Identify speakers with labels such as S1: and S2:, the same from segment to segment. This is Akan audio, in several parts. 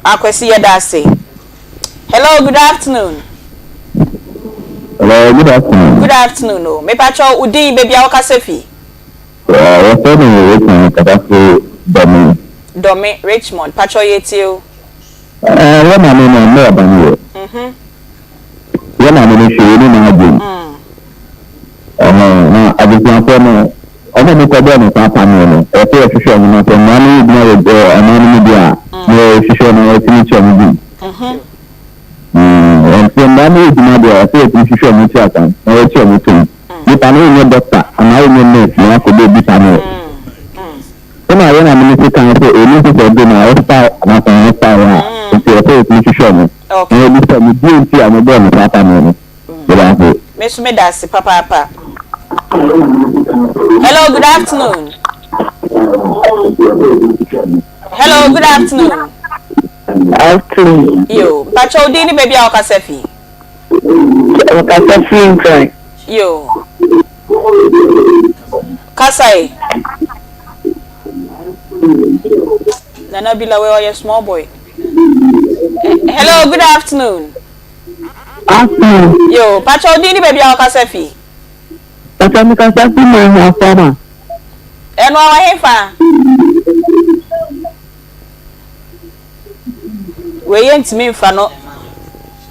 S1: Akwasi, yɛda ase. Hello, good afternoon.
S2: Hello, good afternoon.
S1: Good afternoon o. Mepakyɛw, wo din, baabi a wokasa fi?
S2: Wɔfrɛ me Richmond Kadafo Dɔme.
S1: Dɔme Richmond, pakyɛw, yɛtie o.
S2: Yɛ maame no ɔmmɛ ɔba no yɛ. Yɛ maame no hwee ne n'adwene. Ɛhɛn, na abusuafoɔ no, ɔmo a mokɔbɔɔ no saa paneɛ no, ɛsɛ yɛhwehwɛ ɔmo na sɛ mmara no yɛ adwuma wɔ ɔman no mu deɛ a, na yɛhwehwɛ na yɛtumi kyerɛ ɔmo bi. Sɛ mmara no yɛ adwuma deɛ a, ɛsɛ yɛtumi hwehwɛ ɔmo akyi asan na yɛkyerɛ ɔmo tom. Nipa no wonyɛ doctor anaa wonyɛ nurse na wakɔbɔ obi paneɛ. Ɛna yɛ maame no so kan sɛ ɛni nso sɛ ɔde na ɔstyle anaasɛ ɔnyɛ style a, nti ɛsɛ yɛtumi hwehwɛ ɔmo. Na yɛbisa ɔmo deɛ nti a mobɔɔ no saa paneɛ no. Meda ase.
S1: Me nso meda ase papaapa. Hello, good afternoon. Hello, good afternoon.
S3: Afternoon.
S1: Yo, mpakyɛ, wo din ne baabi a wokasa fi?
S3: Ɔkasa firi Nkran.
S1: Yo. Kasa yi. Nana Bila, wei ɔyɛ small boy. Hello, good afternoon.
S3: Afternoon.
S1: Yo, mpakyɛ, wo din ne baabi a wokasa fi?
S3: Papa, mi kasa firi Mahu Afama.
S1: Ɛno a wahefa? Wei yɛ ntumi nfa no.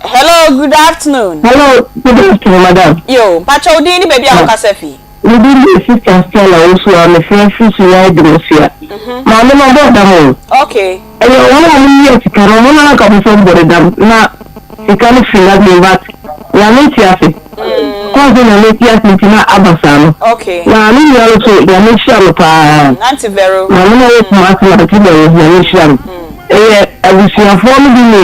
S1: Hello, good afternoon.
S3: Hello, good afternoon, madam.
S1: Yo, mpakyɛ, wo din ne baabi a wokasa fi?
S3: Me din de Sister Stella Owusu a mefrɛ firi Sunyani Adwumasua. Maame no ɔbɔ dam o. Ɛyɛ wɔn a wɔyi sika no, wɔn na anka wɔsɛ ɔbɔ ne dam na sika no firi n'adwene, but Nyame te ase. Kɔn sɛ Nyame te ase nti na aba saa no. Na ne nua no so, Nyame hyira no paa.
S1: Auntie Vero.
S3: Maame no a ɔwɔ Kumasi no, Auntie Vero, Nyame hyira no. Ɛyɛ abusuafoɔ no bi ne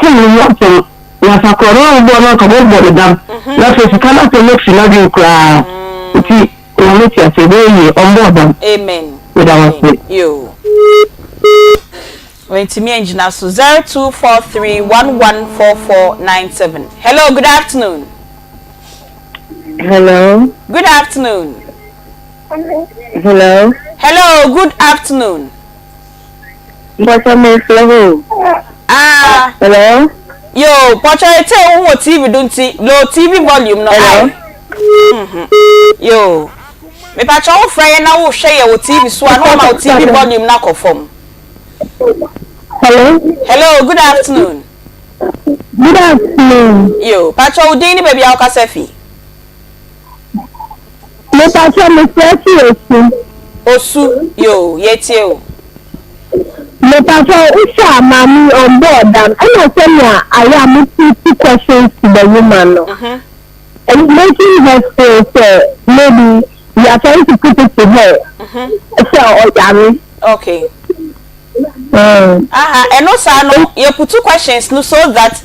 S3: tim no ho asɛm na sakorɔ no a wɔbɔ no anka wɔbɔ ne dam na afei sika no asɛm no firi n'adwene koraa, nti Nyame te ase, ɛbɛyɛ yie, ɔmbɔ dam.
S1: Amen.
S3: Meda wo ase.
S1: Yo. Wentumi angyina so. 0243114497. Hello, good afternoon.
S3: Hello.
S1: Good afternoon.
S3: Hello.
S1: Hello, good afternoon.
S3: Mpɔtɔ mefrɛ hɔ.
S1: Ah.
S3: Hello.
S1: Yo, pɔtɔ ete wo wɔ TV do nti low TV volume no.
S3: Hello.
S1: Ai. Yo. Mepakyɛ, wo frɛ yɛn na wohwɛ yɛ wɔ TV so a, na wama wo TV volume no akɔ fam.
S3: Hello.
S1: Hello, good afternoon.
S3: Good afternoon.
S1: Yo, pakyɛ, wo din ne baabi a wokasa fi?
S3: Mepatɔ mefrɛ fi Osu.
S1: Osu, yo, yɛtie o.
S3: Mepatɔ, wohwɛ a, maame ɔmbɔɔ dam, ɛna sɛnea ayɛ a mo questions to the woman no. And making her feel sɛ maybe you are trying to put it to her sɛ ɔyare.
S1: Aha, ɛno saa no, yɛputu questions no so that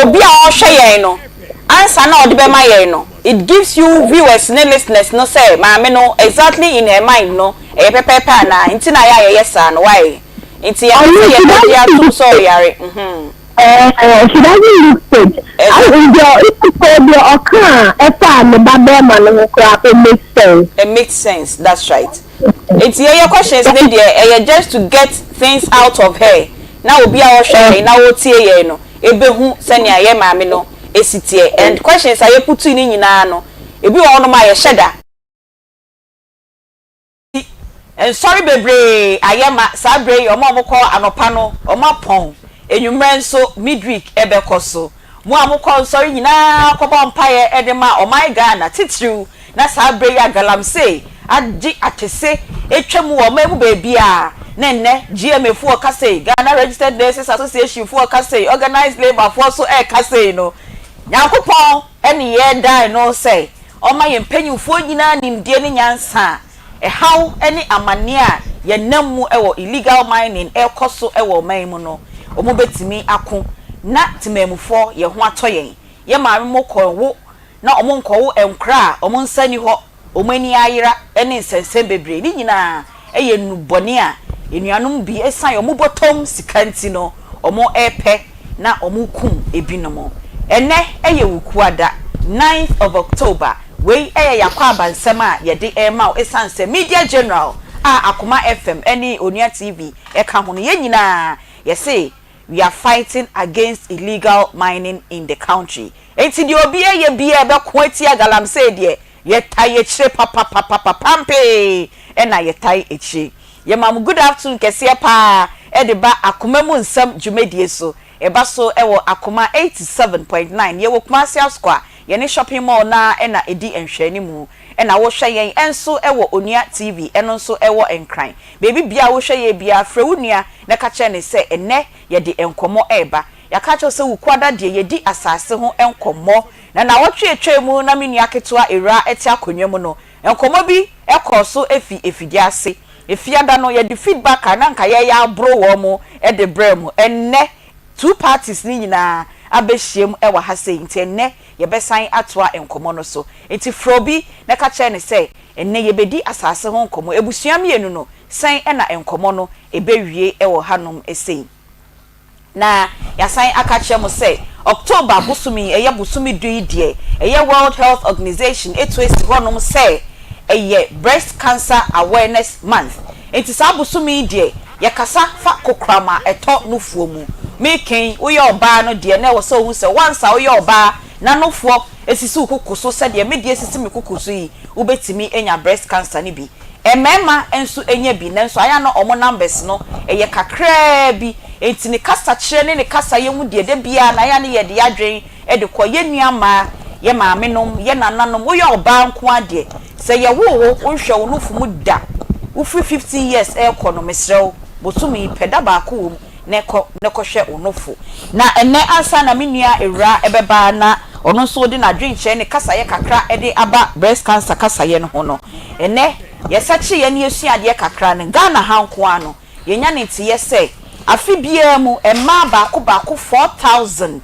S1: obi a ɔhwɛ yɛn no, ansa na ɔde bɛma yɛn no, it gives you viewers ne listeners no sɛ maame no, exactly in her mind no, ɛyɛ pɛpɛɛpɛ anaa. Nti na yɛ a yɛyɛ saa no why nti yɛn sɛ yɛbɛgye atom sɛ ɔyare.
S3: She doesn't look sick. Deɛ deɛ ɔka a ɛfa ne ba bɛrima no ho koraa, it makes sense.
S1: It makes sense, that's right. Nti yɛyɛ questions ne deɛ, ɛyɛ just to get things out of her na obi a ɔhwɛ yɛn na ɔtie yɛn no ebehu sɛnea yɛ maame no esi teɛ. And questions a yɛputu ne nyinaa no, ebi wɔ hɔnom a yɛhyɛ da. Nsɔre bebree ayɛ ma saa bere yi, ɔmo a ɔmo kɔ anɔpa no, ɔmo apɔn enwummerɛ nso, midweek ɛbɛkɔ so. Mo a mokɔ nsɔre nyinaa kɔbɔ mpaeɛ ɛde ma ɔman Ghana titiriw, na saa bere yi a galamsey agye atese atwa mu wɔ ɔman mu beebi a na nnɛ GMA foɔ kasa yi, Ghana Registered Nurses Association foɔ kasa yi, organised labour foɔ so ɛɛkasa yi no, Nyankopɔn ɛne yɛn dan no sɛ ɔma yɛn mpanyinfoɔ nyinaa nimdeɛ ne nyansa a ɛhaw ne amanneɛ a yɛnam mu wɔ illegal mining ɛrekɔ so wɔ ɔman mu no, wɔn bɛtumi ako na temamufoɔ yɛn ho atɔ yɛn. Yɛn maame mo kɔ wo na wɔn nkɔwo nkora a wɔn nsa ni hɔ, wɔn ani ayera ne nsɛnsɛm bebree ne nyinaa ɛyɛ nnubɔne a enuanom bi esan wɔn bɔtɔm sika nti no wɔn ɛrepɛ na wɔn kum ebinom. Ɛnɛ ɛyɛ Wukuada, 9th of October. Wei ɛyɛ yakɔ abansɛm a yɛde ɛrema wo, esan sɛ Media General a Akoma FM ne Onua TV ka ho no, yɛn nyinaa yɛse we are fighting against illegal mining in the country. Enti deɛ obi ɛyɛ biara ɛbɛko atia galamsey deɛ, yɛtae akyire papapapapa pampee ɛna yɛtae akyire. Yɛma mo good afternoon kɛseɛ paa ɛde ba Akoma mu nsɛm dwumadie so. Ɛba so wɔ Akoma 87.9. Yɛwɔ Kumasi Asokwa, yɛne shopping mall no ara na ɛdi nhwɛanimu. Ɛna wohwɛ yɛn nso wɔ Onua TV, ɛno nso wɔ Nkran. Baabi biara a wohwɛ yɛn biara, frɛ wo nua na ka kyerɛ no sɛ ɛnnɛ yɛde nkɔmmɔ reba. Yɛaka akyerɛ wo sɛ Wukuada deɛ yɛdi asase ho nkɔmmɔ. Na nnawɔtwe a ɛtwaa mu na me nua ketewa Awuraa te akonnwa mu no, nkɔmmɔ bi kɔɔ so fi afidie ase. Efiada no, yɛde feedback a na anka yɛreyɛ aboro wɔn de brɛɛ mo. Ɛnnɛ, two parties no nyinaa abɛhyiam wɔ ha sei, nti ɛnnɛ yɛbɛsan atoa nkɔmmɔ no so. Nti frɛ obi na ka kyerɛ no sɛ, ɛnnɛ yɛbɛdi asase ho nkɔmmɔ. Abusua mmienu no, sɛn na nkɔmmɔ no ɛbɛwie wɔ hanom sei? Na yɛasan aka akyerɛ mo sɛ October bosome yi, ɛyɛ bosome du yi deɛ, ɛyɛ World Health Organization atu asi hɔnom sɛ ɛyɛ Breast Cancer Awareness Month. Enti saa bosome yi deɛ, yɛkasa fa kokoram a ɛtɔ nufoɔ mu. Meka yi, woyɛ ɔbaa no deɛ, na ɛwɔ sɛ wohu sɛ once a woyɛ ɔbaa na nufoɔ sisi wo koko so sɛdeɛ me deɛ sisi me koko so yi, wobɛtumi anya breast cancer no bi. Mmarima nso nya bi, nanso ayɛ a na wɔn numbers no yɛ kakraa bi. Enti ne kasakyerɛ ne ne kasayɛ mu deɛ, da biara no ayɛ a na yɛde yɛn adwene de kɔ yɛn nua mmaa, yɛn maamenom, yɛn nananom. Woyɛ ɔbaa nko ara deɛ, sɛ yɛwoo wo, wonhwɛ wo nofo mu da, wofiri 15 years rekɔ no, mesrɛ wo, bosome yi, pɛ da baako wɔ mu na kɔ na kɔhwɛ wo nofo. Na ɛnnɛ ansa na me nua Awuraa bɛba na ɔno nso de n'adwenkyerɛ ne kasayɛ kakra de aba breast cancer kasayɛ no ho no, ɛnnɛ yɛsakyereɛ na yɛsua adeɛ kakra no, Ghana ha nko ara no, yɛnya ne nteyɛ sɛ afe biara mu mmaa baako baako 4,000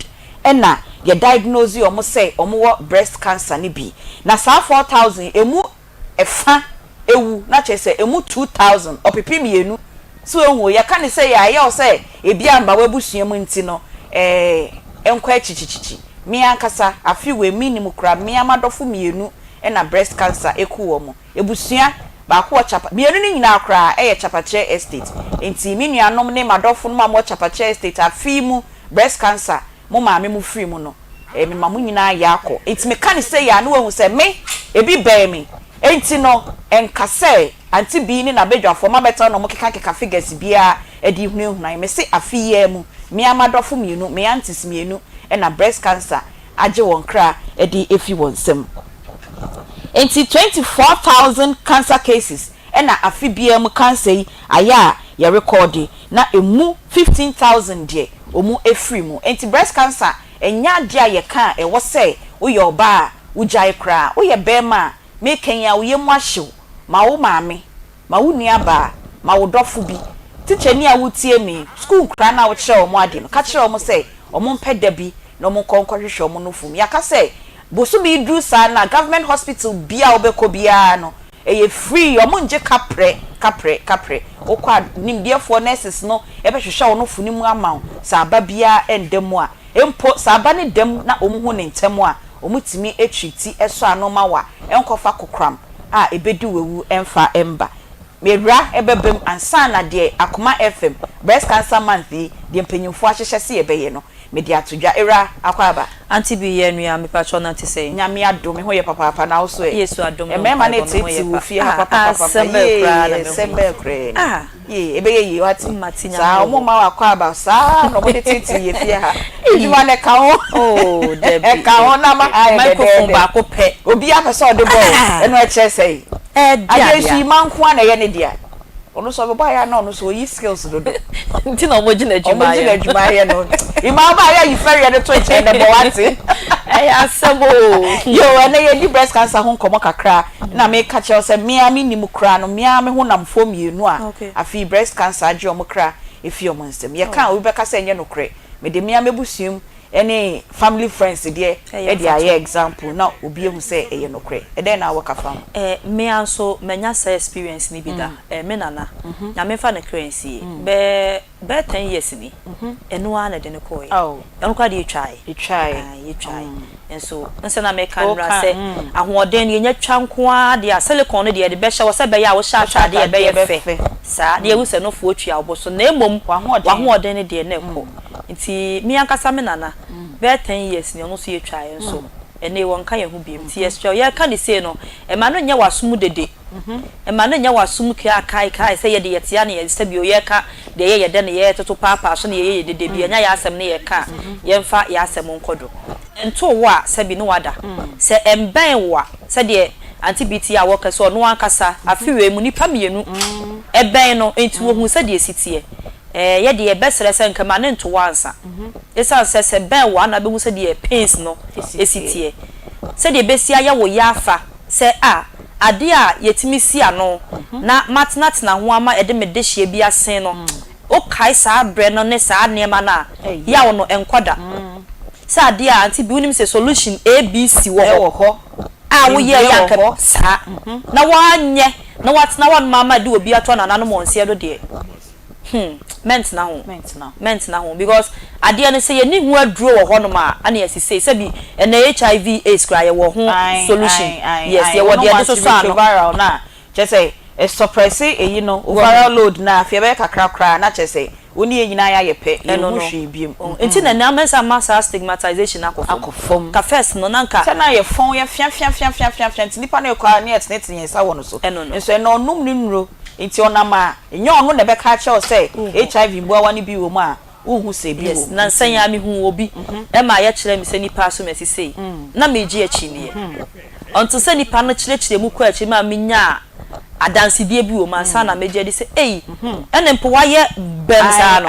S1: na yɛ diagnose wɔn sɛ wɔwɔ breast cancer no bi. Na saa 4,000 yi, ɛmu ɛfa ɛwu na kyerɛ sɛ ɛmu 2000, ɔpepe mmienu. So woahu o, yɛka no sei a, ɛyɛ wo sɛ ebi amba w'abusua mu nti no, ɛɛ, ɛnkɔ akyikyikyikyi. Me ankasa, afe wei, mennim koraa, me ara m'adɔfo mmienu na breast cancer aku wɔn. Abusua, baako wɔ Chapa, mmienu no nyinaa koraa yɛ Chapakyerɛ Estate. Nti me nuanom ne m'adɔfonom a mowɔ Chapakyerɛ Estate, afe yi mu breast cancer, mo maame mo firi mu no, eh, mema mo nyinaa yaakɔ. Enti meka no sei a, na wahu sɛ me, ebi bɛn me. Enti no, ɛnka sɛ Auntie Bee ne n'abadwafoɔ mabɛtena na wɔkekakeka figures biara de hunahuna yɛn. Mese afe yi ara mu, me ara m'adɔfo mmienu, me aunties mmienu na breast cancer agye wɔn kra de afi wɔn nsam. Enti 24,000 cancer cases na afe biara mu cancer yi ayɛ a yɛrekɔɔde, na ɛmu 15,000 deɛ wɔn afiri mu. Enti breast cancer ɛnyɛ adeɛ a yɛka a ɛwɔ sɛ woyɛ ɔbaa a wogyae koraa. Woyɛ barima a, meka yi a wo yam ahye wo, ma wo maame, ma wo nuabaa, ma wo dɔfo bi. Tikyani a woretie me yi, sukuu nkwadaa no a wokyerɛ wɔn ade no, ka kyerɛ wɔn sɛ wɔmpɛ da bi na wɔnkɔ nkɔhwehwɛ wɔn nufu mu. Yɛaka sɛ bosome yi duru saa no a, government hospital biara a wobɛkɔ biara no, Ɛyɛ free, ɔmo ngye kaprɛ, kaprɛ, kaprɛ. Wokɔ a nimdeɛfoɔ, nurses no bɛhwehwɛ wo nofo no mu ama wo, sɛ aba biara nda mu a. Mpo sɛ aba no da mu na ɔmo hu no ntɛm a, ɔmo tumi treati sɔ ano ma wo a ɛnkɔfa kokoram a ɛbɛdi wo awu ɛmfa mba. Mewura bɛba mu ansa na deɛ Akoma FM, Breast Cancer Month yi, deɛ mpanyinfoɔ ahyehyɛ se yɛbɛyɛ no, mede ato dwa. Awura, akwaaba.
S4: Auntie Bee yɛ nua mepakyɛw na te sɛn?
S1: Nyame adom me ho yɛ papaapa na wo so ɛ?
S4: Yesu adom no
S1: Mmarima no
S4: mpaebɔ me ho
S1: reteetee
S4: yɛ
S1: wo
S4: pa
S1: fie ha
S4: ah
S1: papapapa
S4: asɛm bɛɛ koraa na
S1: yee
S4: me ho
S1: asɛm
S4: yi
S1: bɛɛ koraa ni
S4: ah
S1: yee ɛbɛyɛ yie wate
S4: mate Nyame
S1: saa
S4: wɔ
S1: ɔmo
S4: hɔ.
S1: mma wo akwaaba saa na ɔmo de teetee yɛ fie ha
S4: Ei
S1: adwuma no ɛka ho
S4: oh dabi
S1: ɛka ho
S4: dabi
S1: na ama
S4: dabi
S1: ha ayɛ
S4: microphone
S1: dɛdɛɛdɛ
S4: baako pɛ
S1: obiara pɛ sɛ ɔde bɔ o
S4: ah
S1: ɛno ɛkyerɛ sɛn
S4: ɛɛde
S1: adeɛ
S4: adeɛ
S1: nso
S4: a.
S1: yi ma nko ara na ɛyɛ ne dea. Ɔno nso ɔbɛbɔ ayɛ a na ɔno nso ɔyi skills dodo.
S4: Nti na ɔmo gye n'adwuma
S1: Ɔmo gye
S4: ayɛ no.
S1: n'adwuma ayɛ no. Ima ɔba ayɛ yi fɛreɛ no to nkyɛn na bɔ wate.
S4: Ɛyɛ asɛm oo.
S1: Yoo ɛnɛ yɛdi breast cancer ho nkɔmɔ kakra na meka kyerɛ wo sɛ me ara me nim koraa no me ara me honamfoɔ mmienu a afei breast cancer agye ɔmo kra afi ɔmo nsam. Yɛka a obi bɛka sɛ ɛnyɛ nokorɛ. Mede me ara m'abusua mu ne family friends deɛ de ayɛ example na obi ahu sɛ ɛyɛ nokorɛ. Ɛdɛn na wowɔ ka fa ho?
S4: Eh, me ara nso manya saa experience no bi da. Eh, me nana, Nyame mfa ne kra nsie, bɛyɛ. Bɛyɛ 10 years ni, ɛno ara na ɛde no kɔɔɛ. Ɛno koraa deɛ, yɛtwaeɛ.
S1: Yɛtwaeɛ.
S4: Ae, yɛtwaeɛ nso nsɛ na meka nnora sɛ ahoɔden no yɛnya twa nko ara deɛ a, silicone no deɛ, yɛde bɛhyɛ wɔ sɛ ɛbɛyɛ a wohyɛ ataadeɛ a ɛbɛyɛ fɛ saa na yɛhu sɛ nofoɔ tua wo bo so, na mmom w'ahoɔden no deɛ na ɛkɔ. Nti me ankasa me nana, bɛyɛ 10 years ni, ɔno nso yɛtwaeɛ nso ɛnɛ wɔnka yɛn ho biom. Nti yɛsrɛ wo, yɛreka ne sei no, ɛma no nyɛ w'asom dede, ɛma no nyɛ w'asom kaa kae kae sɛ yɛde yɛtea ne yɛ sɛbio yɛreka deɛ yɛyɛ dɛ ne yɛtoto paapaa so ne yɛyɛ yɛ dede bi. Ɛnyɛ yɛ asɛm ne yɛka a, yɛmfa yɛ asɛm nkɔ do. Ɛntoo wo a, sɛbi ne wada sɛ ɛmbɛn wo a, sɛdeɛ Auntie bi a wɔka sɛ ɔno ankasa afe wei mu nipa mmienu ɛbɛn no, nti wɔhu sɛdeɛ esi teɛ. Yɛde yɛbɛsrɛ sɛ nka ma ne nto wo ansa, ɛsiane sɛ bɛn wo ana bɛhu sɛdeɛ pains no esi teɛ, sɛdeɛ ɛbɛsi ayɛ wo yɛ afa sɛ a adeɛ a yɛtumi si ano na matenatena ho ama ɛde me de hyia bi asen no. Wokae saa berɛ no ne saa nneɛma no a yaw no nkɔ da sɛ adeɛ a, Auntie bi, wonim sɛ solution ABC wɔ hɔ
S1: hɔ
S4: a woyɛ yɛ anka saa na woanyɛ na woatena hɔ nom ama de obi ato nananom wɔn nseɛ do deɛ, mɛntena ho, mɛntena ho, because adeɛ no sɛ yɛni ho aduro wɔ hɔnom a, ana yɛsi sei sɛbi ɛnɛ HIV AIDS koraa yɛwɔ ho solution. Yes, yɛwɔ deɛ yɛde soso ano.
S1: Antiretroviral na kyerɛ sɛ ɛsuppress eyi no, viral load, na afei ɛbɛyɛ kakra koraa na kyerɛ sɛ wo ne yɛn nyinaa yɛayɛ pɛ, yɛnhu hwee biem.
S4: Nti na nneɛma nsa ama saa stigmatization akɔ fam.
S1: Akɔ fam.
S4: Ka first no na nka
S1: sɛ na yɛ fɔn yɛ fia fia fia fia fia fia, nti nipa no ekɔ a ne yɛ tenetene yɛn nsa wɔ no so.
S4: Ɛno no.
S1: Nso ɛna ɔnum ne nnuro nti ɔnam a, nyɛ ɔno na ɛbɛka akyerɛ wo sɛ HIV mboawa no bi wɔ mu a, wohu sɛ ebi wɔ mu.
S4: Na nsɛn a mehu obi ɛma yɛkyerɛ me sɛ nipa aso mɛsi sei na megye akyi neɛ ɔnto sɛ nipa no kyerɛkyerɛ mu kɔ akyi ma menya adansedie bi wɔ mu ansa na megye adi sɛ ei, ɛne mpo wayɛ bɛm saa no,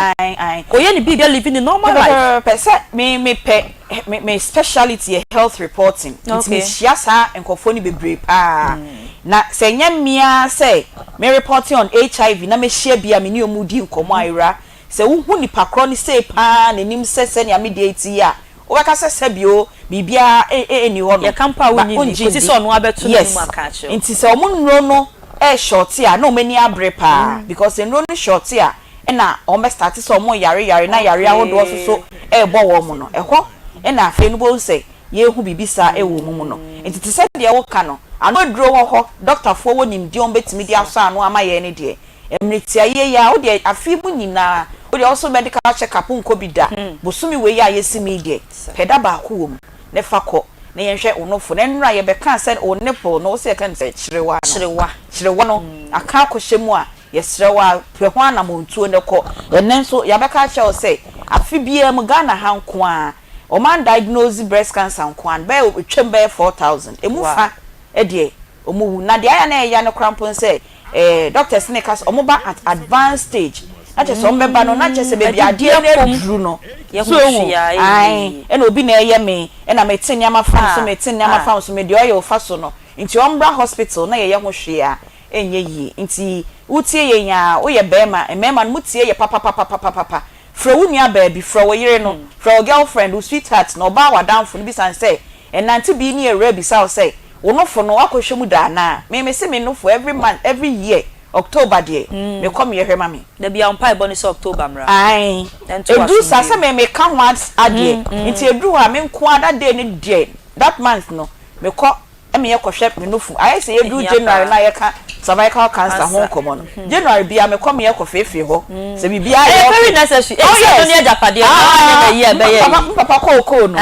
S4: ɔyɛ ne biribi, living ne normal life.
S1: Pɛ sɛ me pɛ me speciality yɛ health reporting, nti mehyia saa nkurɔfoɔ no bebree paa, na sɛ nyɛ mmea sɛ me reporting on HIV na mehyia bi a me ne ɔmu di nkɔmmɔ a, ewura sɛ wohu nipa korɔ no sei paa n'anim sɛ sɛnea me deɛ ti yi a, wobɛka sɛ sɛbio biribiara ɛnni hɔ no.
S4: Yɛka mpo a, wonnye nni kòsi sɛ ɔno abɛto n'anim aka akyerɛ.
S1: Nti sɛ ɔmo nnuro no ɛɛshort a, na ɔmo ani abere paa, because nnuro no short a, ɛna ɔmo bɛ start sɛ ɔmo yare yare na yare ahodoɔ nso so ɛɛbɔ wɔn no ɛhɔ, ɛna afei no bɔn sɛ yɛhu biribi saa ɛwɔ ɔmo mu no. Nti te sɛ deɛ wɔka no, ano aduro wɔ hɔ, dɔktafoɔ wɔ nimdeɛ wɔn bɛtumi de asɔ ano ama yɛn ne deɛ mmerɛ tia yie yi a, wodeɛ afe mu nyinaa wodeɛ ɔso medical check up nkɔ bi da. Bosomi wei a yɛsi mi deɛ, pɛ da baako wɔ mu ne fa kɔ na yɛnhwɛ wo nofo. Na nnura yɛbɛka sɛ wo nipple no, wo sɛ yɛka no sɛ kyerewa no.
S4: Kyerewa.
S1: Kyerewa no aka akɔhyɛ mu a, yɛsrɛ wo a, pɛ ho anammɔntuo ne kɔ. Ɛnɛ nso yɛabɛka akyerɛ wo sɛ afe biara mu, Ghana ha nko a, ɔman diagnose breast cancer nko a bɛyɛ twam bɛyɛ 4,000, emu fa deɛ ɔmo wu. Na deɛ ayɛ na ɛyɛ no koraa mpo sɛ doctors ne ka sɛ ɔmo ba at advanced stage, na kyerɛ sɛ ɔmo bɛba no na kyerɛ sɛ baabi adeɛ no aduru no so ehu ae, ɛna obi na ɛyɛ me, ɛna mete nneɛma fam so, mete nneɛma fam so, me deɛ ɔyɛ ofa so no, nti ɔmbra hospital na yɛyɛ ho hwee a ɛnyɛ yie. Nti wotie yɛn a, woyɛ bɛrima, mmarima no motie yɛ papapapapapa, frɛ wo nua baabi, frɛ wo yere no, frɛ wo girlfriend, wo sweetheart na ɔbaa w'adamfo no, bisa sɛ ɛnante bi ne awura bisa wo sɛ wo nofo no wakɔhwɛ mu da anaa. Me se me nofo, every month, every year October deɛ, mekɔ meyɛhwɛ ma me.
S4: Dabi a mpaebɔ ne sɛ October mmra.
S1: Ae, ɛduru saa sɛ me meka ho adeɛ, nti ɛduru hɔ a, me nko ara that day no deɛ, that month no, mekɔ meyɛ kɔhwɛ me nufu. Ayɛ sɛ yɛduru January na yɛka cervical cancer ho nkɔmmɔ no, January bia mekɔ meyɛ kɔ feefee hɔ sɛ biribiara yɛ
S4: okay. Very necessary. Oh yes, ɛno ne agyapadeɛ no anyɛ na yi a ɛbɛyɛ
S1: yi. Papa kookoo no,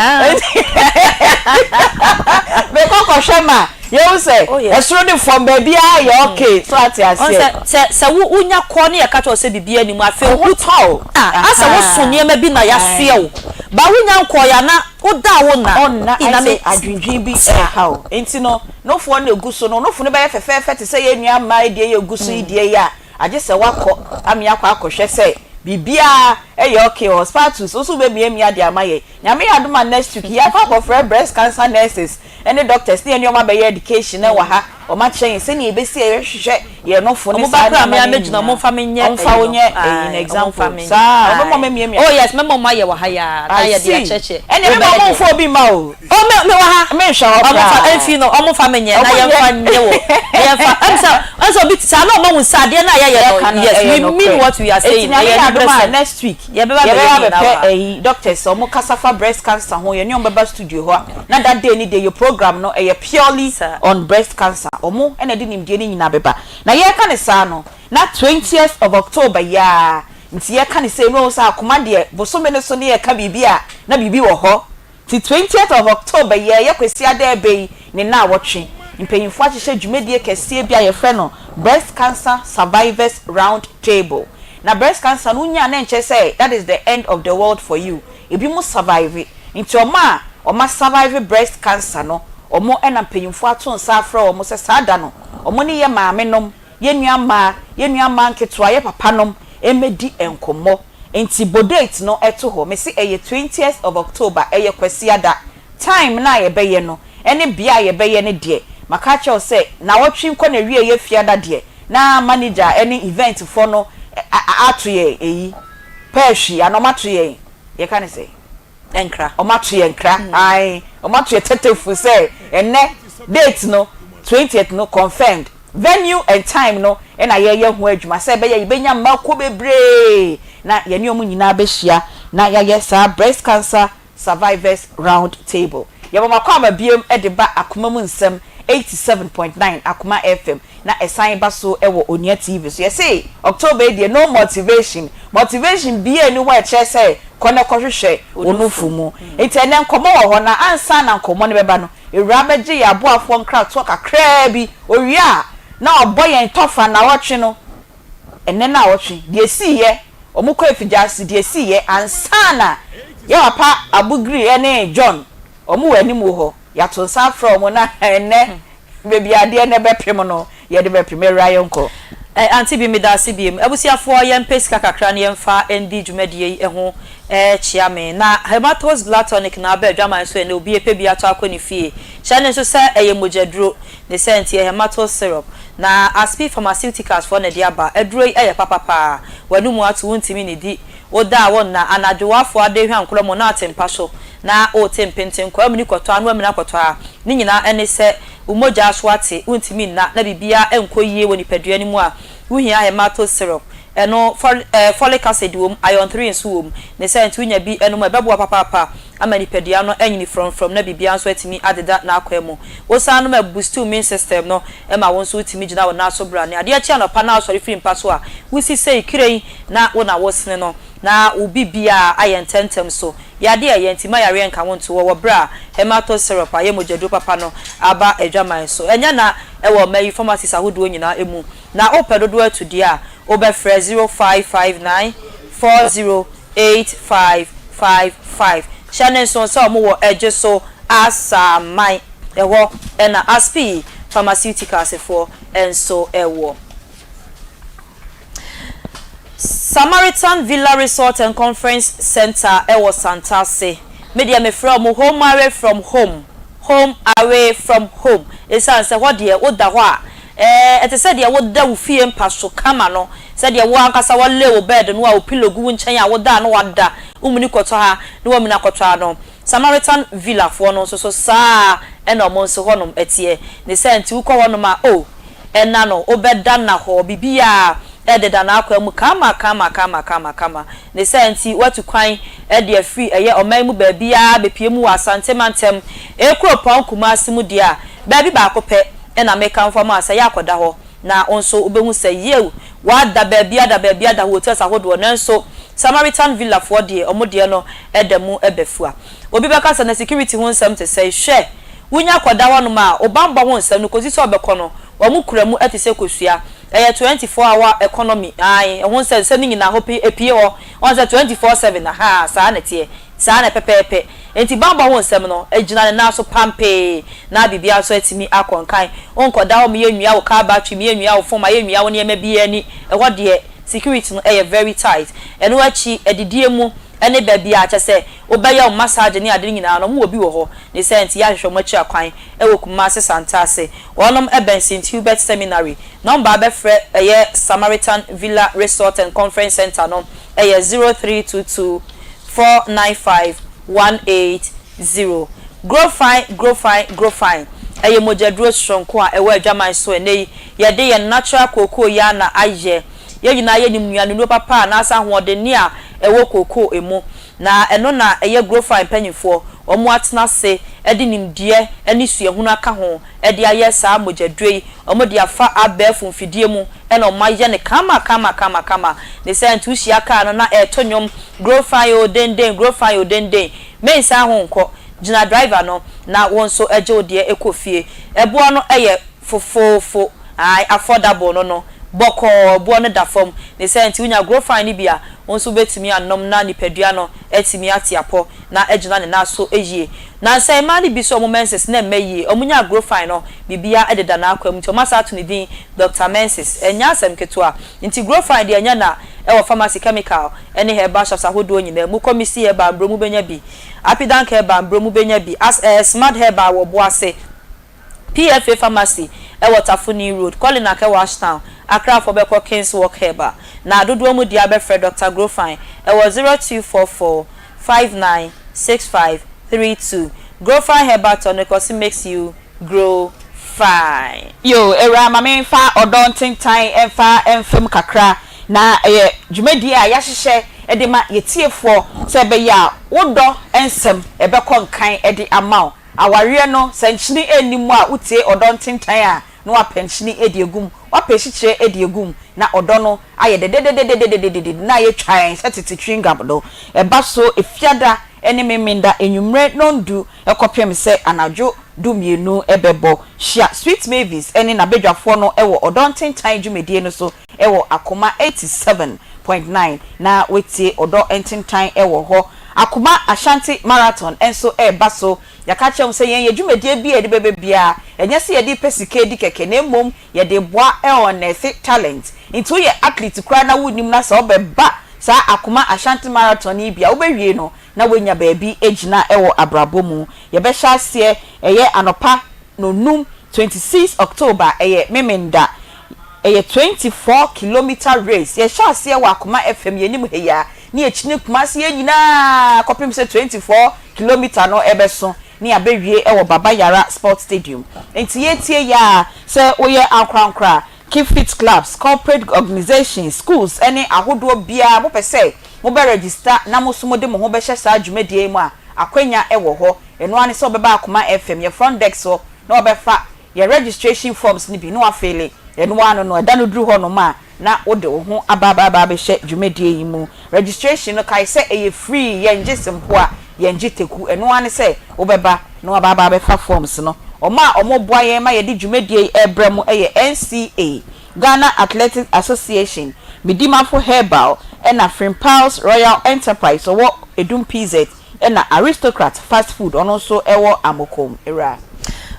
S1: mekɔ kɔhwɛ ma yɛhu sɛ ɛsoro ne fam baabiara yɛ okay, so ate aseɛ.
S4: Sɛ wo wonya kɔ ne yɛka kyerɛ wo sɛ biribiara ni mu, afei
S1: wo tɔ
S4: asɛ woso nneɛma bi na yɛasoɛ wo ba, wonya nkɔɔyɛ ana woda wo na
S1: ɔnna ayɛ sɛ adwendwen bi ɛha wo. Nti no nofoɔ no egu so no, nofo no bɛyɛ fɛfɛɛfɛ te sɛ yɛn nua mmaa yi deɛ yɛ egu so yi deɛ yi a, agye sɛ wakɔ ame akɔ akɔhwɛ sɛ biribiara. Ɛyɛ okay ɔ Spartus wo nso wobɛmiamia de ama yɛn. Nyame yɛ adom a next week yɛakɔ akɔfrɛ breast cancer nurses ne doctors ne yɛne wɔn abɛyɛ education wɔ ha. Wɔn akyerɛ yɛn sɛnea yɛbɛsi a yɛbɛhwehwɛ yɛn nofo ne
S4: Ɔmo
S1: saa
S4: ba koraa
S1: nneɛma
S4: me a
S1: no
S4: mɛgyina ɔmo
S1: nyinaa.
S4: nfa me nyɛ
S1: Ɔmfa
S4: ɛyi
S1: wo
S4: no
S1: nyɛ ɛyi no
S4: ae ɔmo nfa
S1: example
S4: me nyɛ
S1: saa ɔbɛma
S4: ae
S1: wɔn amiamia.
S4: oh yes mɛma ɔmo ayɛ wɔ ha yi ara na
S1: I
S4: yɛde
S1: see
S4: akyerɛkyerɛ
S1: ɛnneɛ
S4: wo
S1: mɛma
S4: bɛyɛ
S1: ɔmo
S4: deɛ.
S1: nfa obi mma o.
S4: Oh me me wɔ ha
S1: Menhwɛ hɔ
S4: ɔmo nfa
S1: koraa.
S4: ɛnfi no ɔmo nfa me nyɛ na
S1: Ɔmo
S4: yɛnfa
S1: nyɛ.
S4: nyɛ wɔ na yɛnfa ɛm sɛ ɛm sɛ obi saa na ɔmo ahu sɛ adeɛ no a yɛyɛ
S1: Yɛka
S4: no
S1: no
S4: yes
S1: ɛyɛ
S4: we mean
S1: nokorɛ.
S4: what we are
S1: Enti
S4: saying
S1: Nyame
S4: ɛyɛ
S1: yɛ adom a
S4: aniberesɛm
S1: next week
S4: yɛbɛba abɛyɛ
S1: yɛbɛba
S4: ne nyinaa
S1: abɛpɛ
S4: wɔ ha.
S1: ɛyi doctors a ɔmo kasa fa breast cancer ho yɛne ɔmo bɛba studio hɔ na that day no deɛ yɛ program no ɛyɛ purely
S4: Saa.
S1: on breast cancer ɔmo na ɛde nimdeɛ no nyinaa bɛba na yɛreka no saa no na twentieth of October yi ara nti yɛka no sei no wahu sɛ akoma deɛ bosome no so ne yɛka biribi a na biribi wɔ hɔ Nti twentieth of October yi a ɛyɛ Kwasiada ɛbɛ yi ne naawɔtwe, mpanyinfoɔ ahyehyɛ dwumadie kɛseɛ bi a yɛfrɛ no Breast Cancer Survivors Round Table. Na breast cancer no wonya a na ɛnkyerɛ sɛ that is the end of the world for you, ebinom survive. Nti wɔn a wɔn a survive breast cancer no, wɔn na mpanyinfoɔ ato nsa afrɛ wɔn sɛ saa da no wɔn ne yɛ maame nom Yɛn nua mmaa, yɛn nua mmaa nketewa, yɛn papa nom mmɛdi nkɔmmɔ. Nti bɔ date no to hɔ. Mese ɛyɛ twentieth of October, ɛyɛ Kwasiada. Time no a yɛbɛyɛ no ne bea a yɛbɛyɛ no deɛ, maka akyerɛ wo sɛ nawɔtwe nkɔ n'awieɛ Fiada deɛ, na manager ne event foɔ no ato yɛn ɛyi, pɛɛhwi anaa wɔato yɛn, yɛka no sɛn?
S4: Nkra.
S1: Wɔato yɛn nkra, ae, wɔato yɛn tɛtɛfu sɛ ɛnnɛ date no, twentieth no confirmed. Venue and time no na yɛreyɛ ho adwuma sɛ ɛbɛyɛ a yɛbɛnya mmakuo bebree na yɛne wɔn nyinaa bɛhyia na yɛayɛ saa Breast Cancer Survivors Round Table. Yɛma mo akwaaba biom de ba Akoma mu Nsɛm 87.9 Akoma FM. Na ɛsan ba so wɔ Onua TV so. Yɛse October yi deɛ no motivation, motivation biaa nni hɔ a ɛkyerɛ sɛ kɔ na kɔhwehwɛ wo nufu mu. Nti ɛnɛ nkɔmmɔ wɔ hɔ na ansa na nkɔmmɔ no bɛba no, Awuraa bɛgye yɛn aboafoɔ nkratoɔ kakraa bi, ɔwie a na wabɔ yɛn tɔfa nnawɔtwe no, ɛnɛ nnawɔtwe, deɛ ɛsiiɛ, wɔn kɔ afigyaase, deɛ ɛsiiɛ ansa na yɛ papa Abugri ne John wɔn wɔ anim hɔ, yɛato nsa afrɛ wɔn na ɛnɛ Baabi a adeɛ no bɛpem no, yɛde bɛpem. Awuraa yɛnkɔ.
S4: Eh Auntie bi medaase biem. Abusuafoɔ yɛmpɛ sika kakra na yɛmfa ndi dwumadie yi ho kyea me. Na Hematos blood tonic no aba adwaman so ɛnɛ obi ɛpɛ bi atɔ akɔ ne fie. Hyɛ no nso sɛ ɛyɛ mogyaduro. Ne sɛ nti ɛyɛ Hematos syrup. Na Aspi pharmaceuticals foɔ na ɛde aba. Aduro yi ɛyɛ papa paa. W'anomu ato wontumi nnidi. Woda a wonna. Anadwo w'afoa ada ehwa nkorɔ mu na ate mpa so. Na wote mpenten kɔ amuni kɔtɔ a na wamini akɔtɔ a, ne nyinaa ne sɛ wo mogya so ate, wontumi nna, na biribiara nkɔ yie wɔ nipadua no mu a, wohia hemato syrup. Ɛno, folic acid wom, iron 3 nso wom. Ne saa nti wonya bi nom a, ɛbɛboa papaapa ama nipadua no anyini frɔmfrɔm na biribiara nso atumi adeda n'akwan mu. Wosan nom a, ɛbusti wo immune system no ma wo nso wotumi gyina wo nan so brane. Adeɛ kye anɔpa na wosɔre firi mpa so a, wosi sei kiren na wo na wosene no na wo biribiara ayɛ ntɛmntɛm so. Yadeɛ a ɛyɛ nti mma yareɛ nka wo nto hɔ wɔ berɛ a Hemato syrup a ɛyɛ mogyaduro papa no aba adwaman so. Ɛnyɛ na ɛwɔ mma yi pharmacies ahodoɔ nyinaa mu. Na wopɛ dodoɔ atu deɛ a, wobɛfrɛ 0559 408555. Hyɛ no nso sɛ wɔwɔ Ɛgyeso Asaman. Ɛhɔ na Aspi Pharmaceuticals foɔ nso wɔ. Samaritan Villa Resort and Conference Centre wɔ Santase. Me deɛ mefrɛ wɔn home away from home, home away from home, ɛsiane sɛ hɔ deɛ woda hɔ a, ɛɛ ɛte sɛ deɛ woda wo fie mpa so kama no, sɛdeɛ wo ankasa wa lay wo bed no a wo pillow gu wo nkyɛn a woda a na wada, womuni kɔtɔ ha na wamuni akɔtɔ ha no. Samaritan Villa foɔ no nso so saa ara na wɔn nso hɔnom teɛ. Ne saa nti wokɔ hɔnom a, oh, Ɛna no wobɛda nnahɔɔ, biribiara ɛdeda n'akwan mu kama kama kama kama kama. Ne saa nti woatu kwan de afiri ɛyɛ ɔman mu baabiara abɛpue mu wɔ Asante mantam kuropɔn Kumasi mu deɛ a, baabi baako pɛ na mekamfo ama wo sɛ yɛ akɔda hɔ na wo nso wobɛhu sɛ yiw woada baabi ada baabi ada hotels ahodoɔ nanso Samaritan Villa foɔ deɛ wɔn deɛ no da mu bɛfua. Obi bɛka sɛ na security ho nsɛm te sɛn? Hwɛ! Wunya kɔda hɔnom a, wo bammɔ ho nsɛm no, kosi sɛ ɔbɛkɔ no, wɔkura mu te sɛ kosua. Ɛyɛ 24 hour economy, ae, ɛho nsɛm, nsɛm no nyinaa hɔ pe, epue hɔ. Wɔn sɛ 24 seven, ahaa, saa na ɛteɛ. Saa na pɛpɛɛpɛ. Enti bammɔ ho nsɛm no, egyina ne nan so pampee, na biribiara nso atumi akɔ nkan. Wonkɔda hɔ ma yɛnwia wo car battery, ma yɛnwia wo phone, ma yɛnwia wo nneɛma biara ani. Ɛhɔ deɛ. Security no yɛ very tight. Ɛno akyi, adidie mu ne baabi a kyerɛ sɛ wobɛyɛ wo massage ne ade no nyinaa no, wɔwɔ bi wɔ hɔ. Ne saa nti, yɛahwehwɛ wɔn akyiri akwan wɔ Kumasi Santase. Wɔnom bɛn St. Hubert Seminary. Nɔmba a bɛfrɛ ɛyɛ Samaritan Villa Resort and Conference Centre no yɛ 0322 495 180. Grofine, Grofine, Grofine ɛyɛ mogyaduro soronko a ɛwɔ adwaman so ɛnnɛ yi. Yɛde yɛn natural kookoo yi ara na ayɛ. Yɛn nyinaa yɛnim nnuanennuro papa anaasɛ ahoɔdenne a ɛwɔ kookoo mu. Na ɛno na ɛyɛ Grofine mpanyinfoɔ wɔn atena ase de nimdeɛ ne suahunu aka ho de ayɛ saa mogyaduro yi. Wɔde afa abɛɛfo mfidie mu na wɔayɛ no kama kama kama kama. Ne saa nti wohyia kaa no na ɛreto nnwom, Grofine o denden, Grofine o denden. Mensan ho nkɔ. Gyina driver no na wo nso gye wo deɛ kɔ fie. Ɛboɔ no yɛ fofoofo, ae, affordable no no, bɔkɔɔ, ɛboɔ no da fam. Ne saa nti wonya Grofine no bi a, wo nso wobɛtumi anom na nipadua no atumi ate apɔ na agyina ne nan so yie. Nansa yi mmaa no bi sɛ wɔn menses na ɛmma yie, wɔnyaa Grofine no, biribiara deda n'akwan mu nti wɔasan ato ne din Doctor Menses. Ɛnyɛ asɛm ketewa. Nti Grofine deɛ ɛnyɛ na ɛwɔ pharmacy, chemical ne herbal shops ahodoɔ nyinaa mu. Kɔ Misty Herbal Mbro mu bɛnya bi. Apidank Herbal Mbro mu bɛnya bi. As eh, Smart Herbal wɔ Boase. PFA Pharmacy wɔ Tafo New Road, Kolinak wɔ Ashtown, Accrafoɔ bɛkɔ Kings Walk Herbal. Na dodoɔ mu deɛ abɛfrɛ Doctor Grofine wɔ 0244 59 65 32. Grofine Herbal Tonic ɔse makes you grow fine.
S1: Yoo Awuraa ma me nfa ɔdɔ ntentan mfa mfam kakra na ɛyɛ dwumadie a yɛahyehyɛ de ma yɛtiefoɔ sɛ ɛbɛyɛ a wo dɔ nsɛm ɛbɛkɔ nkan de ama wo. Awareɛ no sɛ nkyene nni mu a wotie ɔdɔ ntentan a na wapɛ nkyene de agu mu, wapɛ asikyire de agu mu na ɔdɔ no ayɛ dɛdɛdɛdɛdɛdɛdɛdɛdɛdɛ na ayɛ twann sɛ tete chewing gum no. Ɛba so Efiada ne Memenda anwummerɛ nnɔndu kɔpem sɛ anadwo dumienu bɛbɔ. Hyia Sweet Mavis ne n'abadwafoɔ no wɔ Ɔdɔ Ntentan dwumadie no so wɔ Akoma 87.9 na woatie Ɔdɔ Ntentan wɔ hɔ. Akoma Ashanti Marathon nso reba so. Yɛaka akyerɛ mo sɛ yɛn yɛ dwumadie bi a yɛde bɛba biara, ɛnyɛ sɛ yɛde repɛ sika adi kɛkɛ na mmom yɛde reboa unearth talent. Nti woyɛ athlete koraa na wonnim na sɛ wobɛba saa Akoma Ashanti Marathon yi bi a, wobɛwie no na woanya baabi agyina wɔ abrabɔ mu. Yɛbɛhyɛ aseɛ ɛyɛ anɔpa nonum, 26 October, ɛyɛ Memenda. Ɛyɛ 24 kilometre race. Yɛhyɛ aseɛ wɔ Akoma FM yɛn anim ha yi ara, ne yɛkyini Kumasi yɛn nyinaa kɔpem sɛ 24 kilometre no bɛso ne yɛabɛwie wɔ Baba Yara Sports Stadium. Nti yɛretie yi ara, sɛ woyɛ ankorankoro a, Keep Fit Clubs, corporate organisations, schools ne ahodoɔ biara mopɛ sɛ mobɛ register na mo nso mode mo ho bɛhyɛ saa dwumadie yi mu a, akwanya wɔ hɔ. Ɛno ara ne sɛ wobɛba Akoma FM, yɛn front desk hɔ na wɔbɛfa yɛn registration forms no bi na woafeele. Ɛno ara no no, ɛda no duru hɔnom a, na wode wo ho aba aba aba abɛhyɛ dwumadie yi mu. Registration no, kae sɛ ɛyɛ free, yɛngye sempoa, yɛngye teku. Ɛno ara ne sɛ wobɛba na woaba aba abɛfa forms no. Wɔn a wɔboa yɛn ma yɛde dwumadie yi rebrɛ mo yɛ NCA, Ghana Athletics Association, Medimafo Herbal, ɛna Frimpal's Royal Enterprise ɔwɔ Edum PZ, Ɛna Aristocrat fast food ɔno nso ɛwɔ Amokom awura.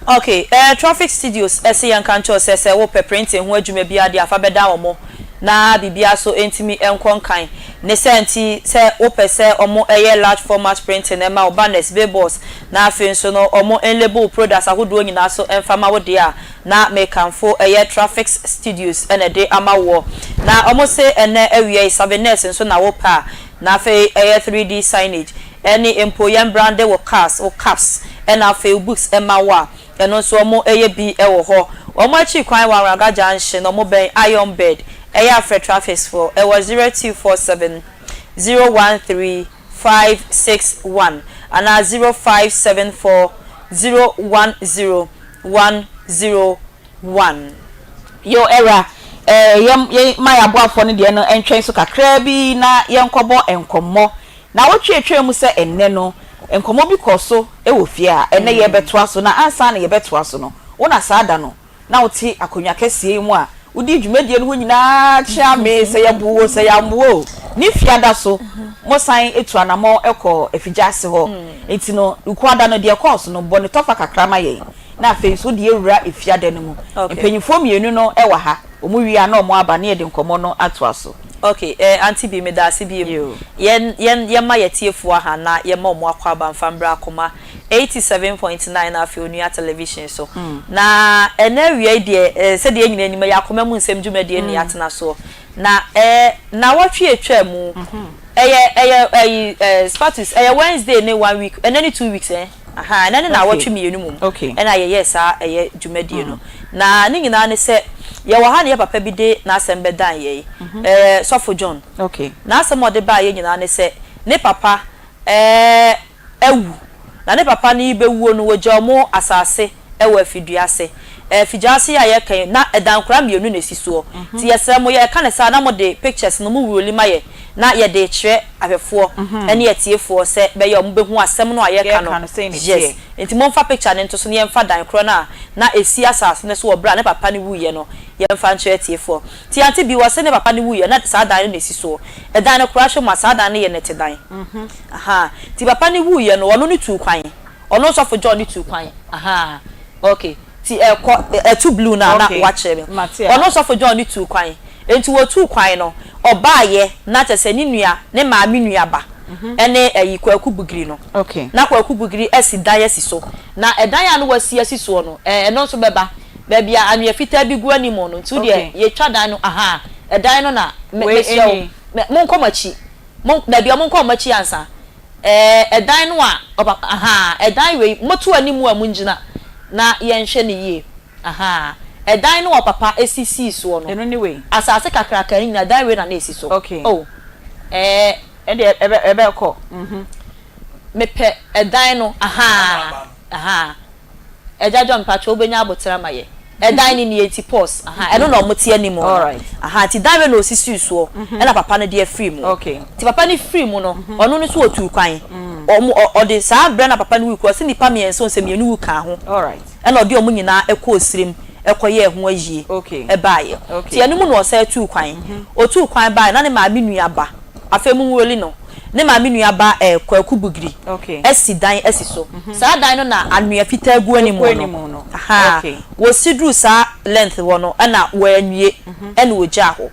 S4: Ok eh Traffic Studios se yɛnka nkyerɛ wo sɛ sɛ wopɛ printing ho adwuma biara deɛ a fa bɛdan wɔn na biribiara so ntumi nkɔ nkan. Ne saa nti sɛ wopɛ sɛ wɔn yɛ large format printing ma wo, banners, billboards na afei nso no wɔn nlabel wo products ahodoɔ nyinaa so mfa ma wo deɛ a na mekamfo ɛyɛ Traffics Studios na ɛde ama woɔ. Na wɔn se ɛnnɛ awia yi Savines nso na wopɛ a Na afei ɛyɛ 3D signage ɛne mpo yɛn brande wo cars, wo caps ɛna afei wo books ɛma wo a, ɛno nso wɔn ɛyɛ bi ɛwɔ hɔ. Wɔn akyiri kwan wɔ Anwraga junction, wɔn bɛn Iron Bed, ɛyɛ Afrɛ traffics foɔ, ɛwɔ 0247 013 561 anaa 0574 010 101.
S1: Yo Ɛwura, eh, yɛn, yɛn, ma yɛn aboafoɔ no deɛ no ntwɛn so kakraa bi na yɛnkɔbɔ nkɔmmɔ. Naawɔtwe a ɛtwaa mu sɛ ɛnnɛ no, nkɔmmɔ bi kɔɔ so wɔ fie a ɛnnɛ yɛrebɛtoa so. Na ansa na yɛbɛtoa so no, wo na saa da no na wote akonnwa kɛseɛ yi mu a wodii dwumadie no ho nyinaa kyea me, sɛ yɛbo wo o, sɛ yɛammo wo o. Ne fiada so, mosan tu anammɔn kɔɔ afigya ase hɔ. Enti no, Wukuada no, deɛ ɛkɔɔ so no, bɔ ne tɔfa kakra ma yɛn. Na afei nso wode awura efiada no mu. Mpanyimfoɔ mmienu no wɔ ha, wɔn wie a na wɔn aba na yɛde nkɔmmɔ no atoa so.
S4: Ok eh auntie Bee medaase biom. Yɛn yɛn yɛma yɛtiefoɔ aha na yɛma ɔmo akwaaba mfa mbra akoma 87.9 na afei Onua Television so. Na ɛnɛ awia yi deɛ eh sɛdeɛ yɛn nyinaa nim ɛyɛ akoma mu nsɛm dwumadie na yɛatena soɔ. Na eh nawɔtwe a ɛtwaa mu ɛyɛ ɛyɛ ɛyi eh Spatus ɛyɛ Wednesday ne one week ɛnɛ ne two weeks eh. Ahaa, ɛnnɛ ne naawɔtwe mmienu mmom na yɛyɛɛ saa ɛyɛ dwumadie no. Na ne nyinaa ne sɛ, yɛwɔ ha na yɛ papa bi de n'asɛm bɛdan yɛn, ɛɛ Sɔfo John. N'asɛm a ɔde baeɛ nyinaa ne sɛ, ne papa ɛɛ awu, na ne papa no rebɛwuo no, wɔgyaa wɔn asase wɔ Afiduase. Afiduase yi a yɛreka yi, na ɛdankora mmienu na ɛsi soɔ. Nti yɛsrɛ mo, yɛreka no saa na mode pictures no mo roli ma yɛn na yɛde rekyerɛ ahwɛfoɔ ne atiefoɔ sɛ bɛyɛ a wɔbɛhu asɛm no a yɛreka no. Yes. Nti momfa picture no nto so na yɛmfa dan korɔ no a na ɛsi asase no so wɔ berɛ a ne papa no wuiɛ no yɛmfa nkyerɛ atiefoɔ. Nti Auntie Bi, wɔse ne papa no wuiɛ na saa dan no na ɛsi soɔ. Ɛdan no koraa hwɛ mu a, saa dan no yɛ nnɛtedan. Ahaa. Nti papa no wuiɛ no, ɔno no tuu kwan. Ɔno sɔfo John no tuu kwan ahaa ok ti ɛkɔ ɛto blue no a na wakyerɛ me ɔno sɔfo John no tuu kwan nti wɔtuu kwan no ɔbaayɛ na kyerɛ sɛ ne nua ne maame nua ba ɛne ɛyi Kwaku Bugiri no na Kwaku Bugiri asi dan asi so na ɛdan a na wasi asi soɔ no ɛɛ ɛno nso bɛba baabi a anwea fitaa bi gu anim no nti wodeɛ yɛtwa dan no ahaa ɛdan no na mesrɛ wo monkɔ mo akyi mo dabi ɔmo nkɔ ɔmo akyi ansa. Ɛɛ, ɛdan no a, ɔpa, ahaa, ɛdan wei, moto anim a mongyina na yɛnhwɛ no yie, ahaa, ɛdan no a ɔpapa si sii soɔ no,
S1: Ɛno ne wei.
S4: asase kakraka no nyinaa, ɛdan wei na na ɛsi so.
S1: Okay.
S4: Oh, ɛɛ.
S1: Ɛndeɛ ɛbɛ, ɛbɛkɔ, mhm.
S4: Mepɛ ɛdan no, ahaa, ahaa. Agya John mpakyɛw wobɛnya aboterɛ ama yɛ. Ɛdan no nie nti pause aha ɛno na ɔmo te anim no aha nti dan wei na osisii soɔ ɛna papa no de afiri mu nti papa no firi mu no ɔno no nso ɔtuu kwan ɔmo ɔde saa berɛ na papa no wui koraa ɔse nnipa mmiɛnsa ɔsɛ mmienu wu kaa ho ɛna ɔde ɔmo nyinaa ɛkɔɔ sirem ɛkɔyɛɛ ho ayie ɛbaeɛ nti ɛno mu na ɔsan tuu kwan ɔtuu kwan baeɛ na ne maame nua ba Afei Munwueli no, ne maame nua ba eh, Kwaku Bugiri asi dan asi so. Saa dan no na anwea fitaa gu anim no. Ahaa. Wɔsi duruu saa length hɔ no ɛna wɔanwie ɛna wɔgyaa hɔ.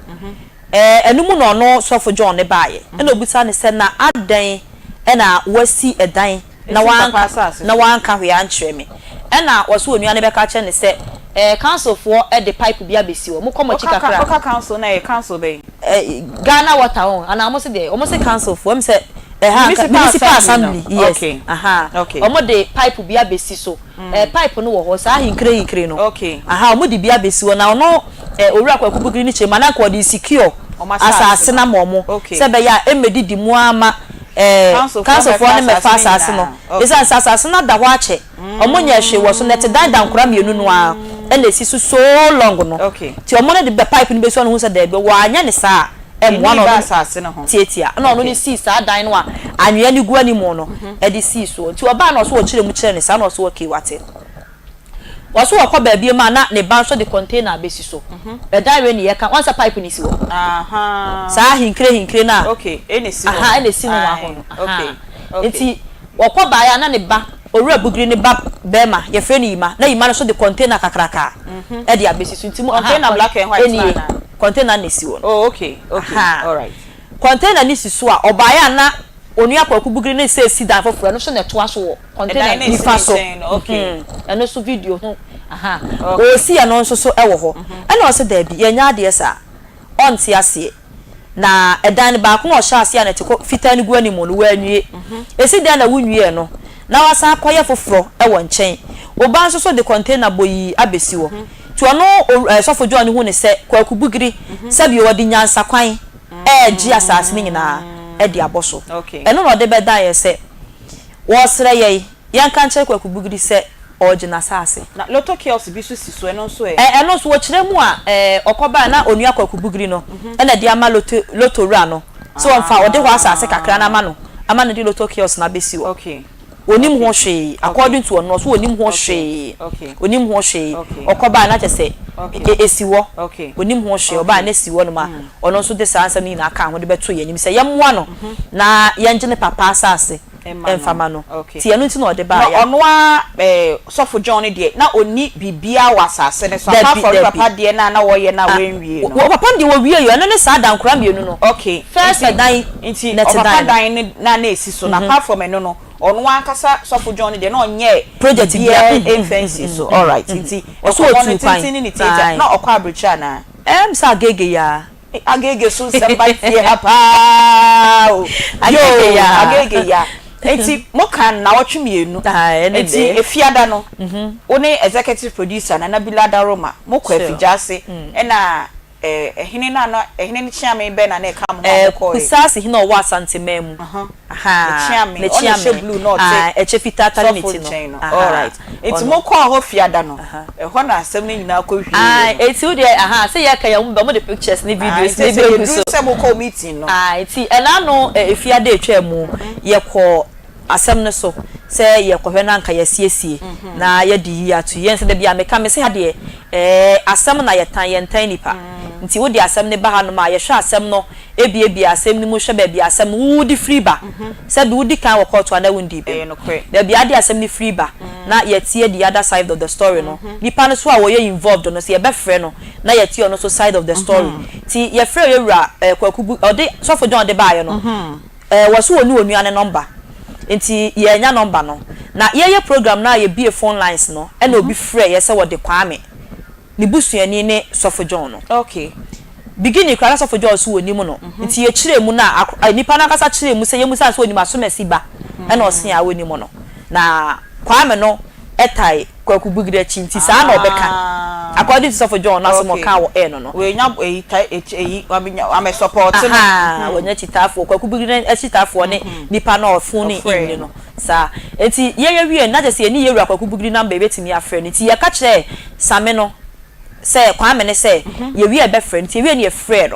S4: Eh, ɛno mu na ɔno Sɔfo John no baeɛ. Ɛna ɔbisaa no sɛ na adɛn ɛna woasi ɛdan na wanka na wanka hwee ankyerɛ me. Ɛna ɔse onua no bɛka akyerɛ no sɛ ɛɛ council foɔ de pipe bi abɛsi hɔ, mokɔ mo akyi kakra.
S1: Woka council no a ɛyɛ council bɛn?
S4: Ɛɛ Ghana water ho anaa wɔn se deɛ wɔn se council foɔ ɛm sɛ ɛha nka municipal assembly yes ahaa wɔn de pipe bi abɛsi so ɛɛ pipe no wɔ hɔ saa hinkire hinkire no ahaa wɔn de bi abɛsi hɔ na ɔno ɛɛ Owura Kwaku Bugiri no kyerɛ mu a na nka ɔde secure asase no ama wɔn sɛ ɛbɛyɛ a ɛmmɛdidi mu ara ma ɛɛ councilfoɔ no mmɛfa asase no ɛsiane sɛ asase no ada hɔ akyɛ wɔn nyɛɛ hwee wɔ so nɛte dan dankora mmienu no ara na ɛsi so so long no nti wɔn no de bɛ pipe no bɛsi hɔ no hu sɛ daabi wɔanyɛ no saa a ɛmmoa na ɔno tiatia ɛna ɔno no sii saa dan no a anwea no gu anim no ɛde sii soɔ nti ɔbaa na ɔso ɔkyerɛ mu kyerɛ no saa na ɔso okay wate. Wɔso wɔkɔ baabi mu a na ne ba nso de container abɛsi so. Ɛdan wei ne yɛka, wɔn sɛ pipe no si hɔ. Saa hinkire hinkire no a, aha ɛna ɛsi nohoa hɔ no. Nti wɔkɔ baeɛ a na ne ba, Owura Bugiri ne ba bɛrima, yɛfrɛ no Yima, na Yima no nso de container kakraka ɛde abɛsi so. Nti mo, aha, ɛnie, container na ɛsi hɔ no. Aha, container no si so a, ɔbaeɛ a na Onua Kwaku Bugiri ne sɛ si dan foforɔ, ɛno nso na ɛtoa so wɔ. Container nifa so ɛno nso video ho aha ɔresi ɛno nso so wɔ hɔ ɛna ɔsɛ daabi yɛnyɛ adeɛ saa ɔnte aseɛ na ɛdan no baako na ɔhyɛ aseɛ a na ɛte kɔ fitaa no gu anim no wanwie ɛsi dɛn na wonwie no na wasan akɔyɛ foforɔ wɔ nkyɛn oba nso so de container bɔ yi abɛsi hɔ nti ɔno sɔfo John hu ne sɛ Kwaku Bugiri sɛbi ɔde nyansakwan ɛregye asase no nyinaa de abɔ so ɛno na ɔde bɛdan yɛ sɛ Wɔresrɛ yɛn, yɛnka nkyerɛ Kwaku Bugiri sɛ ɔregye n'asase.
S1: Na lotto kiosk bi nso si so, ɛno nso ɛ?
S4: Ɛ, ɛno nso wɔkyerɛ mu a, ɛ, ɔkɔbae na Onua Kwaku Bugiri no na ɛde ama lotto, lotto wura no sɛ ɔmfa, ɔde hɔ asase kakra no ama no, ama no de lotto kiosk no abɛsi hɔ.
S1: Okay.
S4: Ɔnim ho hwee, according to ɔno, ɔse ɔnim ho hwee, ɔnim ho hwee. Ɔkɔbae na kyerɛ sɛ, ɛ, ɛsi hɔ, ɔnim ho hwee, ɔbae na ɛsi hɔnom a, ɔno nso de saa nsɛm no nyinaa kaa ho de bɛtoo yɛn anim sɛ yɛmmoa no na yɛngye ne papa asase. mfa ma no. Nti ɛno nti na ɔde
S1: Na
S4: baeɛ a.
S1: ɔno ara eh, Sɔfo John no deɛ, na ɔnni biribiara wɔ asase no so apart
S4: Dabi,
S1: from ne
S4: dabi.
S1: papa deɛ no a na wɔyɛ no a
S4: Ah,
S1: wanwie no.
S4: wɔ papa no deɛ wɔwieeɛ, ɛno ne saa dankora mmienu no.
S1: Okay,
S4: First
S1: nti,
S4: dan,
S1: nti
S4: nɛte
S1: ɔpapa
S4: dan no.
S1: dan no na na ɛsi so no, apart from ɛno no, ɔno ankasa Sɔfo John no deɛ na ɔnyɛɛ
S4: Project biara,
S1: biribiara
S4: mm, mm,
S1: mfa
S4: mm,
S1: nsii
S4: mm,
S1: so.
S4: mm,
S1: Alright,
S4: mm.
S1: nti
S4: Ɔso
S1: nkɔmmɔ no
S4: ɔtuu kwan,
S1: tenten ne ne tiatia,
S4: ae.
S1: na ɔkɔ abirekyiri anaa?
S4: Ɛm sɛ Agege yi ara.
S1: Agege so nsɛm ba fie ha paa o.
S4: Agege
S1: Yoo,
S4: ya.
S1: Agege ya. Enti mo ka nnawɔtwe mmienu.
S4: Ae, ɛne
S1: Enti
S4: dɛ.
S1: Efiada no, wo ne executive producer Nana Bila Daroma, mo kɔ
S4: Sure.
S1: Afigya-ase, ɛna eh, ɛhene no a na, ɛhene no kyeame bɛn na na ɛka mo ho a
S4: Eh,
S1: mo kɔɔe?
S4: Kusasi hene a ɔwɔ Asanteman mu.
S1: Aha.
S4: Ahaa,
S1: Ne kyeame, ɔna ɛhyɛ
S4: ne kyeame.
S1: blue na ɔte
S4: Ae, ɛkyɛ fitaa tare ne
S1: sɔfo
S4: ti no.
S1: nkyɛn no.
S4: Ahaa,
S1: Alright. Enti
S4: ɔno.
S1: mo kɔɔ hɔ Fiada no,
S4: Aha.
S1: ɛhɔ na asɛm no nyinaa kɔ hwieeɛ
S4: Ae,
S1: no.
S4: enti wo deɛ, ahaa, sɛ yɛka yi a, wɔn de pictures ne
S1: Ae,
S4: videos
S1: nti
S4: no
S1: sɛ
S4: bɛgu
S1: yɛduru
S4: so.
S1: sɛ mokɔɔ meeting no.
S4: Ae, nti ɛna ano Efiada a ɛtwaa mu, yɛkɔɔ asɛm no so sɛ yɛrekɔhwɛ na anka yɛasiesie na yɛde yie ato yie. Ɛnsɛ da biara meka, mese ha deɛ, ɛɛ, asɛm na yɛtan, yɛntan nnipa. Nti wode asɛm no ba hanom a, yɛhwɛ asɛm no Ebiebie asɛm no mu hwɛ baabi a asɛm no wode firi ba. Sɛbi wodi kan wɔ kɔɔto anaa wondii bem. Baabi a ade asɛm no firi ba na yɛtie the other side of the story no. Nipa no nso a wɔyɛ involved no nso yɛbɛfrɛ no na yɛatie ɔno nso side of the story. Nti yɛfrɛɛ yɛwura Kwaku Bu ɔde Sɔfo John de baeɛ no wɔse wɔnni onua no number nti yɛannya number no. Na yɛreyɛ program no a yɛbue phone lines no ɛna obi frɛeɛ sɛ wɔde Kwame ne busuani ne Sɔfo John no.
S1: Okay.
S4: Beginning koraa na Sɔfo John so onim no. Nti yɛkyerɛɛ mu no a, nipa no ankasa kyerɛɛ mu sɛ yɛmmusa no sɛ onim Asomasi ba ɛna ɔse aa onim no. Na Kwame no tae Kwaku Bugiri akyi nti saa na ɔbɛka. According to Sɔfo John no asɛm a ɔkaa wɔ air no no.
S1: Wanya eyi tae eyi wamɛ support no.
S4: Ahaa, wanya kyitaafoɔ, Kwaku Bugiri no akyitaafoɔ ne nipa no a ɔfone in no no. Saa. Nti yɛyɛ wieɛ no na kyerɛ sɛ yɛne Yɛwura Kwaku Bugiri number yɛbɛtumi afrɛ no. Nti yɛka kyerɛɛ Same no sɛ Kwame ne sɛ yɛwie a yɛbɛfrɛ no. Nti yɛwie no yɛfrɛɛ no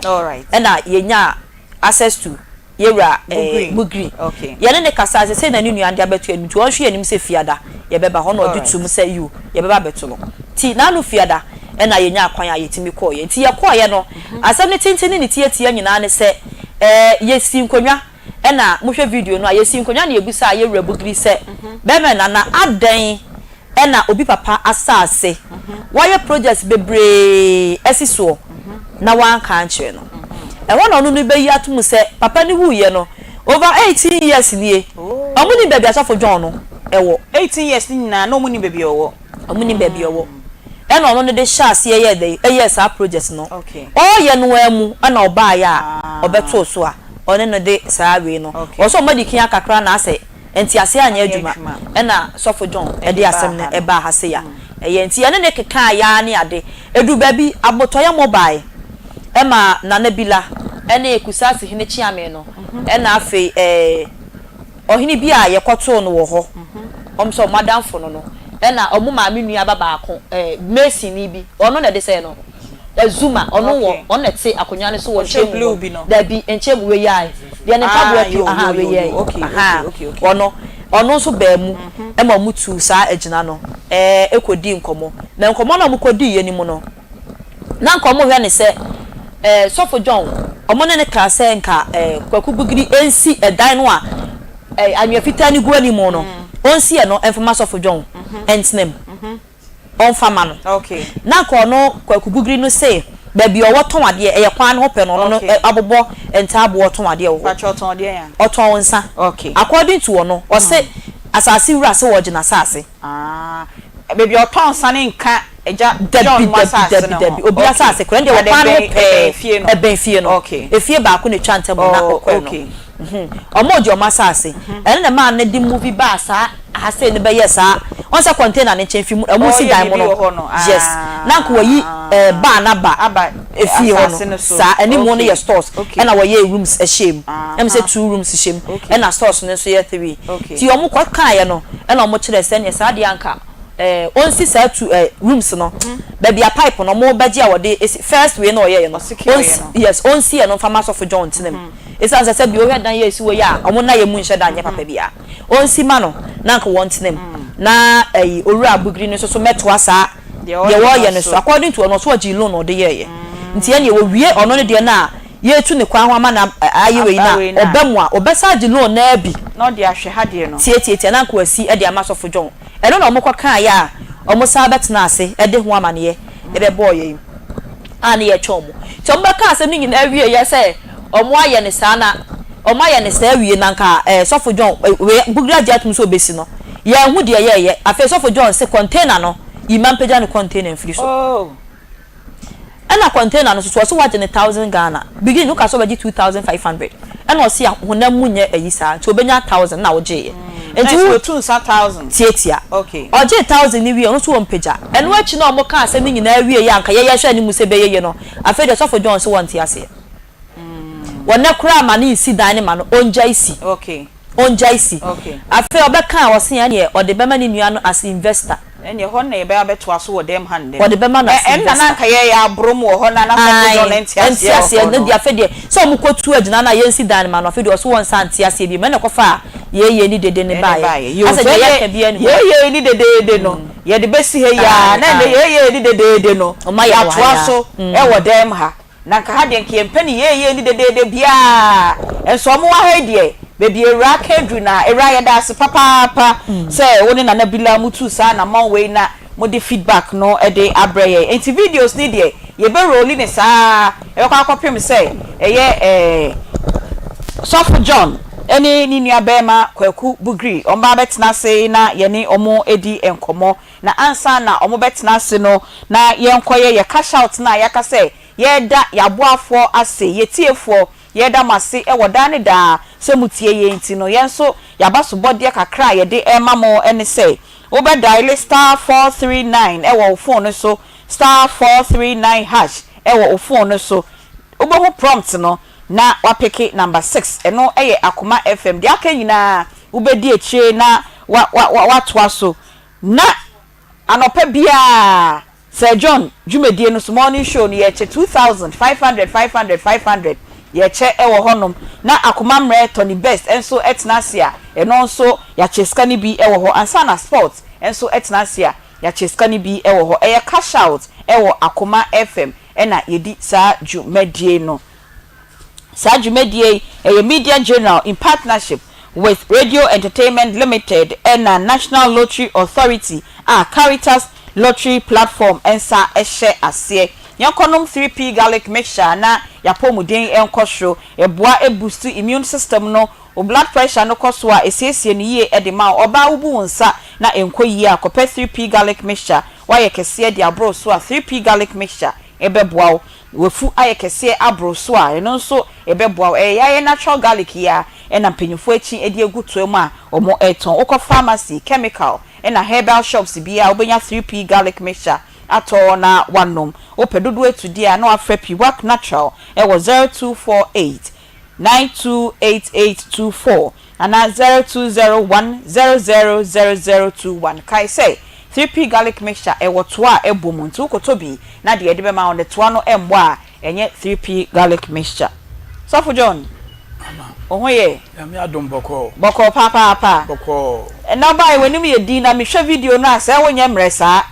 S4: ɛna yɛnyaa access to Yɛwura Bugiri. Yɛne no kasae sɛ sei na ne nua de abɛto yɛn anim nti ɔnhwɛ yɛn anim sɛ Fiada yɛbɛba hɔ na ɔgye toom sɛ yiw yɛbɛba abɛto no. Nti n'ano Fiada ɛna yɛnyaa kwan a yɛtumi kɔeɛ. Nti yɛkɔeɛ no asɛm no tenten ne ne tiatia nyinaa ne sɛ yɛsii nkonnwa Ɛna mohwɛ video no a, yɛsii nkonnwa na yɛbisaa yɛn wura Bugiri sɛ, Bɛrima Nana, adɛn na obi papa asase wayɛ projects bebree asi soɔ na wanka ankyerɛ no? Ɛhɔ na ɔno no bɛyi ato mu sɛ papa no wuiɛ no, over 18 years nie, wɔnnim baabi a Sɔfo John no wɔ.
S1: 18 years no nyinaa na wɔnnim baabi a ɔwɔ.
S4: Ɔmo nim baabi ɔwɔ. Ɛna ɔno no de hyɛɛ aseɛ yɛɛ dɛn, ɛyɛɛ saa project no. Ɔɔyɛ no ara mu ɛna ɔbaeɛ a ɔbɛtoo so a ɔne no de saa wei no. Ɔsɛ ɔmo adi kan aka koraa na asɛ nteaseɛ anyɛ adwuma ɛna Sɔfo John ɛde asɛm no ɛbaa ha sei a ɛyɛ. Nti yɛne no kekaaeɛ ara ne ade. Ɛduru baabi abotɔyam baeɛ ɛma Nana Bila ɛne Kusasi Hene Kyeame no ɛna afei ɛɛ. Ɔhene bi a yɛkɔtoo no wɔ hɔ, wɔn sɛ wɔn adamfo no no, ɛna wɔn maame nua ba baako, ɛɛ masonni bi, ɔno na ɛde sɛɛ no, Zuma, ɔno wɔ, ɔno na ɛte akonnwa no so wɔ nkyɛn mu hɔ. Dabi, nkyɛn mu, wei ae, deɛ ne mpaboa pue, ahaa, wei ae, ahaa, ɔno, ɔno nso baa mu ma wɔtuu saa agyina no, ɛɛ, kɔdii nkɔmmɔ. Na nkɔmmɔ no a wɔkɔdiiɛ no mu no, Na nka ɔmo hwɛ no sɛ eh sɔfo John ɔmo ne no kaa sɛ nka eh Kwaku Bugiri nsi ɛdan no a eh anwea fitaa no gu anim no ɔnsi ɛno mfa ma sɔfo John ntena mu ɔnfa ma no. Na nka ɔno Kwaku Bugiri no se baabi a ɔwɔ tɔn adeɛ ɛyɛ kwan no ho pɛ no ɔno no abobɔ ntaaboɔ ɔtɔn adeɛ wɔ hɔ. Ɔtɔn nsa. According to ɔno ɔse asase wura se ɔgye n'asase.
S1: Ah, baabi a ɔtɔn nsa no nka agya
S4: Dabi,
S1: John mo
S4: dabi,
S1: asase
S4: dabi,
S1: no ho.
S4: dabi. Obi
S1: Okay.
S4: asase koraa. Ɛndeɛ
S1: But
S4: wɔ kwan no ho
S1: ɛbɛn, ɛbɛn
S4: pɛɛ.
S1: fie no.
S4: Ɛbɛn fie no.
S1: Okay.
S4: Efie baako na etwa ntam na
S1: Oh,
S4: ɔkɔɛ no.
S1: okay.
S4: Mhm. Ɔmo gye ɔmo asase. Ɛno na ɛmaa no de movie baa saa ha sei no bɛyɛɛ saa. Wɔn sɛ container no nkyɛn fi mu, ɔmo
S1: Oh,
S4: si
S1: yɛ
S4: dan mu
S1: biribi
S4: no.
S1: wɔ hɔ no.
S4: Yes. Na nka wɔyi
S1: Ah.
S4: ɛɛ bar no aba
S1: Aba
S4: efie hɔ
S1: asase
S4: no.
S1: no so.
S4: Saa, anim no
S1: Okay.
S4: yɛ stores.
S1: Okay.
S4: Ɛna wɔyɛɛ rooms hyɛɛ mu. Ɛm sɛ
S1: Aha.
S4: two rooms hyɛ mu.
S1: Okay.
S4: Ɛna stores no nso yɛ three.
S1: Okay.
S4: Nti ɔmo kɔ kaeɛ no, ɛna ɔmo kyerɛɛ sɛ ɛneɛ saa deɛ anka ɛɛ ɔnsi saa two ɛɛ rooms no baabi a pipe no ɔmo bɛgye a wɔde esi first wei na ɔyɛeɛ no
S1: Ɔsecure yɛ
S4: ɔnsi
S1: no.
S4: yes ɔnsi ɛno nfa ma sɔfo John ntena mu. Esiane sɛ sɛbi wohwɛ dan yi a esi hɔ yi a ɔmo nna yɛ mu nhyɛ da nyɛ papa biara. Ɔnsi ma no na anka wɔntena mu. Na ɛyi Owura Abugiri no nso so mɛtoa saa
S1: Deɛ
S4: deɛ
S1: ɔyɛ no
S4: wɔreyɛ no
S1: so.
S4: so. According to ɔno ɔse ɔgyee loan na ɔde yɛeɛ. Nti ɛneɛ wɔwie ɔno ne deɛ no a. yɛretu ne kwan ho ama no ayɛ wei no a, ɔba mu a, ɔbɛsan agye loan no ara bi.
S1: Na ɔde ahwɛ ha deɛ no.
S4: Tiatiatia na anka wasi de ama Sɔfo John. Ɛno na wɔkɔkaeɛ a wɔsan bɛtenaa ase de ho amaneɛ bɛbɔɔ yɛn a na yɛretwɛn wɔn. Nti wɔbɛkaa asɛm no nyinaa wieeɛ sɛ wɔayɛ no saa na wɔayɛ no saa awie na anka eh, Sɔfo John, wei Bugri agye atom sɛ ɔbɛsi no. Yɛanhu deɛ yɛreyɛ. Afei Sɔfo John se container no, yi ma mpagya ne container mfiri so.
S1: Oh.
S4: Ɛna container no soso ɔse wagye no thousand Ghana beginning no woka sɛ ɔbɛgye 2500 ɛna ɔse a honam mu nyɛ ayi saa nti ɔbɛnya thousand na wogyeeɛ nti
S1: wo
S4: Nti
S1: nsa thousand
S4: tiatia
S1: okay.
S4: Ɔgyee thousand no wie ɔno nso ɔmpagya ɛno akyi na ɔmo kaa asɛm no nyinaa wie yɛ anka yɛyɛ hwɛ anim sɛ ɛbɛyɛ yie no afei deɛ sɔfo John se wɔnte aseɛ wɔ nɛ koraa ma no nsi dan no ma no ɔngyae si
S1: Okay.
S4: Ɔngyae si.
S1: Okay.
S4: Afei ɔbɛka a ɔse ɛneɛ ɔde bɛma ne nua no as investor.
S1: Ɛneɛ hɔ na yɛbɛba abɛtoa so wɔ dɛm ha ndɛ.
S4: Ɔde bɛma no
S1: Ɛ
S4: as
S1: ɛnna na
S4: investor.
S1: anka yɛyɛ abrom wɔ hɔ na na sɔfo John
S4: Ae,
S1: nte aseɛ
S4: ɛnte
S1: wɔ
S4: aseɛ.
S1: hɔ
S4: Ɛno
S1: no.
S4: deɛ afei deɛ sɛ ɔmo kɔ tu agyina no a yɛnsi dan no ma no afei deɛ ɔse wɔnsan nte aseɛ biom ɛna ɛkɔfaa yeeyei ne dede no
S1: Ɛne
S4: baeɛ.
S1: baeɛ. Yoo
S4: Asɛ
S1: nti
S4: deɛ
S1: ɛneɛ
S4: yɛka biara nni hɔ.
S1: yeeyei ne dedeede no yɛde bɛsi ha yi ara
S4: Ae,
S1: na ɛnɛ
S4: ae.
S1: yeeyei ne dedeede no
S4: Ɔmo ayɛ wɔ ha
S1: yɛatoa
S4: yi ara.
S1: so ɛwɔ dɛm ha. Na nka ha deɛ nka yɛmpɛ no yieyie ne dedeede biaa, nso ɔmo wɔ ha yi deɛ, baabi Awuraa ka aduru no a, Awuraa yɛda ase papaapa sɛ wo ne Nana Bila mo tuu saa anamɔn wei na mode feedback no de abrɛ yɛn. Enti videos no deɛ yɛbɛ rolli no saa ɛbɛkɔ akɔpem sɛ ɛyɛ eh, Sɔfo John ne ne nua barima Kwaku Bugri wɔn ba abɛtena ase na yɛne wɔn adi nkɔmmɔ. Na ansa na wɔbɛtena ase no, na yɛnkɔyɛ yɛ cash out no a yɛaka sɛ yɛreda yɛn aboafoɔ ase, yɛn atiefoɔ, yɛreda mo ase wɔ daa ne daa sɛ motie yɛn nti no, yɛn nso yɛn abasobɔdeɛ kakra a yɛde rema mo ne sɛ, wobɛ diale star 439 wɔ wo phone no so, star 439 hash wɔ wo phone no so, wobɛhu prompt no na woapeke number six, ɛno yɛ Akoma FM, deɛ aka nyinaa wobɛdi akyire na wa wa woatoa so. Na anɔpa biara Sir John dwumadie no so, morning show no, yɛkyɛ 2500, 500, 500, yɛkyɛ wɔ hɔnom. Na Akoma Mmerɛ, Tony Best nso tena ase a, ɛno nso yɛakyɛ sika no bi wɔ hɔ. Ansa na Sport nso tena ase a, yɛakyɛ sika no bi wɔ hɔ. Ɛyɛ cash out wɔ Akoma FM na yɛdi saa dwumadie no. Saa dwumadie yi, ɛyɛ Media General in partnership with Radio Entertainment Limited ɛna National Lottery Authority a Caritas Lottery Platform nsa hyɛ aseɛ. Yɛnkɔnom 3P Garlic Mixture na y'apɔmuden nkɔ soro. Ɛboa boost immune system no, wo blood pressure no kɔ so a, ɛsiesie no yie de ma wo. Ɔbaa wobu wo nsa na ɛnkɔ yie a, kɔpɛ 3P Garlic Mixture. Woayɛ kɛseɛ de aboro so a, 3P Garlic Mixture bɛboa wo. W'afu ayɛ kɛseɛ aboro so a, ɛno nso ɛbɛboa wo. Ɛyɛ yayɛ natural garlic yi ara na mpanyinfoɔ akyi de agu toa mu a wɔretɔn. Wokɔ pharmacy, chemical ɛna herbal shops biara a, wobɛnya 3P garlic mixture atɔ na woanom. Wopɛ dodoɔ atu deɛ a, na woafrɛ Piwak Natural wɔ 0248 928824 anaa 0201 000021. Kae sɛ, 3P Garlic Mixture, ɛwɔ toa a ɛbɔ mu, nti wokɔtɔ bi na deɛ yɛde bɛma wo no toa no mmɔ a, ɛnyɛ 3P Garlic Mixture. Sɔfo John, wo ho yɛ?
S5: Nyame adom bɔkɔɔ.
S1: Bɔkɔɔ papaapa.
S5: Bɔkɔɔ.
S1: Ɛnna wobaeɛ w'anim yɛ dinn na mehwɛ video no a, sɛɛ wonyɛ mmerɛ saa.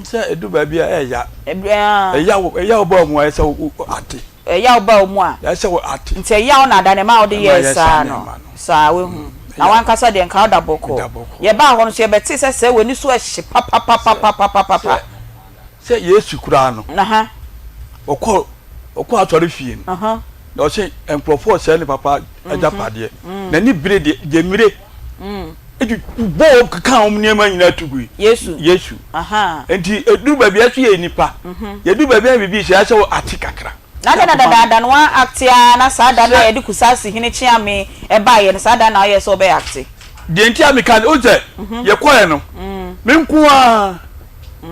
S5: Sɛ ɛdu baabi a ɛya. Ɛya ɛya wo ba mu a ɛsɛ wo ate.
S1: Ɛyaw ba wo mu a.
S5: Ɛsɛ wo ate.
S1: Nti ɛyaw na ada na ɛma wode yɛɛ saa no. Saa, woahu. Na w'ankasa deɛ nka woda bɔkɔɔ. Yɛbaa hɔ no nso yɛbɛtee sɛ sɛɛ w'ani so ɛhye papapapapapapa.
S5: Sɛ Yesu koraa no, ɔkɔ ɔkɔ asɔre fie no, na ɔse nkurɔfoɔ sɛe ne papa agyapadeɛ. N'ani bere deɛ, gyemmire. Eti bɔɔ keka wɔn nneɛma nyinaa tu gui.
S1: Yesu.
S5: Yesu. Nti eduru baabi a ɛso yɛ nipa. Yɛduru baabi a biribi hyɛ asɛ wɔ ate kakra.
S1: Na adɛn na dadaada no wa acte ara na saa da no a yɛde Kusasi hene Kyeame baeɛ no saa da no na woyɛɛ sɛ wobɛ acte?
S5: Deɛ nti a meka no, wohu sɛ yɛkɔeɛ no, me nko ara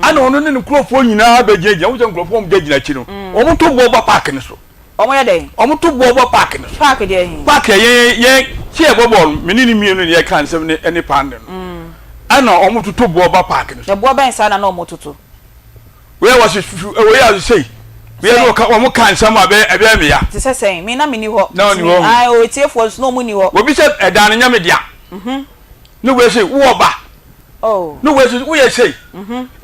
S5: ɛna ɔno ne ne nkurɔfoɔ nyinaa bɛgyinagyina, wohu sɛ nkurɔfoɔ a wɔgyinagyina akyi no, wɔto boɔ ba park no so.
S1: Wɔn yɛ dɛn?
S5: Wɔn to boɔ bɔ park no so.
S1: Park deɛ he?
S5: Park a yɛn yɛn sɛ yɛbɔ bɔɔl no, me ne ne mmienu na yɛka nsɛm ne ne paande no. Ɛna wɔn toto boɔ ba park no so.
S1: Na boɔ bɛn saa na na wɔn toto?
S5: Wei a wɔsi fufu, wei a wɔsi sei. Wei a wɔka wɔn ka nsɛm a ɛbɛyɛ ɛbɛyɛ me ya.
S1: Te sɛ sɛn? Me na me ni hɔ.
S5: Na ɔni hɔ.
S1: Ae, otiefoɔ nso na wɔn ni hɔ.
S5: Obi sɛ ɛdan no nyɛ me dea. Ne wei sɛ wowɔ ba.
S1: Oh.
S5: Ne wei sɛ woyɛ sei.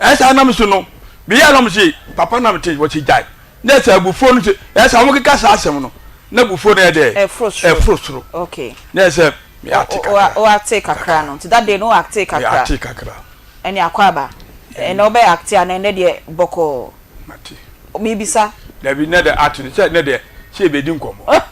S5: Ɛsaa nam so no, meyɛ nam se papa nam te wɔsi gyae. Na sɛ abufuo no ɛyɛ sɛ wɔkeka saa asɛm no, na abufuo no yɛ dɛ?
S1: Ɛforo soro.
S5: Ɛforo soro.
S1: Okay.
S5: Na ɛyɛ sɛ me ate kakra.
S1: O ate kakra no, nti that day no o ate kakra.
S5: Me ate kakra.
S1: Ɛne akɔ aba. Ɛnɛ wobɛ ate anaa ɛnɛ deɛ bɔkɔɔ?
S5: Mate.
S1: Mebisa.
S5: Dabi, nɛ deɛ ate no, sɛ nɛ deɛ sɛ yɛbɛdi nkɔmmɔ.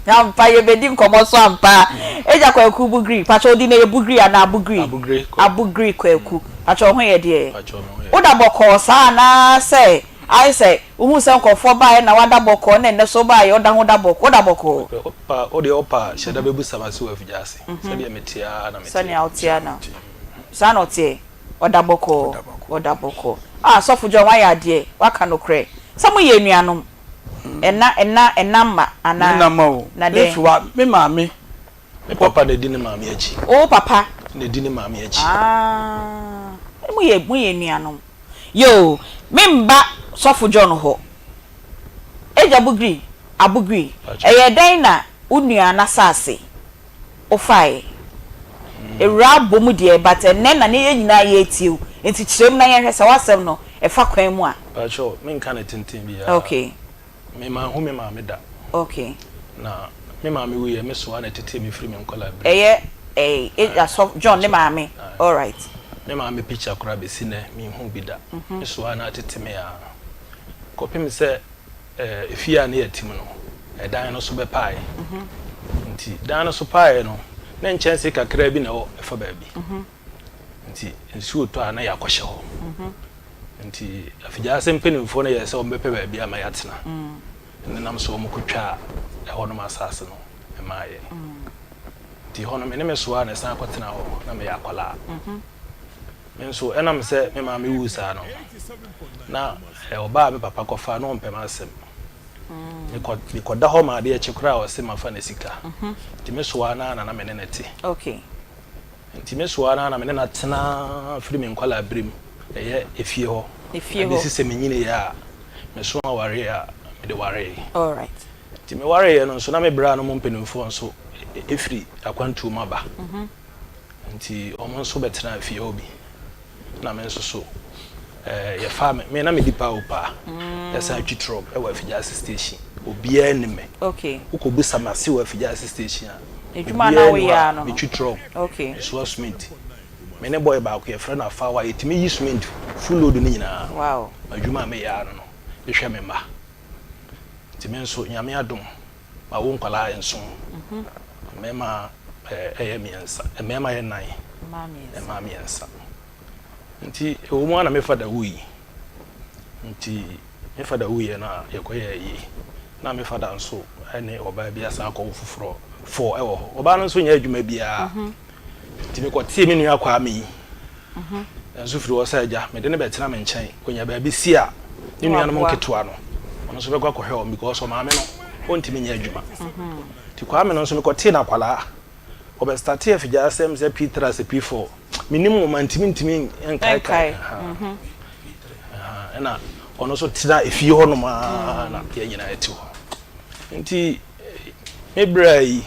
S1: Ampa, yɛbɛdi nkɔmmɔ so ampa. Agya Kwaku Bugri, pakyɛ wo din no ɛyɛ Bugri anaa Abugri?
S6: Abugri Kwaku.
S1: Abugri Kwaku. Pakyɛ wo ho yɛ deɛ?
S6: Pakyɛ me ho yɛ.
S1: Woda bɔkɔɔ saa anaa sɛ ayɛ sɛ wohuu sɛ nkurɔfoɔ baeɛ na woada bɔkɔɔ na ɛnnɛ so wobaeɛ woda ho da bɔkɔɔ, woda bɔkɔɔ?
S6: Wopa, wo deɛ wopa a, hyɛ da bɛbusa m'ase wɔ afigyase. Sɛdeɛ meteɛ ara na meteɛ.
S1: Sɛnea woteɛ ara na, saa na ɔteɛ? Ɔda bɔkɔɔ, ɔda bɔkɔɔ. Ah Sɔfo John wayɛ adeɛ, waka nokorɛ. Sɛ moyɛ anuanom, ɛna, ɛna, ɛna mma anaa?
S5: Me na mma o.
S1: Na
S5: Me
S1: dɛn?
S5: nso wa, me maame.
S6: Me papa na edi ne maame akyi.
S1: Wo papa?
S6: Na edi ne maame akyi.
S1: Ah, moyɛ, moyɛ anuanom. Yoo, me mba Sɔfo John hɔ. Agya Bugri, Abugri, ɛyɛɛ dɛn na wo nua n'asaase wofaeɛ? Awuraa bɔ mu deɛ but ɛnnɛ na ne yɛn nyinaa yɛretie wo nti kyerɛ mu na yɛnhwɛ sɛ w'asɛm no ɛfa kwan mu a.
S6: Pakyɛw, menka no tenten biara.
S1: Okay.
S6: Me manhu me maame da.
S1: Okay.
S6: Na me maame wuiɛ, me soa na ɛtetee me firi me nkwadaa berɛ mu.
S1: Ɛyɛ ɛɛ Asɔfo John ne maame, alright.
S6: Me maame picture koraa bɛsi nnɛ menhuu bi da. Me soa na atete me ara kɔpem sɛ efie a na yɛte mu no, ɛdan no so bɛpaeɛ. Nti dan no so paeɛ no, na nkyɛnse kakraa bi na ɛwɔ ɛfa baabi. Nti nsuo tɔ a na yɛakɔhyɛ hɔ. Nti afigyaase mpanimfoɔ no yɛɛ sɛ wɔbɛpɛ baabi ama yɛatena. Ɛno nam so wɔkɔtwaa ɛhɔnom asase no maa yɛn. Nti hɔ no me ne me soa na ɛsan kɔtenaa hɔ, na meyɛ akwadaa. Me nso, ɛnam sɛ me maame wuu saa no, na ɔbaa a me papa kɔfaa no ɔmpɛ m'asɛm. Mekɔ mekɔda hɔ ma adeɛ kye koraa a ɔse mafa ne sika. Nti me soa no ara na na me ne no te. Nti me soa no ara na me ne no atena firi me nkwadaa berɛ mu, ɛyɛ efie hɔ. Abɛsi sɛ menyiniiɛ a, meso awareɛ a mede waree. Nti mewareeɛ no nso, na me bra no mu mpanimfoɔ nso firi akwantuo mu aba. Nti wɔn nso bɛtenaa fie hɔ bi. Na me nso so yɛfaa me, me na medi paa o paa. Yɛsan twi trɔk wɔ Afigyase station. Obiara nnim me. Wokɔbisa me ase wɔ Afigyase station a, obiara nni hɔ a metwi trɔk, mesoa cement. Me ne boy baako yɛfrɛ no Afawa, yɛtumi yi cement full load no nyinaa. M'adwuma a meyɛ ara no no, de hwɛ me mma. Nti me nso Nyame adom, Mawo nkwadaa nson. Mmarima yɛ mmiɛnsa, mmarima yɛ nnan, mmaa mmiɛnsa. Nti ɛwɔ mu ara na me fada wui. Nti me fada wuiɛ no a yɛkɔyɛɛ ayie. Na me fada nso ne ɔbaa bi asan akɔwo foforɔ four wɔ hɔ. Ɔbaa no nso nyɛ adwuma biara. Nti mekɔtee me nua Kwame yi nso firi hɔ sɛ, Agya, mede no bɛtena me nkyɛn. Ɔnya baabi si a, ne nuanom nketewa no, ɔno nso bɛkɔ akɔhwɛ wɔn because ɔmaame no, ɔntumi nyɛ adwuma. Nti Kwame no nso mekɔtee no akwadaa. Ɔbɛstartee afigyaasɛm sɛ P3 asɛ P4. Mennim nwoma nti mentumi nkaekae. Ɛna ɔno nso tena efie hɔnom ara na yɛn nyinaa yɛte hɔ. Nti me berɛ yi,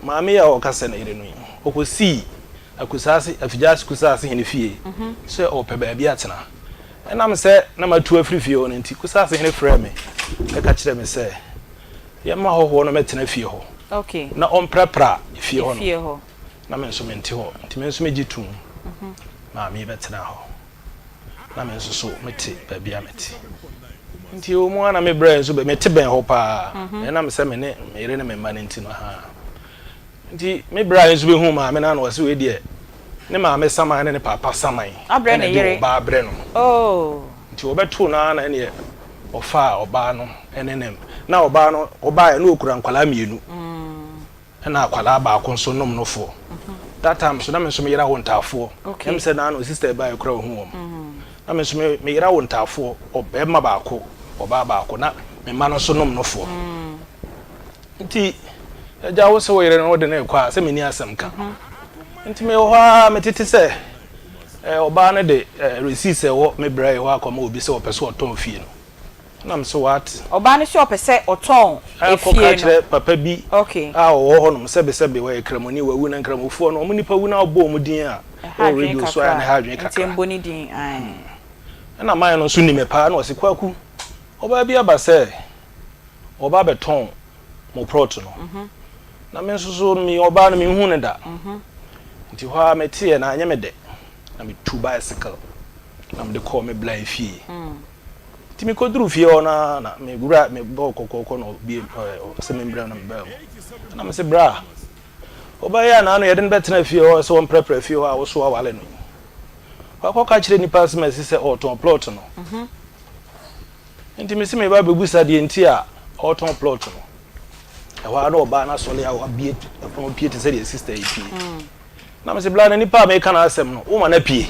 S6: maame yi a ɔka sɛ ne yere no yi, ɔkɔsii Akusaase, Afigyaase Kusaase hene fie sɛ ɔrepɛ baabi atena. Ɛnam sɛ na matu afiri fie hɔ no nti, Kusaase hene frɛɛ me ka kyerɛɛ me sɛ yɛmma hɔhoɔ no mmɛtena fie hɔ na ɔmprapra efie hɔ no. Na me nso mente hɔ, nti me nso megye toom. Maame yi bɛtenaa hɔ. Na me nso so mete baabi a mete. Nti ɛwɔ mu ara na me brɛ nso bɛ, mete bɛn hɔ paa. Na ɛnam sɛ me ne me yere ne me mma no nti no, ahaa. Nti me bra yi nso bɛhuu maame no a na ɔse wei deɛ ne maame saman ne ne paapa saman
S1: Abrɛ
S6: ɛna
S1: ne
S6: ɛde
S1: yere.
S6: ɔbaa brɛ no.
S1: Oh.
S6: Nti wɔbɛtoo no ara na ɛneɛ ɔfaa ɔbaa no ɛne ne, na ɔbaa no ɔbaeɛ na ɔkura nkwadaa mmienu. Ɛna akwadaa baako nso nom nofoɔ. That time nso na me nso me yera wo ntaafoɔ.
S1: Okay.
S6: Ɛm sɛ naano sister ɛbaeɛ koraa ɔhu wɔn. Na me nso me me yera wo ntaafoɔ, ɔbarima baako, ɔbaa baako na me mma no nso nom nofoɔ. Nti agya wo se wo yere no wode no rekɔ a sɛ menni asɛm ka. Nti mewɔ hɔ ara metete sɛ ɔbaa no de receipts a ɛwɔ me bra yi hɔ akɔma obi sɛ ɔpɛ sɛ ɔtɔn fie no. Ɛna mese what?
S1: Ɔbaa no se ɔpɛ sɛ ɔtɔn
S6: Akɔka
S1: efie no.
S6: akyerɛ papa bi
S1: Okay.
S6: a ɔwɔ hɔnom sɛbesɛbe ɔyɛ Kramoni wawu na Nkramofoɔ no wɔn nipa wu na wobɔ wɔn din a
S1: Ɛha
S6: ɛwɔ
S1: adwene
S6: radio so a ɛyɛ a na
S1: kakra.
S6: ɛha adwene
S1: Nti
S6: kakra.
S1: mbɔ ne din ae.
S6: Ɛna man no nso nim me paa na ɔse Kwaku. Ɔbaa bi aba sɛ ɔreba abɛtɔn mo prɔt no. Na me nso so me ɔbaa no menhuu no da. Nti hɔ ara meteeɛ na anyɛ me dɛ. Na metu bicycle na mede kɔɔ me bla fie. Nti mekɔduruu fie hɔ no ara na me wura mebɔɔ kɔkɔɔkɔ na ɔbie ɔsɛ membra na mebaa mu. Ɛna mese bra, ɔbaa yi a naano yɛde no bɛtena fie hɔ sɛ ɔmprɛprɛ fie hɔ a wo so awale no yi. Wakɔka kyerɛ nnipa asɛm a ɛsi sɛ ɔretɔn plot no. Nti mese meba abɛbusa deɛ nti a ɔretɔn plot no. Ɛhɔ ara na ɔbaa no asɔre a wabie ɛpono pie te sɛ deɛ sister yi pie. Na mese bla na nipa a meka n'asɛm no woma no apue.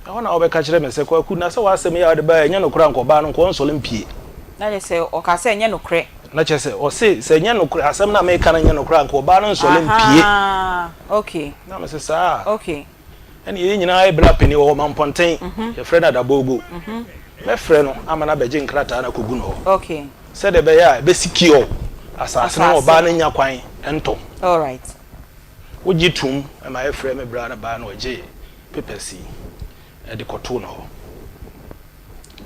S6: Ɛhɔ na wobɛka kyerɛ me sɛ Kwaku na sɛ w'asɛm yi a wode baeɛ ɛnyɛ nokorɛ a nka ɔbaa no nka ɔnsɔre mpie.
S1: Na kyerɛ sɛ ɔka sɛ ɛnyɛ nokorɛ.
S6: Na kyerɛ sɛ ɔse sɛ ɛnyɛ nokorɛ asɛm no a meka no nyɛ nokorɛ a nka ɔbaa no nsɔre mpie.
S1: Ahaa okay.
S6: Na mese saa a.
S1: Okay.
S6: Ɛne yɛn nyinaa yɛ bra panin wɔ hɔ Mampɔnten, yɛfrɛ no Adaboogo. Mɛfrɛ no ama no abɛgye nkrataa no akɔgu no hɔ sɛdeɛ ɛbɛyɛ a ɛbɛsikio asase no na ɔbaa no nnya kwan ntɔ. Wogye toom ma yɛfrɛɛ me bra no baeɛ na ɔgyee papers yi de kɔtoo no hɔ.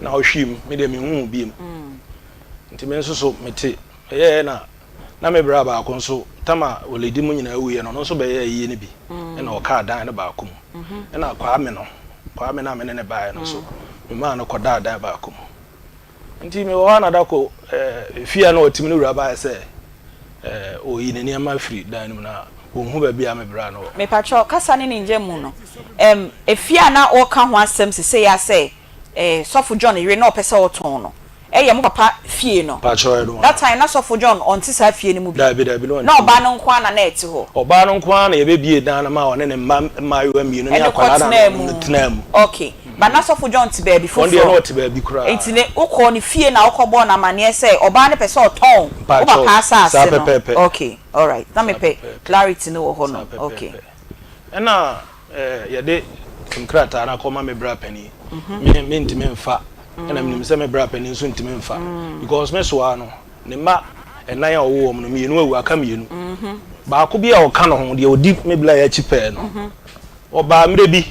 S6: Na ɔhwee mu, me deɛ menhuu biom. Nti me nso so mete, ɛyɛɛ na Na me bra baako nso, tam a Oledi mu nyinaa wuiɛ no, ɔno nso bɛyɛɛ ayie no bi, ɛna ɔkaa dan no baako mu. Ɛna Kwame no, Kwame no a me ne no baeɛ no nso, memaa no kɔdaa dan baako mu. Nti mewɔ hɔ a na da ko, eh, efie a na ɔte mu no wura baeɛ sɛ, eh, ɔreyi ne nneɛma afiri dan no mu na ɔnhu baabi a me bra no wɔ.
S1: Mepakyɛw, kasa ne ne ngya mu no, ɛm, efie a na wɔreka ho asɛm sesei ara sɛ, eh, Sɔfo John yere na ɔpɛ sɛ ɔtɔn no, ɛyɛ mo papa fie no.
S6: Pakyɛw ɛno
S1: That time na Sɔfo John ɔnte saa fie no mu bi.
S6: Dabi dabi na ɔnte
S1: Na ɔbaa no nko ara na na ɛte hɔ.
S6: Ɔbaa no nko ara na yɛbɛbie dan no maa ɔne ne mma mmaayewa mmienu ne
S1: Ɛde
S6: akwadaa no a na
S1: kɔtenaa
S6: ɔne
S1: mu.
S6: no tenaa mu.
S1: Okay. But na Sɔfo John te baabi
S6: Ɔno deɛ na
S1: foforɔ.
S6: ɔte baabi koraa.
S1: Nti ne wokɔɔ ne fie na wokɔbɔɔ no amaneɛ sɛ ɔbaa no pɛ sɛ ɔtɔn wo
S6: Mpakyɛw,
S1: papa
S6: saa
S1: asaase no.
S6: pɛpɛɛpɛ.
S1: Okay, alright. Na
S6: Saa
S1: mepɛ
S6: pɛpɛɛpɛ.
S1: clarity no wɔ hɔ
S6: Saa
S1: nom. Okay.
S6: pɛpɛɛpɛ. Ɛna yɛde nkrataa no akɔma me bra panin. Me mentumi mfa ɛna menim sɛ me bra panin nso ntumi mfa because me soa no ne mma ɛnan a ɔwɔ wɔn no mmienu awu aka mmienu. Baako bi a ɔka ne ho deɛ ɔdi me bra yi akyi pɛɛ no ɔbaa mmerɛ bi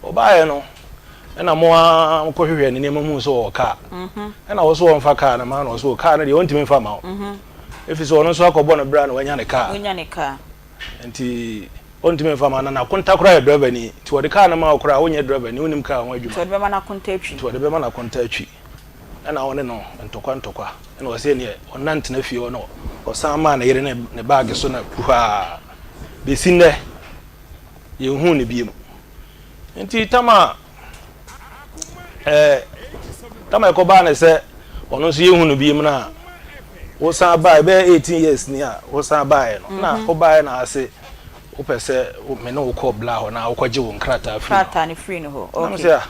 S6: ɔbaeɛ no ɛna mo ara mokɔhwehwɛ ne nneɛma mu sɛ ɔwɔ kaa ɛna wɔ so wɔmfa kaa no ma na ɔso kaa no deɛ ɔntumi mfa ma wo ɛfiri sɛ ɔno nso akɔbɔ no bra na wanya ne kaa. Nti ɔntumi mfa ma no n'akonta koraa yɛ driver ni nti wɔde car no ma wo koraa wonyɛ driver ni wonnim car ho adwuma
S1: Nti ɔde bɛma n'akonta atwi.
S6: Nti ɔde bɛma n'akonta atwi ɛna ɔne no ntɔkwa ntɔkwa ɛna ɔsɛ neɛ ɔnna ntena fie hɔ na ɔsan maa ne yere ne ne baage so na puhaa bɛsi nnɛ yɛnhuu no biom nti tam a Ɛɛ, tam a ɛkɔbaa ne sɛ ɔno nso yɛhu no biem no a, wosan baeɛ bɛyɛ 18 years ni a wosan baeɛ no, na mhm. wobaeɛ na ase wopɛ sɛ me ne wo kɔ bla hɔ na wokɔgye wo nkrataa firi
S1: krataa no firi no hɔ.
S6: Na me sɛ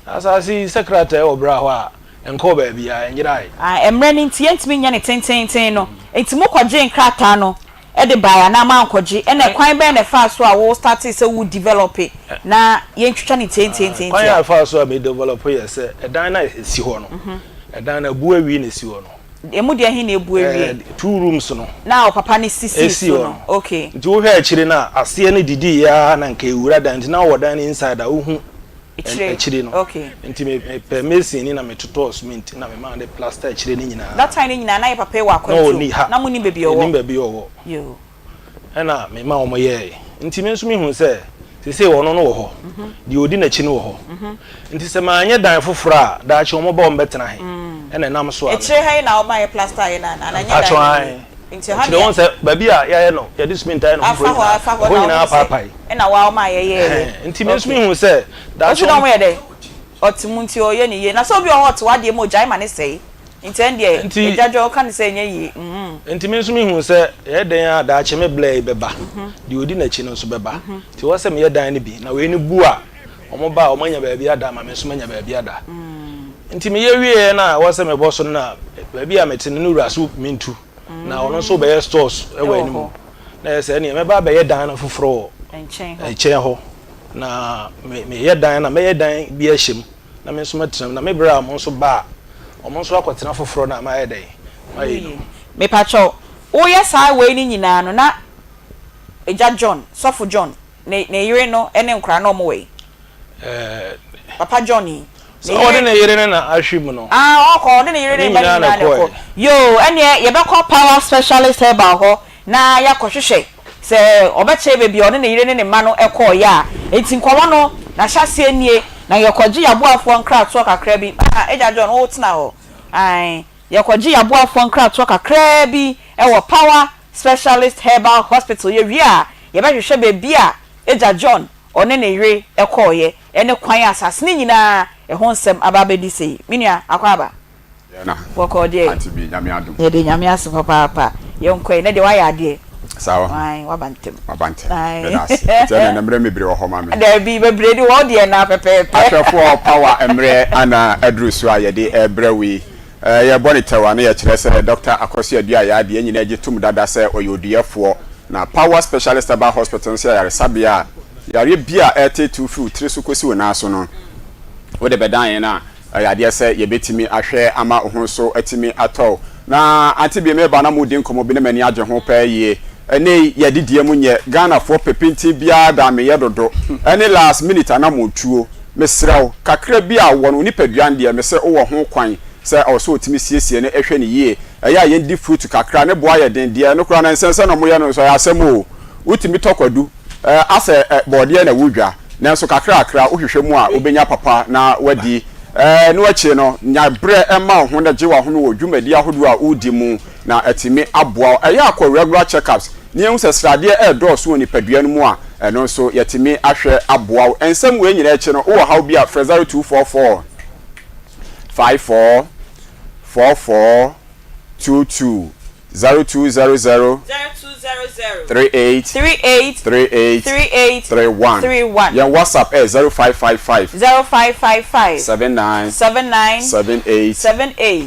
S6: ah, asase yi sɛ krataa wɔ bra hɔ a ɛnkɔɔ baabi a ɛnyerae.
S1: Ah, mmerɛ no nti yɛntumi nyɛ no tententen no nti mokɔgyee nkrataa no de baeɛ anaa moankɔgye? Ɛna kwan bɛn na ɛfaa so a wo startee sɛ wo develope na yɛntwitwa no
S6: ntiantiantiantia? Kwan a ɛfaa so a me develope yɛ sɛ ɛdan no a ɛsi hɔ no, ɛdan no abu awie na ɛsi hɔ no.
S1: Ɛmu deɛ he na ɛbu awie?
S6: Two rooms no.
S1: Na ɔpapa no sisii so no, okay.
S6: Nti wohwɛ akyire no a, aseɛ no didiiɛ ara na nka ɛwura dan nti na wowɔ dan no inside a wohu akyire no.
S1: Okay.
S6: Nti me mepɛ mason ni na me totɔɔ cement na me maa no plaster akyire no nyinaa.
S1: That time no nyinaa na yɛ papa yi wɔ akwantuo
S6: mu?
S1: Na mo nim baabi ɔwɔ?
S6: Yɛnim baabi ɔwɔ.
S1: Yoo.
S6: Ɛna me ma wɔn yɛɛe. Nti me nso me hu sɛ seesei ɔno no wɔ hɔ, deɛ ɔdi n'akyi no wɔ hɔ. Nti sɛ manyɛ dan foforɔ a, daakye wɔn ba wɔn bɛtena he? Ɛna ɛnam so a me.
S1: Akyire ha yi na wɔma yɛ plaster yɛ no anaa? Anaa nyɛ dan
S6: Mpakyɛw
S1: no
S6: ae.
S1: nie? Nti ɛha
S6: Akyire
S1: deɛ.
S6: wohu sɛ baabi a yɛayɛ no, yɛde cement ayɛ no
S1: Afa
S6: foforɔ
S1: hɔ
S6: nyinaa,
S1: afa hɔ
S6: ɛhɔ
S1: na
S6: nyinaa
S1: wohu sɛ
S6: apaapae.
S1: ɛna waa wɔma yɛyɛɛyɛ.
S6: Ɛhɛn, nti me nso
S1: Okay.
S6: me hu sɛ
S1: Wosi
S6: daakye
S1: na
S6: wɔn.
S1: wɔyɛ dɛ? Ɔte mu nti ɔyɛ ne yie. Na sɛ obi wɔ hɔ a ɔte w'adeɛ mu a ogyae ma ne sɛe. Nti ɛndeɛ
S6: Nti.
S1: agya dwa woka no sɛ ɛnyɛ yie mm.
S6: Nti me nso me hu sɛ ɛyɛ dɛn a daakye me blɛ yi bɛba, deɛ ɔdi n'akyi no nso bɛba. Nti ɛwɔ sɛ meyɛ dan no bi, na wei no bu a, wɔn ba a wɔn anya baabi ada ama me nso manya baabi ada. Nti meyɛ wieɛ no a ɛwɔ sɛ mebɔ so no na baabi a mete no ne wura so mentu, na ɔno nso rebɛyɛ stores wɔ anim. Na ɛyɛ sɛ ɛneɛ mɛba abɛyɛ dan no foforɔ wɔ nkyɛn hɔ, na meyɛ dan no a mɛyɛ dan bi ahyɛ mu. na me nso mɛtena mu, na me berɛ a wɔn nso ba a, wɔn nso akɔtena foforɔ no a mayɛ dɛn? Mayɛ no mu.
S1: Mepakyɛw, woyɛ saa wei no nyinaa no na Agya John, Sɔfo John, ne ne yere no ne nkwadaa no wɔn wɔ he?
S6: Ɛɛ.
S1: Papa John yi.
S6: Sɛ ɔde ne yere no na ahwe mu no.
S1: Ah ɔkɔ, ɔne ne yere ne ne mma no nyinaa na ɛkɔ. Yoo, ɛneɛ yɛbɛkɔ Power Specialist Herbal hɔ na yɛakɔhwehwɛ sɛ ɔbɛkyerɛ baabi a ɔne ne yere ne ne mma no kɔeɛ a. Enti nkɔmmɔ no, n'ahyɛaseɛ nie, na yɛkɔgye yɛn aboafoɔ nkratoɔ kakra bi. Ah, Agya John, wotena hɔ? Ae, yɛkɔgye yɛn aboafoɔ nkratoɔ kakraa bi wɔ Power Specialist Herbal Hospital. Yɛwie a, yɛbɛhwehwɛ baabi a Agya John, ɔne ne yere kɔeɛ, ne kwan a asase no nyinaa ɛho nsɛm aba abɛdi sei. Me nua, Akwaaba.
S7: Yɛna.
S1: Bɔkɔɔ deɛ.
S7: Auntie B, Nyame adom.
S1: Yɛde Nyame ase papaapa. Yɛnkɔ yi, nɛ deɛ wayɛ adeɛ.
S7: Saa wɔ.
S1: Ae, waba ntɛm.
S7: Maba ntɛm.
S1: Ae.
S7: Meda ase. Nti ɛnɛ mmerɛ bebree wɔ hɔ ma me.
S1: Daabi, bebree de wɔ wo deɛ naa pɛpɛɛpɛ.
S7: Ahwɛfoɔ power mmerɛ ana aduru so a yɛde rebrɛ wo yi. Yɛbɔ no tɛw a na yɛkyerɛ sɛ Dɔkta Akwasu Aduah deɛ yɛn nyinaa gye tom dada sɛ ɔyɛ oduyɛfoɔ. Na Power Specialist Herbal Hospital nso yɛ ayaresabea a yareɛ bi a ɛreteetew firi wo tiri so kɔsi wo nan so no, wode bɛdan yɛn a, Ɛyɛ adeɛ sɛ yɛbɛtumi ahwɛ ama wo ho so atumi atɔ wo. Na Auntie Bee meba na moredi nkɔmmɔ bi na m'ani agye ho paa yie. Ɛnnɛ yi yɛadidie mu nyɛ Ghanafoɔ pɛ pintinn biara da meyɛ dodo ɛne last minute anammɔntuo. Mesrɛ wo, kakra bi a wowɔ no, wo nipadua no deɛ mese wowɔ ho kwan sɛ ɛwɔ sɛ wotumi siesie no hwɛ no yie. Ɛyɛ a yɛndi fruit kakra, ne boɔ ayɛ den deɛ, ɛno koraa no ɛnsɛ sɛ na wɔyɛ no nso ɛyɛ asɛm o. Wotumi tɔ kwadu. Asɛ bɔɔdeɛ na wodwa, nanso kakrakra wohwehwɛ mu a wobɛnya papa na woadi. Ɛno akyi no, nya berɛ ma wo ho na gye w'ahome wɔ dwumadi ahodoɔ a woredi mu na atumi aboa wo. Ɛyɛ a kɔ regular check-ups na yɛhu sɛ sradeɛ redɔɔso wɔ nipadua no mu a, ɛno nso yɛatumi ahwɛ aboa wo. Nsɛm wei nyinaa akyi no, wowɔ haw bi a, frɛ 0244 54 44 22 0200 38 38 31. Yɛn WhatsApp yɛ 0555 79 78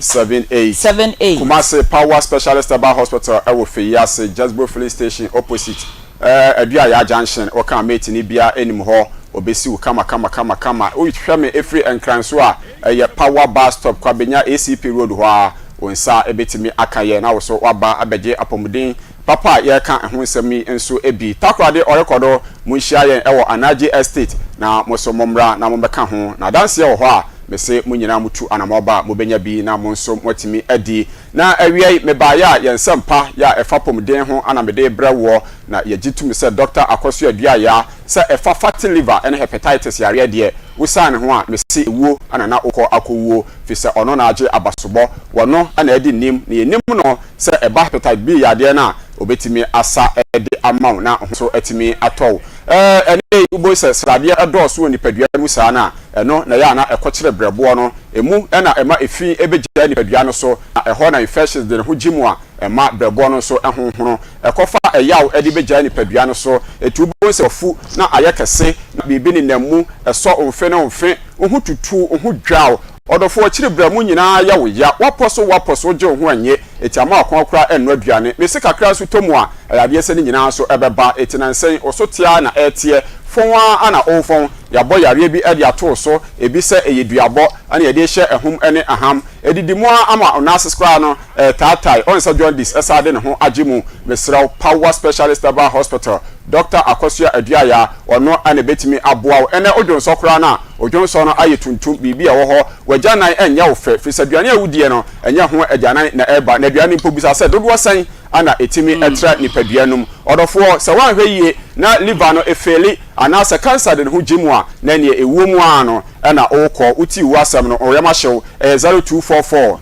S7: 78. Kumasi Power Specialist Herbal Hospital wɔ Feyiase, Jasbo Filling Station opposite Aduayaa Junction. Woka mate no biara anim hɔ, ɔbɛsi wo kama kama kama kama. Wohwɛ me firi Nkran so a, Ɛyɛ Power Bus Stop, Kwabenya ACP Road hɔ ara. Wo nsa bɛtumi aka yɛn na wo nso woaba abɛgye apɔmuden papa a yɛreka ho nsɛm yi nso bi. Takoradi Ɔrekɔdo, monhyia yɛn wɔ Anagye Estate na mo nso mommra na mommɛka ho. Na adanseɛ wɔ hɔ a, mese mo nyinaa motu anamɔn ba a, mobɛnya bi na mo nso moatumi adi. Na awiei, mebaeɛ a, yɛn nsɛmpa yɛ a ɛfa apɔmuden ho na mede rebrɛ woɔ, na yɛgye tom sɛ Dɔkta Akɔso Aduayaa, Sɛ ɛfa fatty liver ne hepatitis yareɛ deɛ, wo siane ho a, mese ewuo na na wokɔ akɔwuo, fisɛ ɔno na agye abasobɔ, wɔno na adi nim, na yɛnim no sɛ ɛba hepatite B yadeɛ no a, ɔbɛtumi asa de ama wo na ho nso atumi atɔ wo. Ɛnnɛ yi wobɛhu sɛ sradeɛ dɔɔso wɔ nipadua no mu saa no a, ɛno na ɛyɛ a na ɛkɔkyere brɛboɔ no, ɛmu na ɛma efi bɛgya nipadua no so, na ɛhɔ na infections de ne ho gye mu a, ɛma brɛboɔ no nso honhono. Ɛkɔfa ɛyaw de begyae nipadua no so. Enti wubehu sɛ wafu na ayɛ kɛse, na biribi nenam mu, ɛsɔ wo mfe ne wo mfe, wo ho tutu, wo ho dwaw. Ɔdɔfo, akyiri bra mu nyinaa yɛ wo ya, woapɔ so, woapɔ so, wogye wo ho nnye, enti ama w'akɔnnɔ koraa nnɔ aduane. Mese kakra nso tɔ mu a, ɛyɛ adeɛ sɛ ne nyinaa nso ɛbɛba. Enti nnansa yi, wo so te ara na ɛreteɛ, fɔn ara na worefɔn. Yɛabɔ yareɛ bi de ato wo so, ebi sɛ ɛyɛ duabɔ na yɛde rehyɛ ahum ne aham. Ɛdidi mu ara ama wo nan ase koraa no, Ɛretaatae, ɔn sɛ jaundice san de ne ho agye mu. Mesrɛ wo, Power Specialist Herbal Hospital, Doctor Akosua Aduaya, ɔno na ɛbɛtumi aboa wo. Ɛnnɛ wodwonsɔ koraa no a, wo dwonsɔ no ayɛ tuntum, biribi a ɛwɔ hɔ, w'agyanan nyɛ wo fɛ, firi sɛ aduane a wodie no, ɛnyɛ ho agyanan na ɛreba. Na aduane no mpo, bisa sɛ dodoɔ sɛn na ɛtumi tra nipadua no mu. Ɔdɔfoɔ, sɛ woanhwɛ yie na liver no feeli anaasɛ cancer de ne ho gye mu a, na ɛneɛ ɛwuo mu ara no na worekɔ. Wotii wo asɛm no, wo yam ahye wo. Ɛyɛ 0244.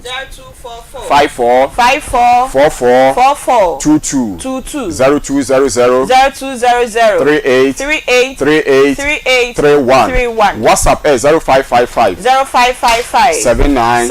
S7: 54 44 22 0200 38 38 31 WhatsApp ɛyɛ 0555 79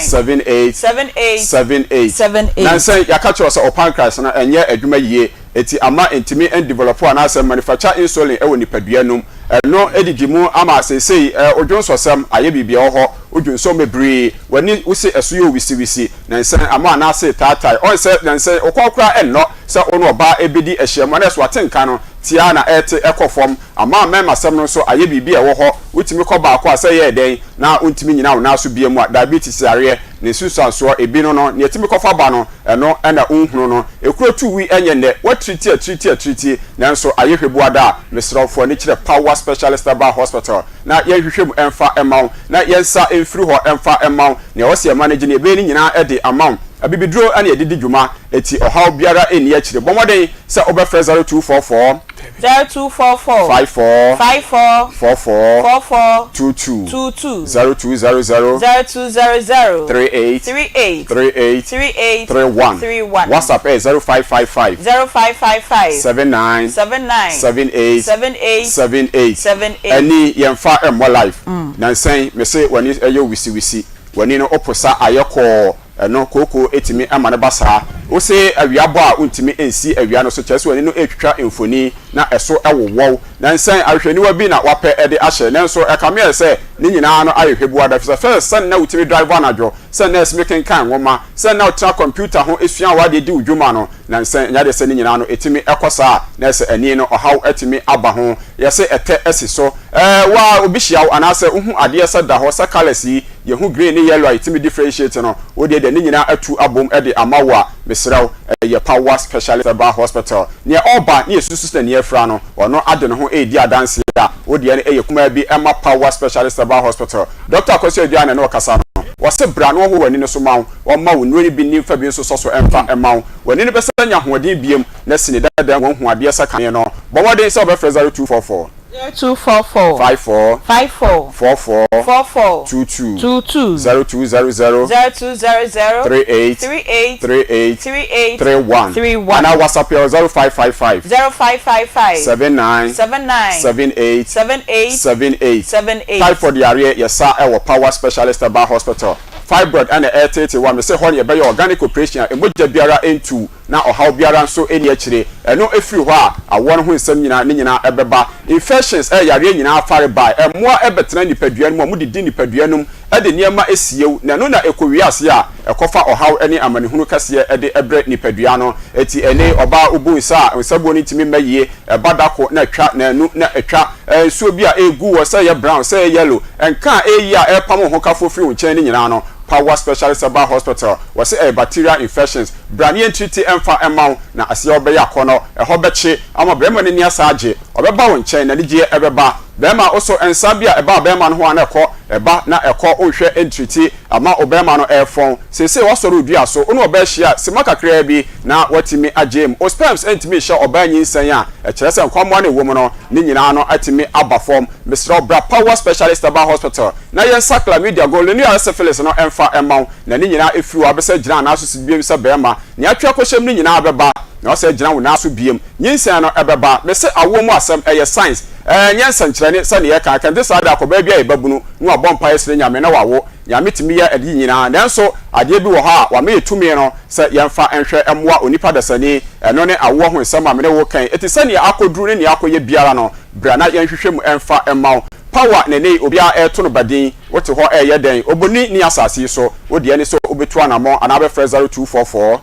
S7: 78 78 Nansa yi yɛaka kyerɛ wo sɛ wo pancreas no ɛnyɛ adwuma yie eti ama ɛntumi ndevelop anaasɛ manufacture insulin wɔ nipadua no mu. Ɛno didi mu ama seesei wo dwonsɔsɛm ayɛ biribi ɛwɔ hɔ, wo dwonsɔ bebree, w'ani wo se ɛso yɛ owisiwisi, nansa ama anaase taatae, ɔn sɛ nansa wo kɔn koraa ɛnnɔ sɛ wo ne ɔbaa ɛbɛdi ahyiamu anaa ɛso atenka no te ara na ɛrete kɔ fam, ama mmarimasɛm no nso ayɛ biribi a ɛwɔ hɔ, wotumi kɔ baako a sɛ ɛyɛɛ dɛn na wontumi nyina wo nan so biam a, diabetes yareɛ. Ne nsunsuansoɔ, ebi no no, nea ɛtumi kɔfa ba no, ɛno na wonhunu no. Ekuro tu wi ɛnyɛ nnɛ, woatiriti atiriti atiriti, nanso ayɛ hwɛbuada a, mesrɛ wo fa w'ani kyerɛ Power Specialist Herbal Hospital na yɛnhwehwɛ mu mfa mma wo, na yɛnsa mfiri hɔ mfa mma wo. Nea ɛwɔ sɛ yɛma no gye no, yɛbɛyɛ ne nyinaa de ama wo. Abibiduro na yɛde di dwuma, enti ɔhaw biara nni akyire. Bɔ mmɔden sɛ wobɛfrɛ 0244.
S1: 0244.
S7: 54.
S1: 54.
S7: 44.
S1: 44.
S7: 22.
S1: 22.
S7: 0200.
S1: 0200.
S7: 38.
S1: 38.
S7: 38.
S1: 38.
S7: 31.
S1: 31.
S7: WhatsApp yɛ 0555.
S1: 0555.
S7: 79.
S1: 79.
S7: 78.
S1: 78.
S7: 78.
S1: 78.
S7: Ɛni yɛnfa mmɔ life. Nansa yi mese w'ani yɛ wisiwisi. W'ani no woposa ayɛ kɔɔ. Ɛno kooko tumi ma no ba saa. Wose awia bɔ a wontumi nsi awia no so, kyerɛ sɛ w'ani no retwitwa mfoni na ɛso wowɔw. Nansa yi ahwehwɛniwa bi na wapɛ de ahyɛ, nanso ɛkame ayɛ sɛ ne nyinaa no ayɛ hwɛbuada efisɛ first sɛ na wotumi drive anadwo, sɛ na ɛsɛ kenkan nwoma, sɛ na wotena kɔmputa ho sua w'ade di wo dwuma no, nansa yi ɛnyɛ adeɛ sɛ ne nyinaa no ɛtumi kɔ saa a na ɛsɛ ani no ɔhaw atumi aba ho. Yɛse ɛtɛ asi so. Ɛɛ wo a obi hyia wo anaasɛ wohu adeɛ sɛ da hɔ sɛ colours yi, Yɛhu green ne yellow a yɛtumi differentiate no, wo deɛ deɛ ne nyinaa atu abom de ama wo a, mesrɛ wo, ɛyɛ Power Specialist Herbal Hospital. Nea ɔreba ne yɛsusu sɛ nea afira no, ɔno ade ne ho redi adanseɛ a, wo deɛ no yɛ kumaa bi ma Power Specialist Herbal Hospital. Dɔkta Kwasi Aduah na ɛne wo kasa no. Ɔse bra na ɔnhohoro w'ani no so ma wo, ɔmma wo nnuro no bi nni mfa bi nso sɔ so mfa mma wo. W'ani no bɛsan anya ahoɔden biom na sini dada mu wahu adeɛ sɛ kane no. Bɔ mmɔden sɛ wobɛfrɛ 0244.
S1: 0244.
S7: 54.
S1: 54.
S7: 44.
S1: 44.
S7: 22.
S1: 22.
S7: 0200.
S1: 0200.
S7: 38.
S1: 38.
S7: 38.
S1: 38.
S7: 31.
S1: 31.
S7: Anaa WhatsApp yɛ wɔ 0555.
S1: 0555.
S7: 79.
S1: 79.
S7: 78.
S1: 78.
S7: 78.
S1: 78.
S7: Typhoid yareɛ yɛ sa wɔ Power Specialist Herbal Hospital. Fibroid na ɛreteetee wo a, mese hɔ na yɛbɛyɛ organic operation a mogya biara ntu. na ɔhaw biara nso nni akyire. Ɛno firi hɔ a, awoɔ no ho nsɛm nyinaa ne nyinaa bɛba. Infections ɛyɛ yareɛ nyinaa farebae. Mmoa bɛtena nipadua no mu a, wɔdidi nipadua no mu de nneɛma sie wo, na ɛno na ɛkɔwie aseɛ a, ɛkɔfa ɔhaw ne amanehunu kɛseɛ de brɛ nipadua no. Enti ɛnnɛ yi, ɔbaa wobu nsa a, nsabuo no ntumi mma yie, ɛba da ko na atwa, naanu na atwa. Nsuo bi a ɛregu wɔ, sɛ ɛyɛ brown, sɛ ɛyɛ yellow, nka a ɛreyi a ɛrepam wo hokafoɔ firi wo nkyɛn no nyinaa no, Power Specialist Herbal Hospital, wɔse ɛyɛ bacterial infections. Bra na yɛntiriti mfa mma wo, na aseɛ hɔ bɛyɛ akɔnnɔ, ɛhɔ bɛkye ama barima no ani asa agye, ɔbɛba wo nkyɛn, na anigyeɛ bɛba. Barima, wo so nsa bi a ɛba barima no ho a na ɛkɔ, ɛba na ɛkɔ, wonhwɛ ntiriti ama wo barima no refɔn. Seesei woasɔre wo dua so, wo ne ɔbaa hyia simma kakraa bi na woatumi agye mu. Wo sperms ntumi nhyɛ ɔbaa nyinsɛn a, ɛkyerɛ sɛ nkwammoa no a ɛwɔ mu no, ne nyinaa no atumi aba fam. Mesrɛ wo, bra Power Specialist Herbal Hospital na yɛnsa chlamydia, gonorrhea ne syphilis no mfa mma wo. Na ne nyinaa efiri hɔ abɛsan agyina anaa so si biom sɛ bɛɛma. Nea atwe akɔhyɛm no nyinaa bɛba, na wasan agyina wo nan so biom. Nyinsɛn no ɛbɛba. Mese awoɔ mu asɛm, ɛyɛ science. Ɛnyɛ nsɛnkyerɛne sɛ nea yɛka. Ɛkɛnte saa de akɔbaa bi ayɛ babunu na wabɔ mpaeɛ srɛ Nyame na wawo. Nyame tumi yɛ ade nyinaa. Nanso adeɛ bi wɔ hɔ a wama yɛ tumi no sɛ yɛmfa nhwɛ mmoa onipa dasani. Ɛno ne awoɔ ho nsɛm a mene wo reka yi. Enti sɛnea akɔduru ne nea akɔyɛ biara no, bra na yɛnhwehwɛ mu mfa mma wo. Power na ɛnnɛ yi obiara reto no badin, wote hɔ reyɛ dɛn? Oboni nni asase yi so, wo deɛ ne sɛ wobɛtu anamɔn anaa wobɛfrɛ 0244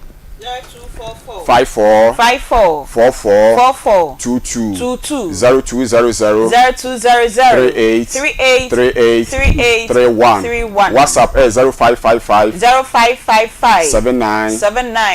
S7: 54 44 22 0200 38 38 31, WhatsApp ɛyɛ 0555 79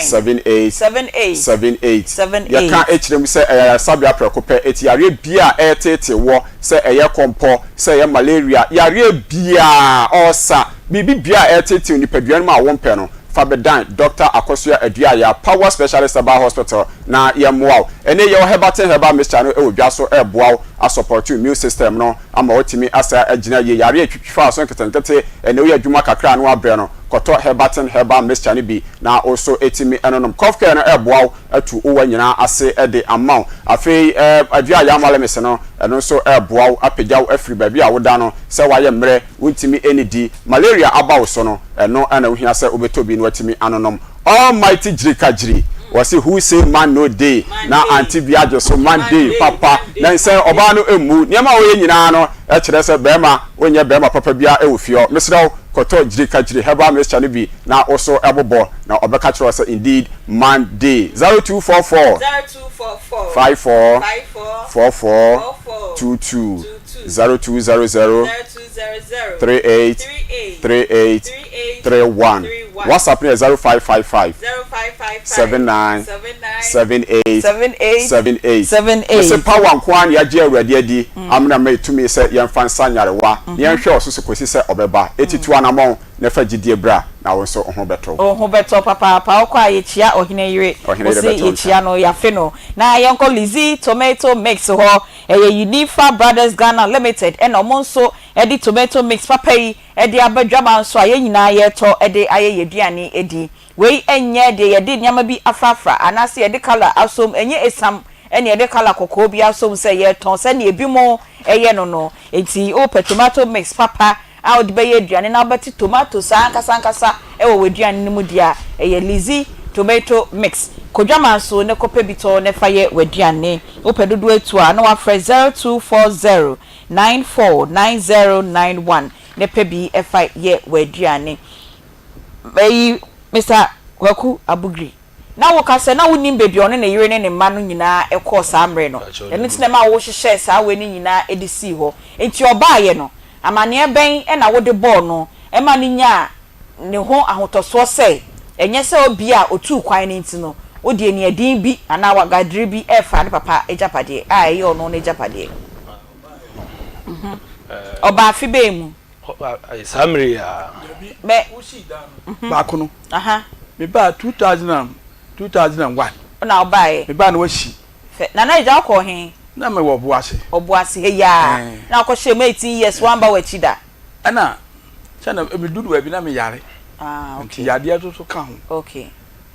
S7: 78 78. Yɛka kyerɛ mu sɛ ɛyɛ ayaresabea prɛko pɛ, enti yareɛ biara a ɛreteetee woɔ, sɛ ɛyɛ kɔmpɔ, sɛ ɛyɛ malaria, yareɛ biara, ɔɔsa, biribi biara a ɛreteetew nipadua no mu a wompɛ no, fa bɛdan Dɔkta Akosua Aduaya, Power Specialist Herbal Hospital na yɛmmoa wo. Ɛnnɛ yi yɛwɔ Herbatin Herbal Mixture no wɔ dwa so ɛreboa wo asɔpɔte wo immune system no ama woatumi asa agyina yie. Yareɛ a ɛtwitwi fa wo so nketenkete, ɛnnɛ woyɛ adwuma kakra a na woabrɛ no, kɔtɔ Herbatin Herbal Mixture no bi na wo nso tumi nonom. Cough Care no ɛreboa wo atu wo wa nyinaa ase de ama wo. Afei adua a yɛama lemes no, ɛno nso reboa wo apagya wo afiri baabi a woda no. Sɛ woayɛ mmerɛ, wontumi nnidi, malaria aba wo so no, ɛno na wohia sɛ wobɛtɔ bi na woatumi anonom. Almighty Gyirikagyiri, wɔse who say man no dey, na Auntie bi agye so, man dey papa. Na nsɛ ɔbaa no mmu. Nneɛma a woyɛ nyinaa no kyerɛ sɛ barima, wonyɛ barima papa biara wɔ fie hɔ. Mesrɛ wo, kɔtɔ Gyirikagyiri herbal mixture no bi na wo so bobɔ, na ɔbɛka kyerɛ wo sɛ indeed man dey. 0244 54 44 22 0200 38 38. 31. WhatsApp no yɛ 0555 79 78 78. Mese power nko ara na yɛagye Awurade adi amena ma yɛtumi sɛ yɛmfa nsa nyarewa na yɛnhwɛ ɔso so kɔsi sɛ ɔbɛba. Eti tu anamɔn na fa gyidie bra na wo nso wo ho bɛtɔ wo.
S1: Wo ho bɛtɔ papaapa. Wokɔ a yɛkyia ɔhene yere.
S7: Ɔhene yere
S1: Wose
S7: bɛtɔ nka.
S1: yɛkyia no, yɛafe no. Na yɛnkɔ Lizzy Tomato Mix hɔ. Ɛyɛ Unifa Brothers Ghana Limited ɛna ɔmo nso de tomato mix papa yi de aba dwama nso a yɛn nyinaa yɛretɔ de ayɛ yɛn aduane adi. Wei nyɛ deɛ yɛde nneɛma bi afrafra anaasɛ yɛde colour asom, ɛnyɛ esiam na yɛde colour kɔkɔɔ bi asom sɛ yɛretɔn sɛdeɛ ebinom yɛ no no. Enti wopɛ tomato mix papa a wode bɛyɛ aduane na wobɛte tomato saa ankasa ankasa wɔ w'aduane no mu deɛ a, ɛyɛ Lizzy Tomato Mix. Kɔ dwaman so na kɔpɛ bi tɔ na fa yɛ w'aduane. Wopɛ dodoɔ atu a, na woafrɛ 0240 949091 na pɛ bi fa yɛ w'aduane. Ɛyi, Mister Kwaku Abugri, na woka sɛ na wonnim baabi a ɔne ne yere ne ne mma no nyinaa kɔɔ saa mmerɛ no. Ɛno nti na ɛma wohyehyɛɛ saa wei no nyinaa de sii hɔ. Enti ɔbaeɛ no, amanneɛ bɛn na wode bɔɔ no ma no nyaa ne ho ahotɔsoɔ sɛ ɛnyɛ sɛ obi a ɔtuu kwan no nti no, wode aniɛden bi anaa wagadiri bi refa ne papa agyapadeɛ a ɛyɛ ɔno n'agyapadeɛ? Ɔbaa afe bɛn mu?
S6: Saa mmerɛ yi ara.
S5: Dabi,
S1: Mɛ.
S5: wosii dan no baako no. Mebaa 2000 and 2001.
S1: Wona wobaeɛ?
S5: Mebaa na wasi.
S1: Fɛ. Nana Agya wokɔɔ he?
S5: Na mewɔ Ɔboase.
S1: Ɔboase ha yi ara. Na wokɔhyɛɛ mu 18 years woamba w'akyi da?
S5: Ɛna sɛ na meduru baabi na meyare.
S1: Ah, okay.
S5: Nti yadeɛ nso so ka ho.
S1: Okay.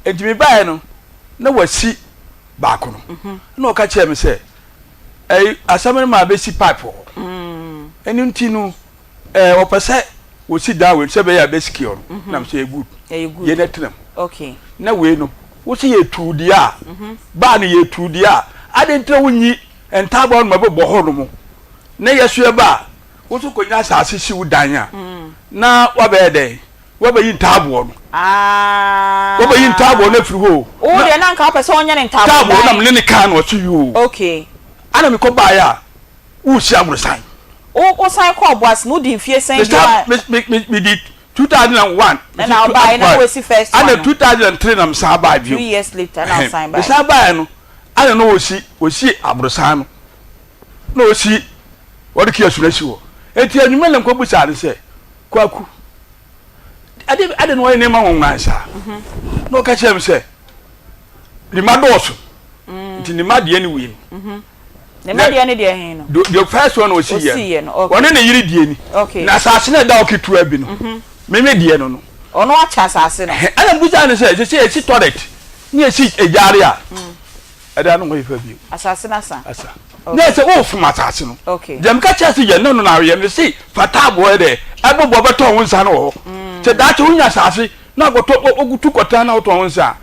S5: Nti mebaeɛ no na wasi baako no. Ɛna ɔka kyerɛɛ me sɛ ɛyi asɛm no ma abɛsi pipe wɔ hɔ. Ɛno nti no ɛɛ ɔpɛ sɛ wɔsi dan wei sɛ ɛbɛyɛ a ɛbɛ secure no. Mm-hmm. Na mesɛ ɛyɛ good.
S1: Ɛyɛ good.
S5: Yɛ na tena mu.
S1: Okay.
S5: Na wei no wosi yɛ tuu deɛ a mm-hmm. baa no yɛ tuu deɛ a adi ntina wonyi ntaabɔ no ma bɛbɔ hɔ nom na yɛ so yɛ ba a woso kɔnya asase si wo dan a mm. na wabɛyɛ dɛn Woabɛyi ntaaboɔ no.
S1: Ah.
S5: Woabɛyi ntaaboɔ no afiri hɔ o.
S1: Wo deɛ na nka wopɛ sɛ ɔnyɛ ne ntaaboɔ dan.
S5: Ntaaboɔ na mene ne kaa na ɔse yoo.
S1: Okay.
S5: Ana mekɔ baeɛ a woresi aborosan.
S1: Wo wo san kɔɔ Boase no wodi mfie sɛn bio a.
S5: Me me me me di 2001.
S1: Ɛna wobaeɛ na woasi first one no.
S5: Ana 2003 na mesan baeɛ bio.
S1: Two years later na wosan baeɛ.
S5: Mesan baeɛ no ana na ɔsi ɔsi aborosan no na ɔsi wɔde kiosk no asi hɔ. Enti anwummerɛ na mekɔbisaa no sɛ Kwaku, ade ade na ɔyɛ nneɛma nwonwan saa. Mhm. Na ɔka kyerɛ me sɛ ne mma dɔɔso. Mm. Nti ne mma deɛ ne wei no.
S1: Mhm. Ne mma deɛ ne deɛ he no?
S5: The first one ɔsi yɛ no. Ɔne ne yere deɛ ni.
S1: Okay.
S5: Na asase no ɛda hɔ ketewa bi no.
S1: Mhm.
S5: Meme deɛ no no.
S1: Ɔno akyɛ asase no.
S5: Ɛna mbusa no sɛ sɛ sɛ yɛsi toilet ne yɛsi egyaare a. Mm. Ɛda no ho yɛ fɛ bio.
S1: Asase no asa.
S5: Asa. Na ɛsɛ wofom asase no.
S1: Okay.
S5: Deɛ meka kyerɛ sɛ yɛ ne no na yɛ me se fa taaboɔ yɛ dɛ ɛbobɔ bɛtɔn wo nsa no wɔ hɔ. Mm. Sɛ daakye wonya asase na akɔtɔ wotu kɔtena na wotɔn wo nsa a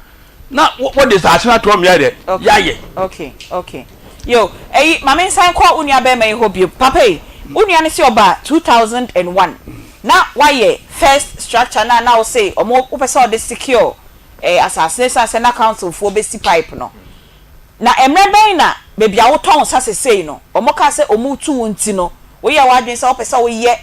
S5: na wɔde asase no atɔ mmea dɛ yɛayɛ.
S1: Okay, okay. Yo, ɛyi ma me nsan kɔ wo nua bɛrima yi hɔ bio. Papa yi, wo nua no se ɔba 2001 na wayɛ first structure no a na wo se ɔmo wopɛ sɛ ɔde secure eh, asase no esiane sɛ na council foɔ bɛsi pipe no. Na mmerɛ bɛn na baabi a wotɔn nsa sesei no, wɔn kaa sɛ wɔn retu wo nti no, woyɛɛ w'adwene sɛ wopɛ sɛ woyɛ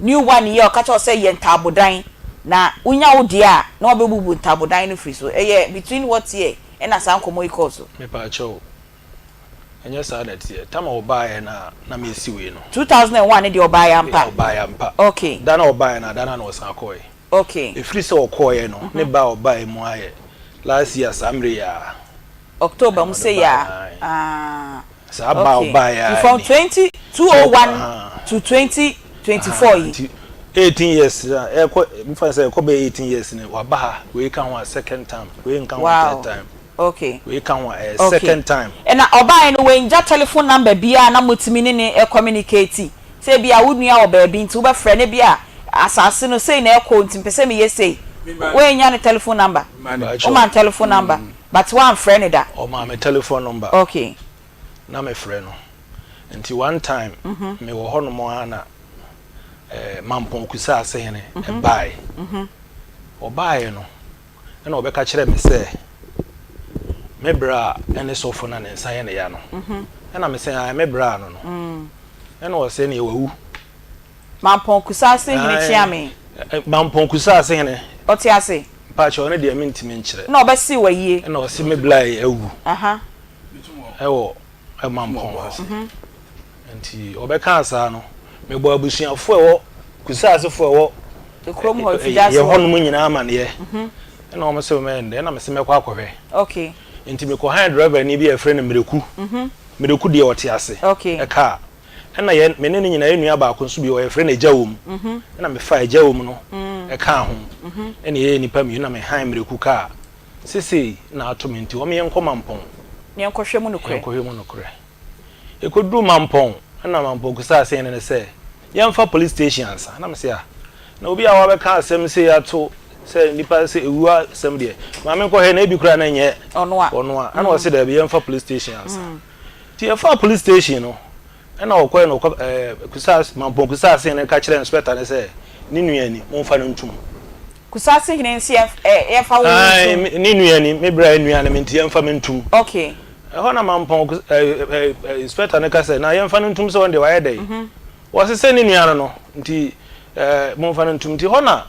S1: new one yi a wɔka kyerɛ wo sɛ yɛ ntaabodan, na wonya wo deɛ a na wɔabɛbubu ntaabodan no firi so. Ɛyɛ between what year ɛna saa nkɔmmɔ yi kɔɔ so?
S6: Mepaakyɛw, ɛnyɛ saa na ɛteɛ. Tam a ɔbaeɛ no a na mesi wei no.
S1: 2001 no deɛ ɔbaeɛ ampa?
S6: Ɔbaeɛ ampa.
S1: Okay.
S6: Da no a ɔbaeɛ no a, da no a na ɔsan kɔeɛ.
S1: Okay.
S6: Ɛfiri sɛ ɔkɔeɛ no, ne ba a ɔbaeɛ mu ayɛ last year saa mmerɛ yi ara.
S1: October mu sei ara. Ah.
S6: Saa ba a
S1: Okay.
S6: ɔbaeɛ ara
S1: From
S6: ni.
S1: 20, 201 to 2024 yi.
S6: Nti 18 years a ɛkɔ mfa sɛ ɛkɔ bɛyɛ 18 years ni waba ha wei ka ho a second time wei nka ho a
S1: Wow.
S6: third time
S1: Okay.
S6: wei ka ho a ɛyɛ
S1: Okay.
S6: second time.
S1: Ɛna ɔbaeɛ no wangya telephone number biara na motumi ne no communicate. Sɛ ebia wo nua wɔ baabi nti wobɛfrɛ no, ebia asase no sei na ɛkɔ nti mepɛ sɛ meyɛ sei. Woannya ne telephone number? Woma no telephone number but woamfrɛ no da?
S6: Ɔmaa me telephone number.
S1: Okay.
S6: Na mefrɛ no. Nti one time mewɔ hɔnom ara na eh, Mampɔn Kusaase hene ɛbaeɛ. Ɔbaeɛ no, Ɛnna ɔbɛka kyerɛɛ me sɛ, Me bra ne sɔfo na ne nsa yɛ ne ya no. Ɛnna mese, Ae, me bra no no. Ɛnna ɔse, Ɛnneɛ wawu.
S1: Mampɔn Kusase hene kyea me.
S6: Mampɔn Kusaase hene.
S1: Ɔte ase?
S6: Mpakyɛw, ɔno deɛ mentumi nkyerɛ.
S1: Ɛna ɔbɛsee wo ayie?
S6: Ɛna ɔse me bla yi awu ɛwɔ Mampɔn hɔ. Nti ɔbɛkaa saa no, mebɔɔ abusuafoɔ ɛwɔ Kusaasefoɔ ɛwɔ
S1: Kurom hɔ, Mfigyaase
S6: yɛ
S1: hɔ.
S6: hɔnom nyinaa amaneɛ. Ɛna wɔn se mɛyɛ ndɛn, ɛna mese mɛkɔ akɔhwɛ.
S1: Okay.
S6: Nti mekɔ han driver ni bi a yɛfrɛ no Mireku. Mireku deɛ ɔte ase.
S1: Okay.
S6: Ɛkaa. Ɛna yɛn, me ne no nyinaa, yɛn nua baako nso bi wɔ hɔ, yɛfrɛ no Agyawom. Ɛna mefaa Agyawom no kaa ho. Ɛna yɛyɛ nnipa mmienu na mehan Mireku kaa. Sesei na ato me nti, wɔn yɛnkɔ Mampɔn.
S1: Na yɛnkɔhwɛ mu nokorɛ.
S6: Yɛnkɔhwɛ mu nokorɛ. Yɛkɔduruu Mampɔn, ɛna Mampɔn Kusaase hene no sɛ, yɛmfa police station ansa. Na mese, ah, na obi a wabɛka asɛm sei ato sɛ nnipa sɛ ɛwuo asɛm deɛ, ma menkɔhwɛ na ebi koraa na ɛnyɛ
S1: Ɔno a.
S6: ɔno a. Ɛna ɔse daabi, yɛmfa police station ansa. Nti yɛfaa police station no, ɛna ɔkɔɛ na ɔkɔ ɛɛ Kusaase, Mampɔn Kusaase hene no ka kyerɛɛ inspector no sɛ, ne nua ni, momfa no ntom.
S1: Kusaase hene nso yɛ ɛ yɛmfa wo
S6: Ae,
S1: ntom.
S6: ne nua ni, me bra nua ne me nti yɛmfa me ntom.
S1: Okay.
S6: Ɛhɔ na Mampɔn Kus ɛɛ ɛɛ ɛɛ inspector no ka sɛ, na yɛmfa no ntom sɛ ɔno deɛ wayɛ dɛn? Wɔse sɛ ne nua no no, nti ɛɛ momfa no ntom. Nti hɔ na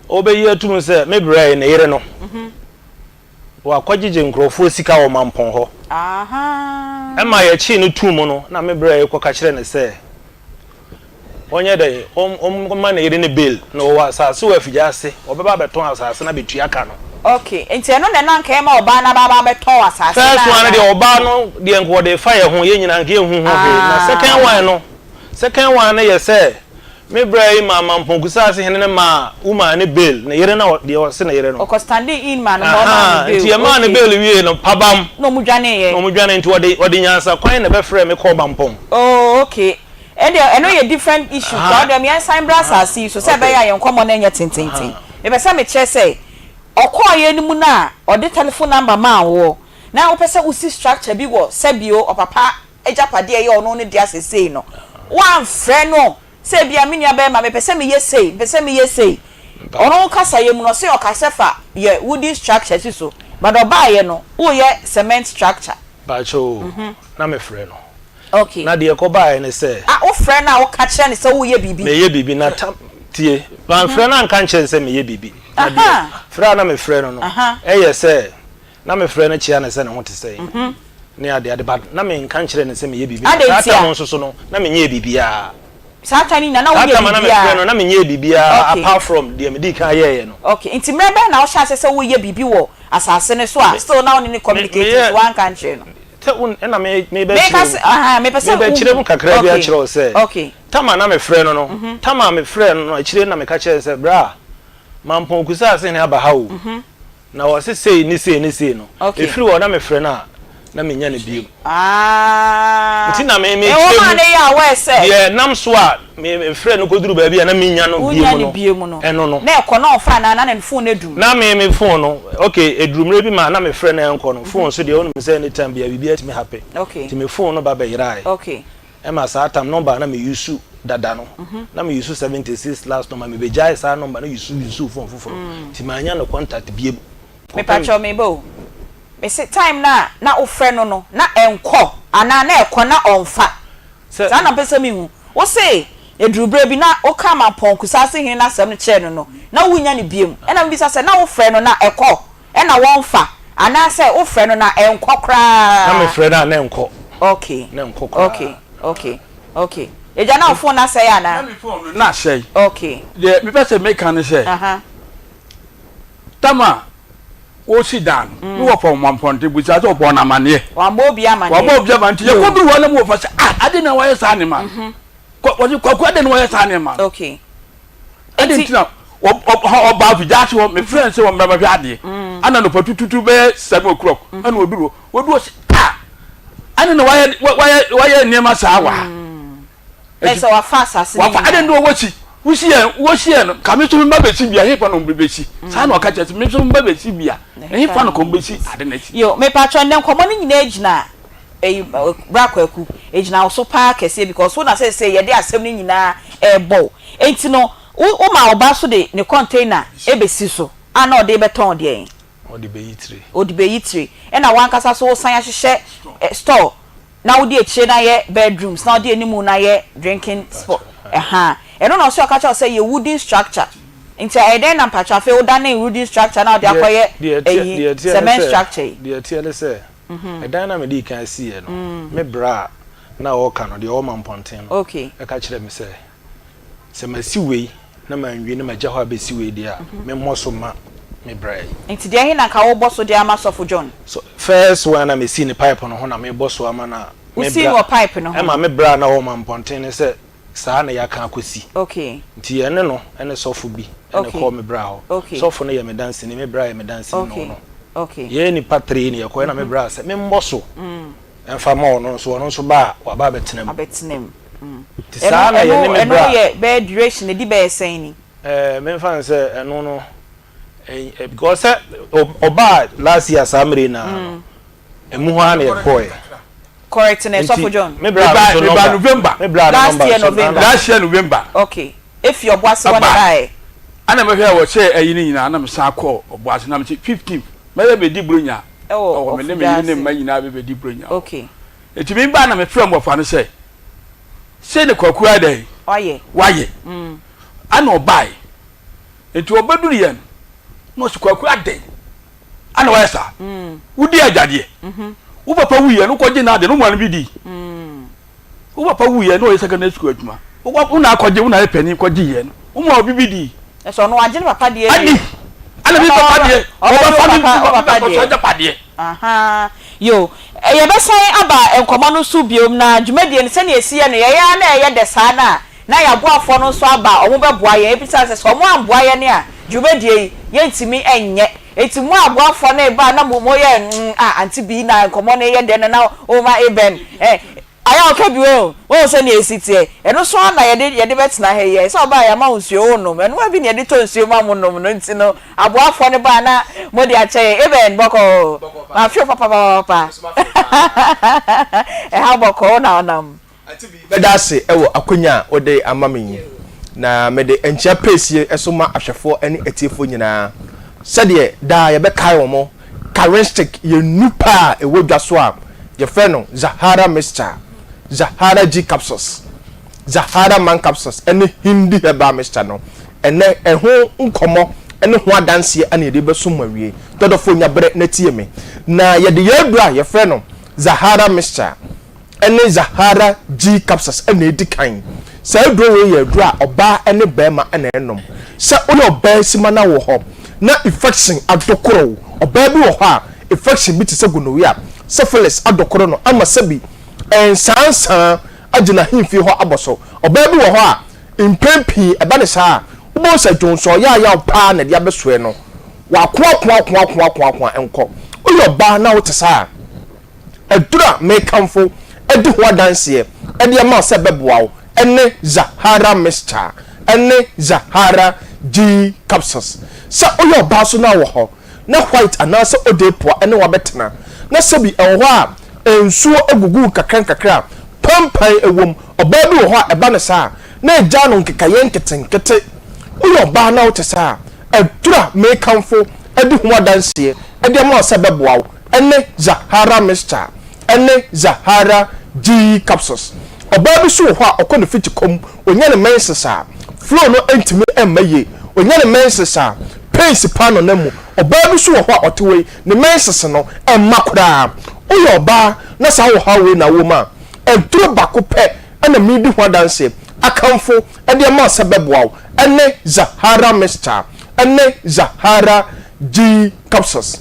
S6: ɔbɛyi atum sɛ me bra yi ne yere no. Wakɔgyegye nkurɔfoɔ sika wɔ Mampɔn hɔ. Ɛma yɛkyee no too mu no, na me brɛ rekɔka kyerɛ no sɛ ɔnyɛ dɛn, ɔmma ne yere no bail, na ɔwɔ asase wɔ Afigya-ase, ɔbɛba abɛtɔn asase no abɛtua ka no.
S1: Okay, nti ɛno na na anka ɛma ɔbaa no aba abɛtɔn asase no
S6: First one no
S1: anaa?
S6: deɛ, ɔbaa no deɛ nka ɔde refa yɛn ho, yɛn nyinaa nka yɛnhu ho hwee. Na second one no, second one no yɛ sɛ, Me bra yi maa Mampong Kusaase hene no maa woman no bail, ne yere na deɛ ɔse ne yere no.
S1: Ɔkɔ standing in maa no ma ɔmaa no
S6: Ahaa,
S1: bail,
S6: nti yɛmaa no
S1: okay.
S6: bail wiee no, pabam.
S1: Na ɔmo dwaneeɛ.
S6: Na ɔmo dwane, nti ɔde, ɔde nyansa kwan na ɛbɛfrɛɛ me kɔɔ Mampong.
S1: Oh okay, ɛndeɛ ɛno yɛ different issue koraa,
S6: Ahaa,
S1: wodeɛ yɛnsan mbra asaase yi so sɛ
S6: okay.
S1: ɛbɛyɛ a yɛn nkɔmmɔ no nyɛ tententen.
S6: Ahaa.
S1: Mepɛ sɛ mekyerɛ sɛ, ɔkɔɔeɛ no mu no a ɔde telephone number maa woɔ, na wopɛ sɛ wosi structure bi wɔ sɛbio ɔpapa agyapadeɛ a ɛyɛ ɔno ne dea seesei no, woamfrɛ no sɛ ebia me nua barima mepɛ sɛ meyɛ sei, mepɛ sɛ meyɛ sei. Ɔno kasaeɛ mu no ɔse ɔka sɛ fa yɛ wooden structure si so, but ɔbaeɛ no woreyɛ cement structure.
S6: Mpakyɛ o, na mefrɛ no.
S1: Okay.
S6: Na deɛ ɛkɔbaeɛ ne sɛ.
S1: Ah, wofrɛ no a woka kyerɛ no sɛ woreyɛ biribi?
S6: Mereyɛ biribi, na tam, tie, mamfrɛ no anka nkyerɛ no sɛ mereyɛ biribi. Na deɛ frɛ a na mefrɛ no no, ɛyɛ sɛ Na me frɛ no kyea no sɛ ne ho te sɛn ne ade ade but na me nka nkyerɛ no sɛ meyɛ biribi na
S1: Adɛn
S6: saa
S1: ntia?
S6: tam nso so no na menyɛɛ biribiara.
S1: Saa time no nyinaa na
S6: Saa
S1: wonyɛɛ
S6: tam a na me frɛ
S1: biribiara?
S6: no na menyɛɛ biribiara
S1: Okay.
S6: apart from deɛ medii kan yɛɛyɛ no.
S1: Okay, nti mmerɛ bɛn na wohyɛɛ aseɛ sɛ woreyɛ biribi wɔ asase no so a
S6: Me
S1: still na wo ne no
S6: me
S1: communicate
S6: meyɛɛ
S1: nso woanka ankyerɛ no?
S6: sɛ wo ɛna me
S1: Meka
S6: mebɛkyerɛ
S1: sɛ
S6: mu
S1: ahaa mepɛ sɛ
S6: mebɛkyerɛ
S1: wohu
S6: mu kakra bi
S1: okay
S6: akyerɛ wo sɛ
S1: okay.
S6: tam a na me frɛ no no tam a me frɛ no no akyire na meka kyerɛɛ no sɛ bra Mampɔn Kusaase hene aba ha o Na ɔse sei ne sei ne sei no,
S1: Okay.
S6: ɛfiri hɔ na mefrɛ no a, na mennya no bio.
S1: Ah.
S6: Nti na me
S1: Ɛwɔ
S6: mekyerɛ
S1: maa
S6: mu
S1: no yɛ aware sɛ.
S6: deɛ ɛnam so a me mefrɛ no kɔduru baabi a na mennya no
S1: Wonnya
S6: bio
S1: no
S6: no,
S1: bio mu no.
S6: ɛno no.
S1: Na ɛkɔ na ɔmfa anaa na ne phone no adum.
S6: Na me me phone no, okay, ɛduru mmerɛ bi ma na mefrɛ no ɛnkɔ no, phone so deɛ wonim sɛ anytime biara biribiara tumi happen.
S1: Okay.
S6: Nti me phone no ba bɛyeraeɛ.
S1: Okay.
S6: Ɛma saa tam number a na me use dada no, na me use 76 last number, me bɛgyae saa number no use use phone foforɔ, nti mannya no contact biom kɔpem.
S1: Mepakyɛw meba o, mese time no a na wofrɛ no no na ɛnkɔ anaa na ɛkɔ na ɔnfa?
S6: Sɛ.
S1: Saa na mepɛ sɛ mehu. Wose ɛduru berɛ bi na woka Mampɔn Kusaase hene no asɛm no kyerɛɛ no no na wonnya no biom, ɛna mebisa sɛ na wofrɛ no na ɛkɔ Ɛna wɔnfa, anaasɛ wofrɛ no na ɛnkɔ koraa?
S6: Na mefrɛ no a na ɛnkɔ.
S1: Okay.
S6: Na ɛnkɔ koraa.
S1: Okay, okay, okay. Agya na wo phone no asɛe anaa?
S5: Na me phone no na asɛe.
S1: Okay.
S5: Deɛ mepɛ sɛ meka ne sɛ,
S1: Aha.
S5: tam a wɔresi dan no, ne wɔfa wɔn mpɔnten busa sɛ wɔbɔɔ no amaneɛ.
S1: Wammɔ obi amaneɛ.
S5: Wammɔ obi amaneɛ nti yɛkɔduru hɔ na mu wɔfa sɛ ah ade na wɔayɛ saa nneɛma no. Wɔse kwaku ade na wɔyɛ saa nneɛma no.
S1: Okay.
S5: Adɛn nti na ɔbaa afigya ase hɔ mefrɛ no sɛ ɔmmra bɛhwɛ adeɛ mm. ana nɔpa tututu bɛyɛ 7 o'clock mm. ɛna ɔduru hɔ wɔdu ɔse a ɛne na wayɛ wayɛ wayɛ nneɛma saa wɔ ha
S1: mm. ɛsɛ wafa asase
S5: wafa adɛn nti wɔsi wosi yɛ wosi yɛ no ka me nso mba bɛsi bia hefa na ɔmbɛ bɛsi mm. saa na ɔka kyerɛ sɛ me nso mba bɛsi bia hefa na kɔm bɛsi ade na si.
S1: yo mepatwɔ nnɛ nkɔmmɔ no nyinaa gyina eyi bra kwaku egyina wo so paa kɛseɛ because wo na sɛsɛ yɛde asɛm no nyinaa ɛrebɔ wo enti no wo wo ma wo ba so de ne container ɛbɛsi so a na ɔde bɛtɔn deɛn?
S6: Ɔde bɛyi tire.
S1: Ɔde bɛyi tire ɛna w'ankasa so wosan ahyehyɛ store na wode akyire no ayɛ bedrooms na wode animu no ayɛ drinking spot ɛhaa ɛno na ɔsɛ ɔka kyerɛ wo sɛ yɛ wooden structure. Nti ɛyɛ dɛn na mpakyɛw afei wo danee wooden structure na wode
S6: Deɛ
S1: akɔyɛ
S6: deɛ ɛteɛ
S1: ɛyi
S6: deɛ ɛteɛ ne
S1: cement
S6: sɛ
S1: structure yi?
S6: deɛ ɛteɛ ne sɛ ɛdan no a medii kan siiɛ no me bra a na ɔreka no deɛ ɔwɔ Mampɔnten no
S1: Okay.
S6: ɛka kyerɛɛ me sɛ sɛ masi wei na manwie na magya hɔ abɛsi wei deɛ a memmɔ so mma me bra yi.
S1: Nti deɛ he na nka wobɔ so de ama Sɔfo John?
S6: So first one a mesii no pipe no ho na mebɔ so ama no a me
S1: Wosii
S6: bra
S1: no wɔ pipe no ho?
S6: ɛma me bra a na ɔwɔ Mampɔnten no sɛ Saa na yɛaka akɔsi.
S1: Okay.
S6: Nti yɛne no ne sɔfo bi na
S1: Okay.
S6: ɛkɔɔ me bra hɔ.
S1: Okay.
S6: Sɔfo no yɛ me danseni, me bra yɛ me danseni na
S1: Okay.
S6: ɔno.
S1: Okay.
S6: Yɛn nnipa tree na yɛkɔeɛ na me bra sɛ memmɔ so mfa ma ɔno nso, ɔno nso ba a waba abɛtena mu.
S1: Abɛtena mu.
S6: Nti saa
S1: Ɛno
S6: na
S1: ɛno
S6: yɛne me
S1: ɛno
S6: bra.
S1: yɛ bɛyɛ duration ɛdi bɛyɛ sɛn ni?
S6: Ɛɛ memfa no sɛ ɛno no ɛ because sɛ ɔbaa last year saa mmerɛ yi naa no, Emu hɔ ara na yɛkɔɔɛ.
S1: Correct ne
S6: Nti
S1: Sɔfo John.
S6: me bra
S5: Meba
S6: nso
S5: meba
S6: nɔmba
S5: November.
S6: me bra ne
S1: Last
S6: nɔmba
S1: year
S6: nso na
S1: November.
S5: Last year November.
S1: Okay. Efi Ɔboase hɔ na
S5: Ɛbae.
S1: ɛbaeɛ.
S5: Ɛna mehwɛɛ wɔhyɛɛ ayi no nyinaa na mesan kɔɔ Ɔboase na mese 15th mɛyɛ bɛdi Buronya
S1: Ɛwɔ
S5: ɛwɔ me ne me yere ne
S1: Ɔfudwaase.
S5: mma nyinaa bɛbɛdi Buronya hɔ.
S1: Okay.
S5: Nti mebae na mefrɛɛ mmɔfra no sɛ sei ne Kwaku ayɛ dɛn?
S1: Wayɛ.
S5: Wayɛ. Ɛna ɔbae. Nti ɔbɛduruiɛ no na ɔse Kwaku adɛn? Ana wayɛ saa? Wodi agyadeɛ. Wo papa wuiɛ no wokɔgye n'ade no woma no bi di. Wo papa wuiɛ na ɔyɛ secondary school adwuma. Wo na akɔgye wo na ayɛ panin kɔgye yɛ no woma obi bi di.
S1: Ɛsɛ ɔno wagye ne papa deɛ
S5: Adi. Ana mi papa deɛ ɔbɛfa mi papa deɛ agyapadeɛ.
S1: Ahaa yo yɛbɛsan aba nkɔmmɔ no so biom na dwumadie no sɛnea ɛsi yɛ no yɛyɛ ara na ɛyɛ dɛ saa no a na yɛn aboafoɔ no nso aba a wɔbɛboa yɛn ɛbisa sɛ sɛ wɔn amboa yɛn a dwumadie yi yɛntumi nyɛ enti mo aboafoɔ no reba a na mo moyɛ mm ah ante bii na nkɔmmɔ no yɛ dɛ no na woma ebɛn eh ayɛ a ɔka bi wahu wahu sɛnea ɛsi teɛ ɛno so ara na yɛde yɛde bɛtena ha yi sɛ ɔbaa yɛama wo nsuo wonom ɛno ara bi na yɛde tɔ nsuo ma mo nom no nti no aboafoɔ no ba a na mode akyɛ yɛn ebɛn bɔkɔɔ mafew papapapapa ɛha bɔkɔɔ wo na wonam.
S8: Mɛda ase wɔ akwanya a wode ama me yi, na mede nkyea pɛsie nso ma ahwɛfoɔ ne atiefoɔ nyinaa. Sɛdeɛ daa yɛbɛkae wɔn, Karinshtik yɛ nnupa a ɛwɔ dwa so a yɛfrɛ no Zahara Mixture, Zahara G Capsules, Zahara Man Capsules ne Hindi Herbal Mixture no. Ɛnnɛ, ɛho nkɔmmɔ ne ho adanseɛ na yɛde rebɛsom mo awie. Dɔdɔfoɔ nya berɛ na tie me. Na yɛde yɛn aduro a yɛfrɛ no Zahara Mixture ne Zahara G capsules na edi kan. Saa aduro wei yɛ aduro a ɔbaa ne barima na ɛnom. Sɛ woyɛ ɔbaa sima na wɔ hɔ na infection adokoro wo, ɔbaa bi wɔ hɔ a infection bi te sɛ gonorrhea, syphilis adokoro no ama sɛbi nsaansaa agye n'ahemfie hɔ abɔ so. Ɔbaa bi wɔ hɔ a mpɛn pii ɛba ne saa a, wobɛhu sɛ dwonsɔ yaayaw paa na ɛde abɛsoɛ no. Wakoakoakoakoakoakoa nkɔ. Woyɛ ɔbaa na wote saa a, Aduru a mekamfo adi ho adanseɛ de ama wo sɛ ɛbɛboa wo ne Zahara Mixture ne Zahara G Capsules. Sɛ woyɛ ɔbaa nso na wɔ hɔ na white anaasɛ odeepoa ne wo abɛtena na sɛbi ɛwɔ hɔ a nsuo gugu wo nkakra nkakra a pampan wɔ mu, ɔbaa bi wɔ hɔ a ɛba no saa a na agyaa no nkekaeɛ nketenkete. Woyɛ ɔbaa na wote saa a, aduru a mekamfo adi ho adanseɛ de ama wo sɛ ɛbɛboa wo ne Zahara Mixture ne Zahara G Capsules. Ɔbaa bi nso wɔ hɔ a ɔkɔ ne fitikɔ mu, ɔnya ne menses a, flow no ntumi mma yie. Ɔnya ne menses a, pains paa na ɔnam mu. Ɔbaa bi nso wɔ hɔ a ɔte hɔ yi, ne menses no mma koraa. Woyɛ ɔbaa na saa ɔhaw wei na wowɔ mu a, aduro baako pɛ na meredi ho adanseɛ akamfo de ama wo sɛ ɛbɛboa wo, ɛne Zahara Mixture ne Zahara G Capsules.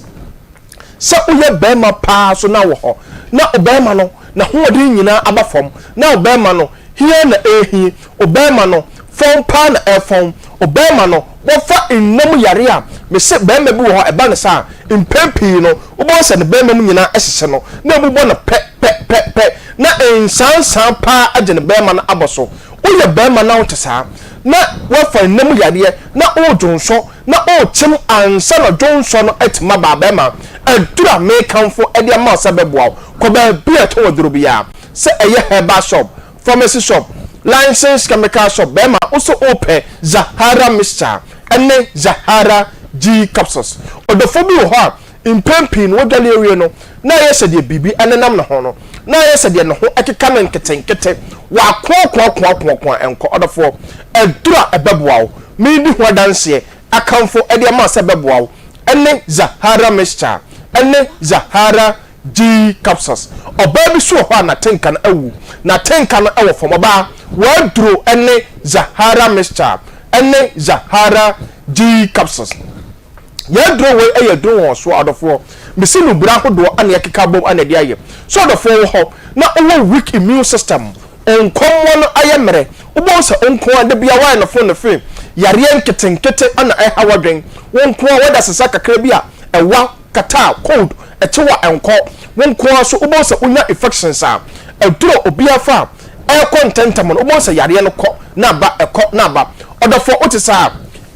S8: Sɛ woyɛ barima paa so na wɔ hɔ na ɔbarima no n'ahoɔden nyinaa aba fam, na ɔbarima no hia na ɛrehi, ɔbarima no fɔn paa na ɛrefɔn, ɔbarima no wɔfa nna mu yare a, mese barima bi wɔ hɔ a ɛba no saa a, mpɛn pii no wobɛhu sɛ ne barima mu nyinaa hyehye no, na emu bɔ no pɛ pɛ pɛ pɛ, na nsaansaa paa agye ne barima no abɔ so. Woyɛ barima na wote saa, na woafa nna mu yareɛ, na woredwonsɔ, na ɔrekyem ansa na dwonsɔ no atumi aba bɛrima, aduru a mekamfo de ama wo sɛ bɛboa wo, kɔ baabi a ɛtɔn aduro biara, sɛ ɛyɛ herbal shop, pharmacy shop, licensed chemical shop, bɛrima wo sɛ wopɛ Zahara mixture ne Zahara G capsules. Ɔdɔfoɔ bi wɔ hɔ a, mpɛn pii no wadwale awie no, na ayɛ sɛ deɛ biribi nenam ne ho no, na ayɛ sɛ deɛ ne ho keka no nketenkete, wakoakoakoakoakoa nkɔ. Ɔdɔfoɔ, aduru a ɛbɛboa wo. meredi ho adanseɛ akamfo de ama wo sɛ ɛbɛboa wo ne Zahara Mixture ne Zahara G Capsules. Ɔbaa bi nso wɔ hɔ a n'atenka no awu, n'atenka no wɔ fam. Ɔbaa, w'aduro ne Zahara Mixture ne Zahara G Capsules. Yɛn aduro wei yɛ aduro nwonwasoɔ adɔfoɔ. Mese nnubura ahodoɔ na yɛakeka abom na yɛde ayɛ. Sɛ ɔdɔfoɔ wɔ hɔ na wowɔ weak immune system, wo nkɔmmoa no ayɛ mmerɛ, wobɛhu sɛ wo nko ara da biara woayɛ nofo nofe, yareɛ nketenkete na ɛha w'adwen, wo nko ara woada sesa kakra bi a ɛwa, catarrh, cold, ɛkye wo a ɛnkɔ, wo nko ara nso wobɛhu sɛ wonya infections a, aduro a obiara fa a ɛrekɔ ntɛmntɛm no wobɛhu sɛ yareɛ no kɔ na aba, ɛkɔ na aba. Ɔdɔfoɔ wote saa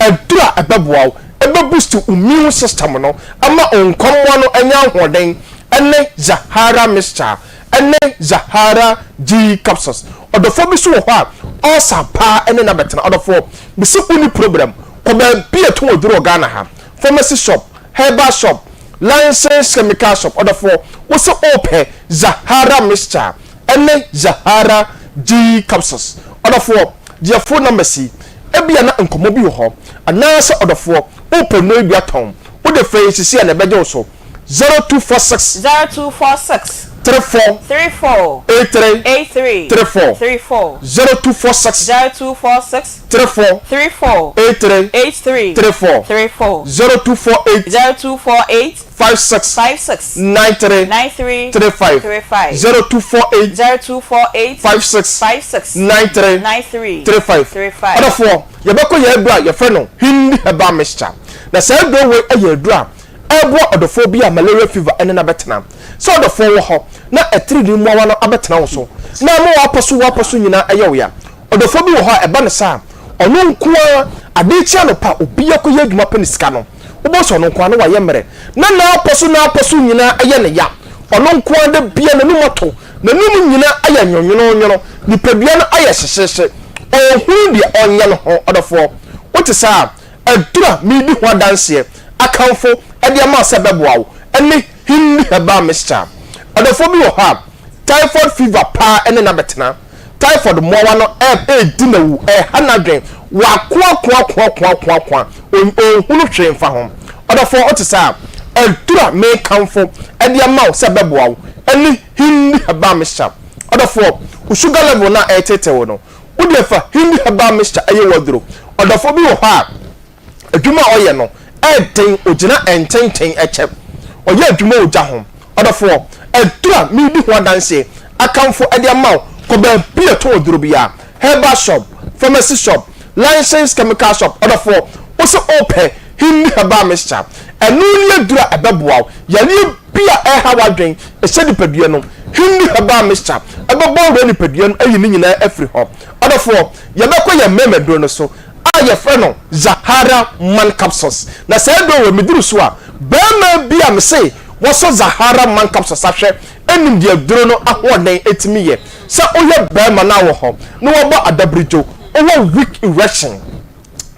S8: a, aduru a ɛbɛboa wo, ɛbɛ boost wo immune system no ama wo nkɔmmoa no anya ahoɔden ne Zahara mixture ne Zahara G capsules. Ɔdɔfoɔ bi nso wɔ hɔ a ulcer paa ne no abɛtena. Ɔdɔfoɔ, mese wonni problem, kɔ baabi a yɛtɔn aduro wɔ Ghana ha, pharmacy shop, herbal shop, licensed chemical shop, ɔdɔfoɔ, wose wopɛ Zahara mixture ne Zahara G capsules. Ɔdɔfoɔ, gye phone numbers yi, ebia na nkɔmmɔ bi wɔ hɔ, anaasɛ ɔdɔfoɔ, wopɛ nnuro yi bi atɔn, wode frɛ yɛn sisi a na ɛbɛgye wo so, 0246.
S1: 0246.
S8: 34.
S1: 34.
S8: 83.
S1: 83.
S8: 34.
S1: 34.
S8: 0246.
S1: 0246.
S8: 34.
S1: 34.
S8: 83.
S1: 83.
S8: 34.
S1: 34.
S8: 0248.
S1: 0248.
S8: 56.
S1: 56.
S8: 93.
S1: 93.
S8: 35.
S1: 35.
S8: 0248.
S1: 0248.
S8: 56.
S1: 56.
S8: 93.
S1: 93.
S8: 35.
S1: 35.
S8: Ɔdɔfoɔ, yɛbɛkɔ yɛn aduro a yɛfrɛ no Hindi Herbal Mixture. Na saa aduro wei yɛ aduro a ɛreboa ɔdɔfoɔ bi a malaria fever ne no abɛtena. Sɛ ɔdɔfoɔ wɔ hɔ na atiridii mmoawa no abɛtena wo so na ama w'apɔ so w'apɔ so nyinaa yɛ wo ya. Ɔdɔfoɔ bi wɔ hɔ a ɛba no saa a, ɔno nko ara, adeɛ kye anɔpa a obi akɔyɛ adwuma pɛ ne sika no, wobɛhu sɛ ɔno nko ara na wayɛ mmerɛ na n'apɔ so n'apɔ so nyinaa yɛ no ya. Ɔno nko ara da biara n'anum ato, n'anum nyinaa ayɛ nwonwononwono, nipadua no ayɛ hyehyeehye, ɔnhunu deɛ ɔnyɛ no ho. Ɔdɔfoɔ, wote saa a, Aduru a meredi ho adanseɛ akamfo de ama wo sɛ ɛbɛboa wo ne Hindi Herbal Mixture. Ɔdɔfoɔ bi wɔ hɔ a, typhoid fever paa ne no abɛtena. Typhoid mmoawa no redi no awu, ɛreha n'adwene, wakoakoakoakoakoakoa, ɔnhunu hwee mfa ho. Ɔdɔfoɔ, wote saa a, aduru a merekamfo de ama wo sɛ ɛbɛboa wo ne Hindi Herbal Mixture. Ɔdɔfoɔ, wo sugar level no a ɛreteetee wo no, Wo deɛ fa Hindi herbal mixture yɛ w'aduro. Ɔdɔfoɔ bi wɔ hɔ a, adwuma a ɔyɛ no yɛ den, ɔgyina ntenten kyɛ. Ɔyɛ adwuma wɔ gya ho. Ɔdɔfoɔ, aduro a meredi ho adanseɛ akamfo de ama wo, kɔ baabi a yɛtɔn aduro biara, herbal shop, pharmacy shop, licensed chemical shop. Ɔdɔfoɔ, wo se wopɛ Hindi herbal mixture, ɛno ne aduro a ɛbɛboa wo. Yareɛ bi a ɛreha w'adwen, ɛhyɛ nipadua no, Hindi herbal mixture ɛbɛbɔ wura nipadua no ayi ne nyinaa afiri hɔ. Ɔdɔfoɔ, yɛbɛkɔ yɛn mmarima aduro no so a yɛfrɛ no Zahara Man Capsules. Na saa aduro wei meduru so a, barima bi a mese wɔsɔ Zahara Man Capsules ahwɛ nim deɛ aduro no ahoɔden tumi yɛ. Sɛ woyɛ barima na wɔ hɔ na wɔbɔ adabiridwo, wowɔ weak erection,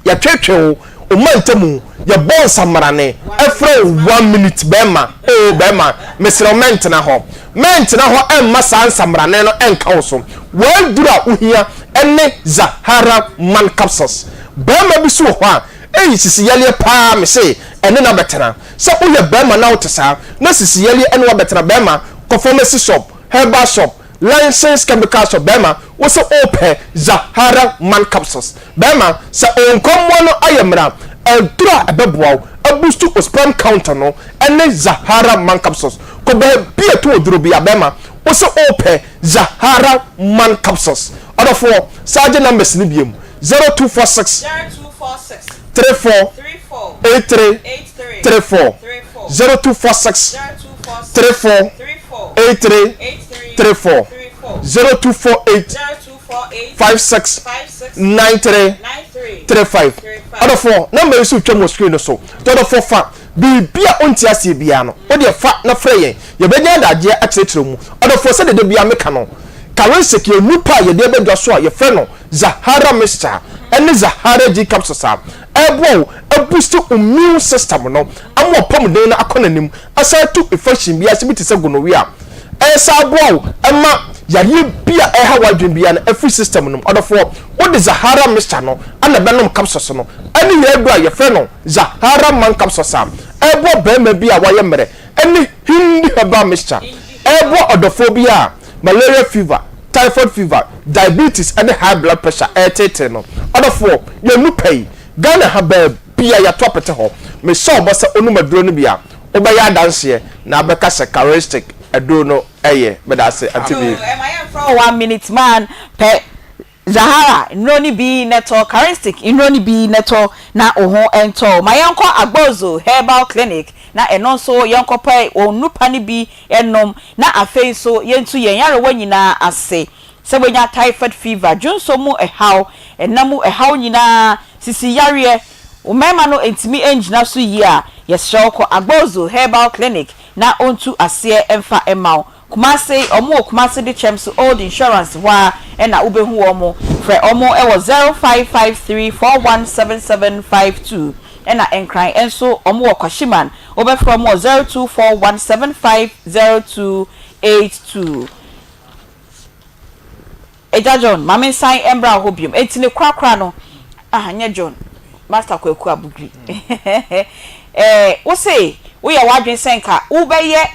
S8: Yɛtwetwe wo, wo mantamu, yɛbɔ nsamarane, ɛfrɛ wo one minute bɛɛma, oo bɛɛma, mesrɛ wo mɛntena hɔ. Mɛntena hɔ ɛmma saa nsamarane no ɛnka wo so. W'aduru a wohia ɛne Zahara Man Capsules. Bɛɛma bi so wɔ hɔ a, ei sisi yaleɛ paa mese ɛne no abɛtena. Sɛ woyɛ bɛɛma na wote saa, na sisi yaleɛ ɛne wo abɛtena bɛɛma, kɔ pharmacy shop, herbal shop, Licensed chemical shop bɛɛma wo se wopɛ Zahara man capsules bɛɛma sɛ onkɔmmoa no ayɛ mmerɛ a aduro a ɛbɛboa wo abustu wo sperm count no ɛne Zahara man capsules kɔ baabi a ɛtɔn aduro biara bɛɛma wo se wopɛ Zahara man capsules ɔdɔfoɔ saa gye numbers no biom 0246 34 83 34 0246 34 83 34 0248 56 93 35 Ɔdɔfoɔ, nɔmba yi nso retwam wɔ screen no so. Nti ɔdɔfoɔ fa biribi a wonte aseɛ biara no, wo deɛ fa na frɛ yɛn. Yɛbɛnya adagyeɛ akyerɛkyerɛ mu. Ɔdɔfoɔ, sɛdeɛ da biara meka no, Karensic yɛ nnipa a yɛde aba dwa so a yɛfrɛ no Zahara Mixture ne Zahara G Capsules a ɛreboa wo abusti wo immune system no ama w'apɔmuden no akɔ n'anim, asan atu infection bi ase bi te sɛ gonorrhea, ɛresan aboa wo ma yareɛ bi a ɛreha w'adwene biara no afiri system no mu. Ɔdɔfoɔ, wode Zahara Mixture no na. ɛbɛnom capsules no ɛne yɛn aduro a yɛfrɛ no Zahara Man capsules a ɛreboa barima bi a wayɛ mmerɛ ɛne Hindi herbal mixture ɛreboa ɔdɔfoɔ bi a malaria fever, typhoid fever, diabetes ɛne high blood pressure ɛreteetee no. Ɔdɔfoɔ, yɛn nu pɛ yi, Ghana ha baabi a yɛato apete hɔ. Mehyɛ wo bɔ sɛ wonom aduro no bi a, wobɛyɛ adanseɛ na abɛka sɛ Charistic aduro no yɛ. Meda ase, Auntie
S1: Yoo,
S8: Viv.
S1: ɛma yɛmfrɛ wo one minute man pɛ Zahara nnuro no bi na tɔ, Charistic nnuro no bi na tɔ na wo ho ntɔ wo. Ma yɛnkɔ Agbozo Herbal Clinic na ɛno nso yɛnkɔpɛ wɔn nnupa no bi nnom na afei nso yɛntu yɛn nyarewa nyinaa ase. Sɛ woanya typhoid fever, dwonsɔ mu haw, ɛna mu haw nyinaa, sisi yareɛ, wo mmarima no ntumi ngyina so yie a, yɛsrɛ wo kɔ Agbozo Herbal Clinic na ɔntu aseɛ mfa mma wo. Kumase, wɔn wɔ Kumase Dekyɛm so Old Insurance hɔ ara na wobɛhu wɔn. Frɛ wɔn wɔ 0553 4177 52. Ɛna Nkran nso wɔn wɔ Kwashiman, wobɛfrɛ wɔn wɔ 0241 7502 82. Agya John, ma mensan mbra wo hɔ biom. Enti ne korakora no, ah, nyɛ John, Master Kwaku Abugri. Eh, wo se woyɛ w'adwene sɛ nka wobɛyɛ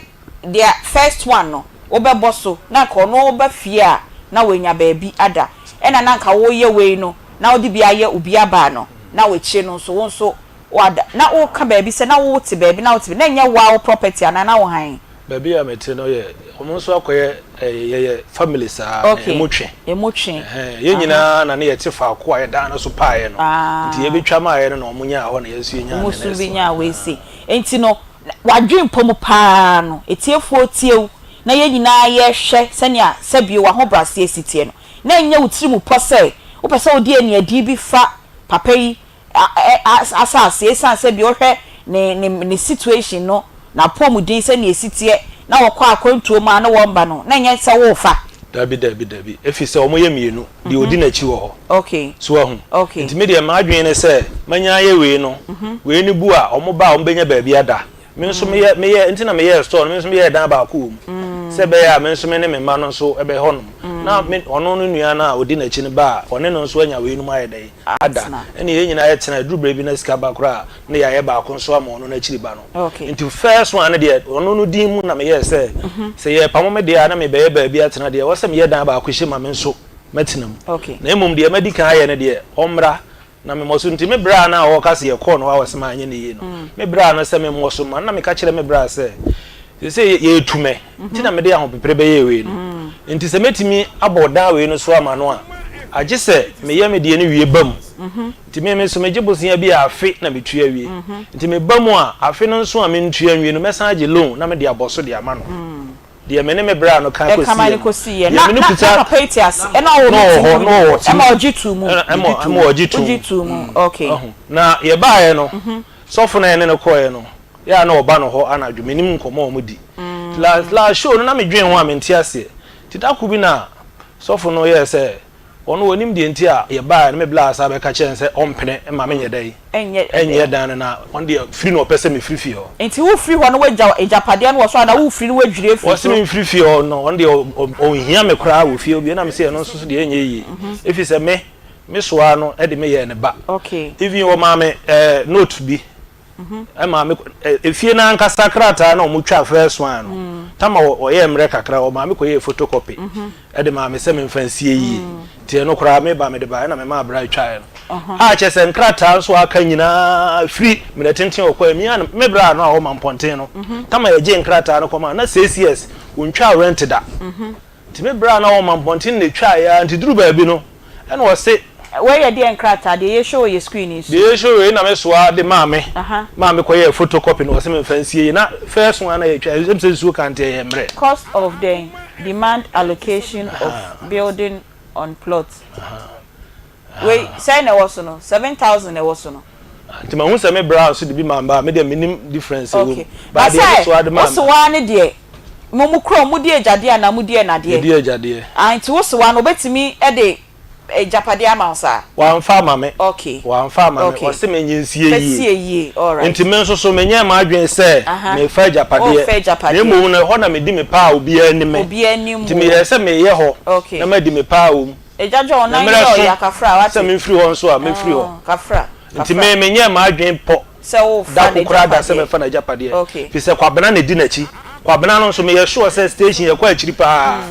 S1: deɛ first one no, wobɛbɔ so, na nka ɔno ba fie a, na wanya baabi ada. Ɛna na nka woyɛ wei no, na wode bi ayɛ obi abaa no, na wakyire no nso, wo nso woada. Na woka baabi sɛ na wote baabi, na wote baabi, na ɛnyɛ wo ara wo property anaa na wo hann?
S6: Baabi a mete no yɛ wɔn nso akɔyɛ ɛɛ yɛyɛ family saa na
S1: Okay,
S6: emu twe.
S1: emu twe.
S6: Ɛhɛn, yɛn
S1: Aha.
S6: nyinaa na ne yɛte faako a yɛdan no so paeɛ no.
S1: Ah.
S6: Nti yɛbɛtwa maeɛ no na wɔn nyaa hɔ na yɛn nso yɛnyaa
S1: Wɔn
S6: the
S1: nso
S6: next one.
S1: bɛnyaa wei sei. Nti no, w'adwempɔ mu paa no, atiefoɔ tie wo na yɛn nyinaa yɛhwɛ sɛnea sɛbio w'ahobrɛaseɛ si teɛ no, na ɛnyɛ wo tirim pɔ sɛ wopɛ sɛ wode aniɛdee bi fa papa yi asase esiane sɛ bia wohwɛ ne ne ne situation no n'apɔmuden sɛnea esi teɛ na wɔkɔ akwantuo mu a na wɔn ba no na ɛnyɛ sɛ worefa.
S6: Dabi dabi dabi efisɛ wɔn yɛ mienu deɛ odi n'akyi wɔ hɔ
S1: Okay.
S6: so wahu
S1: Okay.
S6: nti me deɛ m'adwene ne sɛ manya ayɛ wei no wei no bu a wɔn ba a wɔn bɛnya baabi ada me nso meyɛ meyɛ nti na meyɛɛ store no me nso meyɛɛ dan baako wɔ mu sɛ ɛbɛyɛ a me nso me ne me mma no nso ɛbɛ hɔ nom na me ɔno no nua no a odi n'akyi no ba a ɔne no nso anya wei nom ayɛ dɛn ada. Ɛne yɛn nyinaa yɛtena, ɛduru berɛ bi na sika ba koraa a, na yɛayɛ baako nso ama ɔno n'akyiri ba no. Nti first one no deɛ, ɔno no din mu na meyɛɛ sɛ, sɛ yɛrepamo me deɛ a na mebɛyɛ baabi atena deɛ, ɛwɔ sɛ meyɛ dan baako hyɛ mu a me nso mɛtena mu. Na mmom deɛ madi kan ayɛ no deɛ, ɔmmra na memmɔ so. Nti me bra no a ɔreka sɛ yɛkɔɔ no hɔ a ɔse manyɛ no yie no, me bra no sɛ memmɔ so mma no, na meka kyerɛ me bra sɛ, Seesei yɛretu me, nti na mede ahopepere bɛyɛɛ wei no. Enti sɛ mɛtumi abɔ dan wei no so ama no a, agye sɛ meyɛ me deɛ no wie ba mu. Nti me nso megye bosea bi a afe na metua wie. Nti meba mu a, afe no nso a mentua nwie no, mɛsan agye loan na mede abɔ so de ama no. Deɛ me ne me bra no ka kɔsiiɛ no, deɛ me ne kuta, na ɔwɔ hɔ, na ɔwɔ ɛma ɔgye too mu. Wahu? Na yɛbaeɛ no, sɔfo no a yɛne no kɔeɛ no, Yɛ a na ɔba no hɔ anadwo, mennim nkɔmmɔ a wɔdi. Nti last last show no na medwen ho a mente aseɛ. Nti da koro bi na sɔfo no yɛɛ sɛ ɔno ɔnim deɛ nti a yɛbaeɛ no, me bla san bɛka kyerɛɛ no sɛ ɔmpene mma menyɛ dɛn nyɛ dan no na ɔno deɛ firi na ɔpɛ sɛ mefiri fie hɔ.
S1: Nti wofiri hɔ no woagya agyapadeɛ no wɔ so anaa wofiri no woadwiri afiri
S6: Ɔse
S1: so?
S6: memfiri fie hɔ no ɔno deɛ ɔnhia me koraa wɔ fie hɔ bio na mese ɛno nso so deɛ ɛnyɛ yie ɛfiri sɛ me me soaa no de me yɛɛ ne ba. Even ɔmaa me eh, note bi Ɛmaa me efie no ankasa krataa na wɔtwa first one no. Tama wɔyɛɛ mmerɛ kakra wɔmaa me kɔyɛɛ photocopy de maa me sɛ memfa nsie yie. Nti ɛno koraa meba mede baeɛ na memaa bra twaeɛ no. A kyerɛ sɛ nkrataa nso a aka nyinaa firi mmerɛ tenten ɔkɔɛ me ara me bra no a ɔma mpɔnten no. Tama yɛgyee nkrataa no kɔmaa no na six years wɔntwaa rent da. Nti me bra na ɔma mpɔnten na etwaeɛ ara nti duru baabi no ɛna ɔse.
S1: Wei yɛ deɛn krataa? Deɛ yɛhwɛ wɔ yɛ screen yi so
S6: yi. Deɛ yɛhwɛ wei na me soa de maa me maa me kɔyɛɛ photocopy na ɔse me nfa nsie yie na first one na yɛtwa ɛm sɛ nsuo ka nti ɛyɛ mmerɛ.
S1: Cost of dɛn? Demand allocation of building on plot. Wei sɛn na ɛwɔ so no? 7000 na ɛwɔ so no.
S6: Nti mahu sɛ me bra nso de bi maa me a, me deɛ mennim difference a ɛwɔ mu.
S1: Okay.
S6: But
S1: But
S6: deɛ me
S1: sɛ
S6: soa de maa
S1: wo
S6: me.
S1: sewaa no deɛ, mo mo kurom modi agyadeɛ anaa modi ɛnadeɛ?
S6: Yɛdi agyadeɛ.
S1: Ah, nti wo sewaa no obetumi de agyapadeɛ ama wo saa?
S6: Wamfa ama me.
S1: Okay.
S6: Wamfa ama me.
S1: Okay.
S6: Ɔse menyɛ nsie
S1: Fa
S6: yie.
S1: sie yie, alright.
S6: Nti me nso so menyɛɛ m'adwene sɛ
S1: Aha.
S6: merefa agyapadeɛ.
S1: Worefa agyapadeɛ.
S6: Na mmom no ɛhɔ na medi me pɛ a obiara nni me.
S1: Obiara nnim
S6: Nti
S1: wo.
S6: meyɛɛ sɛ mereyɛ hɔ
S1: Okay.
S6: na madi me pɛ a wɔ mu.
S1: Agya John,
S6: Na
S1: nan
S6: mmerɛ
S1: yɛ
S6: so
S1: ɔya, kafra, wate?
S6: sɛ memfiri hɔ nso a, mɛfiri hɔ.
S1: Ah, kafra,
S6: Nti
S1: kafra.
S6: me, menyɛɛ m'adwene pɔ
S1: Sɛ wofa
S6: da ko koraa da sɛ
S1: n'agyapadeɛ.
S6: mɛfa n'agyapadeɛ.
S1: Okay.
S6: Firi sɛ Kwabena na ɛdi n'akyi. Kwabena no nso, meyɛ sure sɛ station yɛkɔ akyiri pa ara.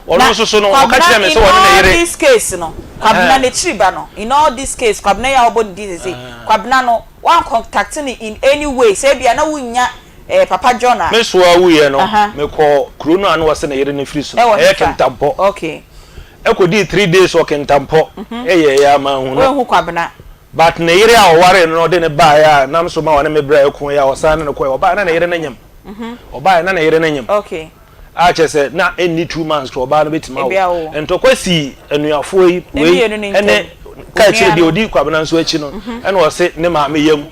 S6: Ɔno
S1: Na
S6: nso so no, ɔka
S1: Kwabena
S6: kyerɛɛ me
S1: in
S6: sɛ ɔne ne
S1: all
S6: yere.
S1: this case no, Kwabena
S6: Ɛhɛn.
S1: n'akyiri ba no, in all this case, Kwabena yi a wɔbɔ ne din seesei, Kwabena no, woancontacte no in any way, sɛ ebia na wonnya eh, Papa John a.
S6: Me soa wuiɛ no,
S1: Aha.
S6: mekɔɔ kuro no a na wɔse ne yere no firi so no,
S1: Ɛwɔ
S6: ɛyɛ
S1: hefa?
S6: Kintampo.
S1: Okay.
S6: Ɛkɔdii three days wɔ Kintampo, ɛyɛeɛ a manhu no.
S1: Woanhu Kwabena?
S6: But ne yere a ɔwaree no na ɔde no baeɛ a nam so ma ɔne me brɛɛ koeɛ a ɔsan ne no kɔeɛ, ɔbaeɛ na ne yere no nyem. Ɔbaeɛ na ne yere no nyem.
S1: Okay.
S6: A kyerɛ sɛ na ɛnni 2 months koraa ɔbaa no bɛtumi
S1: Ebi
S6: awo.
S1: awo.
S6: Ntɔkwa sii anuafoɔ yi, wei
S1: Mmienu no
S6: ne
S1: ntam.
S6: ka akyire
S1: Onua
S6: deɛ
S1: no.
S6: ɔdi Kwabena nso akyi no, ɛna ɔse ne maame yam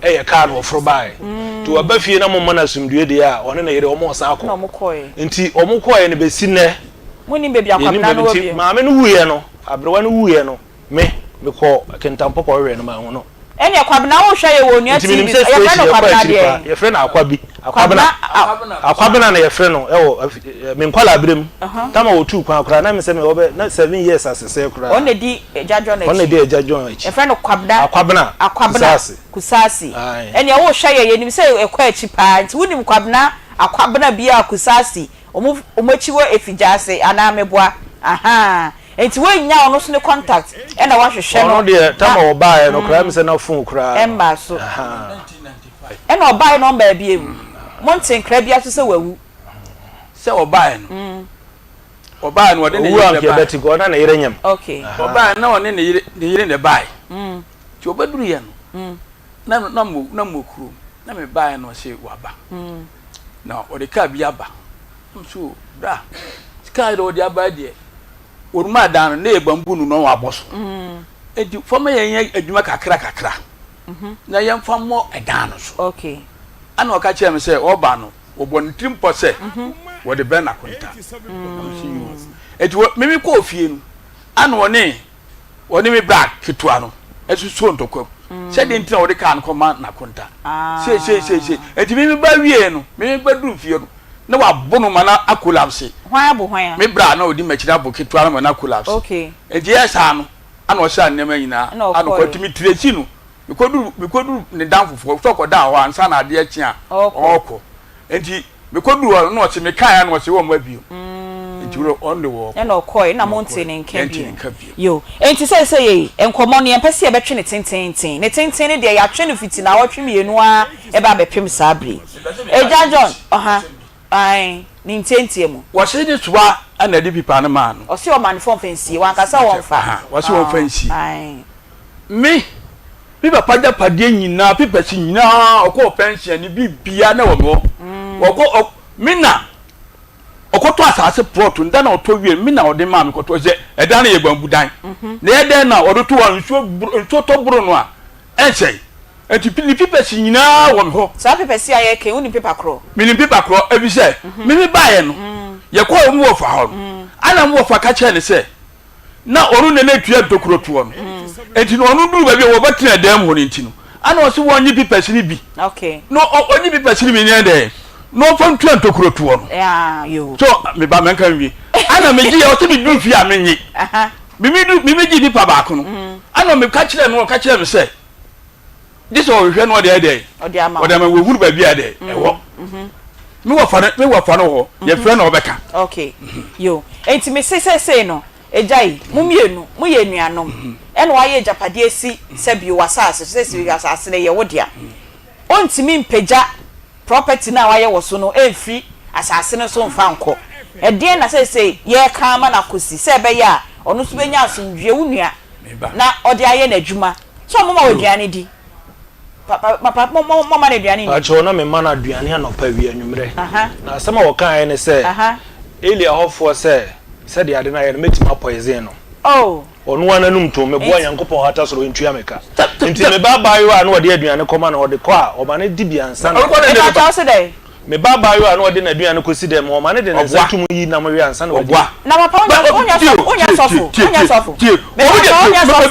S6: yɛ kaa na ɔforo baeɛ. Nti waba fie na momma no asomdwoeɛ deɛ a, ɔne ne yere wɔresan akɔ.
S1: Ɛna wɔn kɔeɛ.
S6: Nti wɔn kɔeɛ no bɛsi nnɛ,
S1: Monnim baabi a
S6: yɛnnim
S1: Kwabena no
S6: baabi.
S1: wɔ
S6: Nti
S1: bio.
S6: maame no wuiɛ no, aberewa no wuiɛ no, me, mekɔɔ Kintampo kɔhwehwɛɛ no, manhu no.
S1: Ɛneɛ Kwabena wo hwɛ yɛ wɔ Onua
S6: Nti menim
S1: TV
S6: sɛ
S1: so, yɛfrɛ
S6: station
S1: no
S6: yɛkɔ
S1: Kwabena
S6: akyiri paa.
S1: deɛn?
S6: Yɛfrɛ no Akwa bi.
S1: Kwabena
S6: Akwabena.
S1: a.
S6: Akwabena na yɛfrɛ no ɛwɔ me nkwadaa berɛ mu. Tam a wɔtuu kwan koraa na me sɛ mewɔ bɛ na 7 years asesɛɛ koraa.
S1: Ɔno na ɛdi Agya John
S6: Ɔno na
S1: akyi.
S6: ɛdi Agya John akyi.
S1: Yɛfrɛ no Kwabena.
S6: Akwabena
S1: Akwabena
S6: Kusaasi.
S1: Kusaasi.
S6: Ae.
S1: Ɛneɛ wo hwɛ yɛ, yɛnim sɛ ɛkɔ akyi paa, nti wonim Kwabena Akwabena bi a Kusaasi, wɔn wɔn akyi wɔ Efigyaase anaa meboa? Ahaa. Nti woannya ɔno nso ne contact ɛna woahwehwɛ no
S6: Ɔno deɛ tam
S1: na
S6: a ɔbaeɛ no koraa ɛmi sɛ na phone koraa no.
S1: ɛmmaa so.
S6: Ahaa.
S1: Ɛna ɔbaeɛ na ɔmmaa bio. Monte nkra biara nso sɛ wawu.
S5: Sɛ ɔbaeɛ no, ɔbaeɛ no ɔde ne
S6: Owu
S5: yere
S6: a
S5: na
S6: nka
S5: ɛbaeɛ.
S6: yɛbɛte kɔ na ne yere nyem.
S1: Okay.
S6: Ahaa.
S5: Ɔbaeɛ na ɔne ne yere ne yere na ɛbaeɛ. Nti ɔbɛduruiɛ no, na na mo na mowɔ kurom na mebaeɛ na ɔse waba. Na ɔde kaa bi aba. Na mese o bra, kaa deɛ ɔde aba deɛ wɔnum adan no na yɛ bambu no na wabɔ so. Nti fama yɛn yɛ adwuma kakra kakra na yɛmfa mmɔ ɛdan no so.
S1: Okay.
S5: Ɛna ɔka kyerɛɛ me sɛ ɔba no wɔbɔ ne tirim pɔ sɛ wɔde brɛ no akonta. Na mese yoo. Nti wɔ mimi kɔɔ fie no ɛna ɔne ɔne me bra ketewa no ɛsusuo ntɔkwa mu sɛ deɛ nti na wɔde kaa no kɔma n'akonta sei sei sei sei. Nti mimi ba wie no mimi ba duru fie no na wabo no ma na akolapse.
S1: Hwan abo hwan a?
S5: Me bra na ɔdi m'akyi no abo ketewa no ma na akolapse.
S1: Okay.
S5: Nti ɛyɛ saa no ɛna ɔhyɛ nneɛma nyinaa
S1: Ɛna
S5: ɛna
S1: ɔkɔe.
S5: ɔkɔ nti me tiresi no mekɔduru mekɔduru ne dan foforɔ sɛ ɔkɔdaa hɔ ansa na adeɛ kye a
S1: Ɔɔkɔ.
S5: ɔɔkɔ nti mekɔduru hɔ no na ɔse mekaeɛ a na ɔse wɔmma bio nti wɔ ɔno de wɔɔkɔ
S1: Ɛna ɔkɔe na
S5: ɛna
S1: montee
S5: ɔkɔe
S1: ne nka
S5: yɛnte
S1: bio.
S5: ne nka bio.
S1: Yo, enti seesei yei, nkɔmmɔ no yɛmpɛ sɛ yɛbɛtwe no tenteenten. Ne tenten no deɛ yɛatwe no fiti naawɔtwe mmienu ara ɛba abɛpem saa bere yi.
S5: Mepɛ sɛ meka
S1: Agya John, ɔha,
S5: asɛm bi.
S1: ae, ne ntiantia mu.
S5: Wɔse ne soa na ɛde pipa no maa no.
S1: Ɔse ɔma no fɔmfa nsie, wanka sɛ wɔmfa.
S5: Aha, wɔse wɔmfa nsie.
S1: Ae.
S5: Me, me papa agyapadeɛ nyinaa, papers nyinaa, ɔkɔɔ pension ne biribiara na ɛwɔ me hɔ. Ɔkɔ, ɔ, me na ɔkɔtɔ asase plot no, da na ɔtɔ wie no, me na ɔde maa me kɔtɔ sɛ ɛdan no yɛ bambu dan. Na ɛyɛ dɛn na ɔde to hɔ a nsuo boro, nsuo tɔ boro no a, ɛnsɛe. Enti ne papers nyinaa wɔ me hɔ.
S1: Saa papers yi a yɛreka yi, wonim paper korɔ?
S5: Menim paper korɔ, efisɛ me mebaeɛ no, yɛkɔɔ me wɔfa hɔ no, ɛna me wɔfa ka kyerɛɛ no sɛ, na ɔno na na etua ntokuro toɔ no. Enti na ɔno duru baabi a wɔbɛtena dan mu hɔ no nti no, ɛna ɔse wɔnnye papers no bi. Na ɔnye papers no bi nyɛ dɛn? Na ɔmfa ntua ntokuro toɔ no. So, me ba mɛnka nwie. Ɛna megyeeɛ, ɔse meduru fie a mennye. Me megye paper baako no, ɛna meka kyerɛɛ no, ɔka kyerɛɛ me sɛ, gye sɛ ɔhwehwɛ no ɔde ayɛ dɛn?
S1: Ɔde ama
S5: Ɔde ama wɔhunu baabi a dɛn ɛwɔ. Me wɔfa no, me wɔfa no wɔ hɔ, yɛfrɛ no ɔbɛka.
S1: Okay, yo. Enti me se seesei no, agya yi, mo mmienu, moyɛ anuanom, ɛna wayɛ agyapadeɛ asi sɛbio w'asaase so, seesei asaase no ɛyɛ wo dea. Ɔntumi mpagya property no a wayɛ wɔ so no mfiri asaase no so mfa nkɔ. Ɛdeɛn na seesei yɛreka ama no akɔsi sɛ ɛbɛyɛ a ɔno nso bɛnya asomdwoeɛ, wo nua, na ɔde ayɛ n'adwuma? Sɛ ɔmoma wo aduane di? Papa, papa, mo, mo, moma no aduane nni?
S6: Pakyɛw, na mema no aduane anɔpa, awia, anwummerɛ. Na asɛm a wɔkaeɛ ne sɛ, Eli ahɔfoɔ sɛ, sɛdeɛ ade no ayɛ no, mɛtumi apɔisen no.
S1: Oh.
S6: Ɔno ara n'anum tom, meboa Nyankopɔn hata soro ntua me ka. Nti me ba abaayewa a na ɔde aduane kɔma no, ɔde kɔ a, ɔma no di bi ansa na.
S1: Mepakyɛw, wo se dɛn?
S6: Me ba abaayewa a na ɔde n'aduane kɔsi dɛm, ɔma no de ne nsa to mu yi nam we ansa na wadi.
S1: Na papa wonyɛ wonyɛ sɔfo wonyɛ sɔfo wonyɛ sɔfo mepakyɛw wonyɛ sɔfo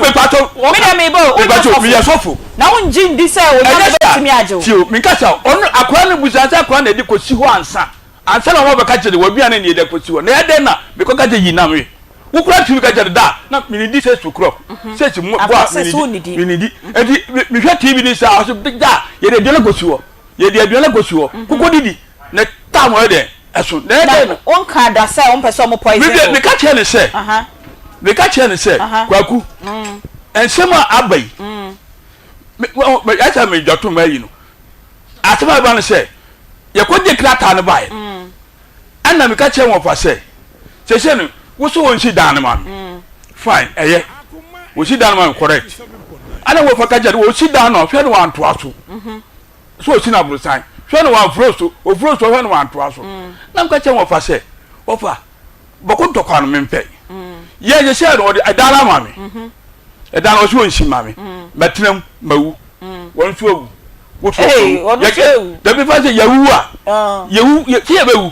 S1: me deɛ meba o wonyɛ sɔfo na wongye ndi sɛ Onyame bɛtumi agye wo.
S5: Tie o, menka sɛ ɔno akwadaa no busa sɛ akwadaa na ɛde kɔsi hɔ ansa ansa na wɔbɛka kyerɛ no w'aduane na yɛde akɔsi hɔ na ɛyɛ dɛn na mekɔka sɛ yi nam we. Wo koraa tumi ka kyerɛ da na menidi six o'clock six mu bɔ a menidi menidi nti mehwɛ tv ni saa ɔsɛ da yɛde aduane kɔsi hɔ yɛde aduane kɔsi hɔ koko didi na tam ɔyɛ dɛ ɛso na ɛdɛ no.
S1: Wonka da sɛ wompɛ sɛ ɔmo poison wo.
S5: Meka kyerɛ ne sɛ meka kyerɛ ne sɛ kwaku nsɛm a aba yi ɛsɛ medwato ma ayi no asɛm a aba no sɛ yɛkɔgye krataa no baeɛ Ɛnna meka kyerɛɛ wɔn fa sɛ, Seesei no, wo so wonsi dan no ma me. Fine, ɛyɛ. Wosi dan no ma me, correct. Ɛnna wɔfa ka kyerɛ no, wɔsi dan no, hwɛ no wantoa so. So osi no aborosan, hwɛ no wamforo so, oforo so, hwɛ no wantoa so. Na meka kyerɛ wɔn fa sɛ, wɔfa, bɔko ntɔkwa no mempɛ. Yɛ seesei no, wɔde ɛdan no ama me. Ɛdan no, wɔsi wɔnsi ma me. Mɛtena mu, mawu. Wɔn nso awu. wotu
S1: Hey, ɔno nso ewu.
S5: Dabi fa sɛ yɛwu a
S1: ah.
S5: yɛwu sɛ yɛbɛwu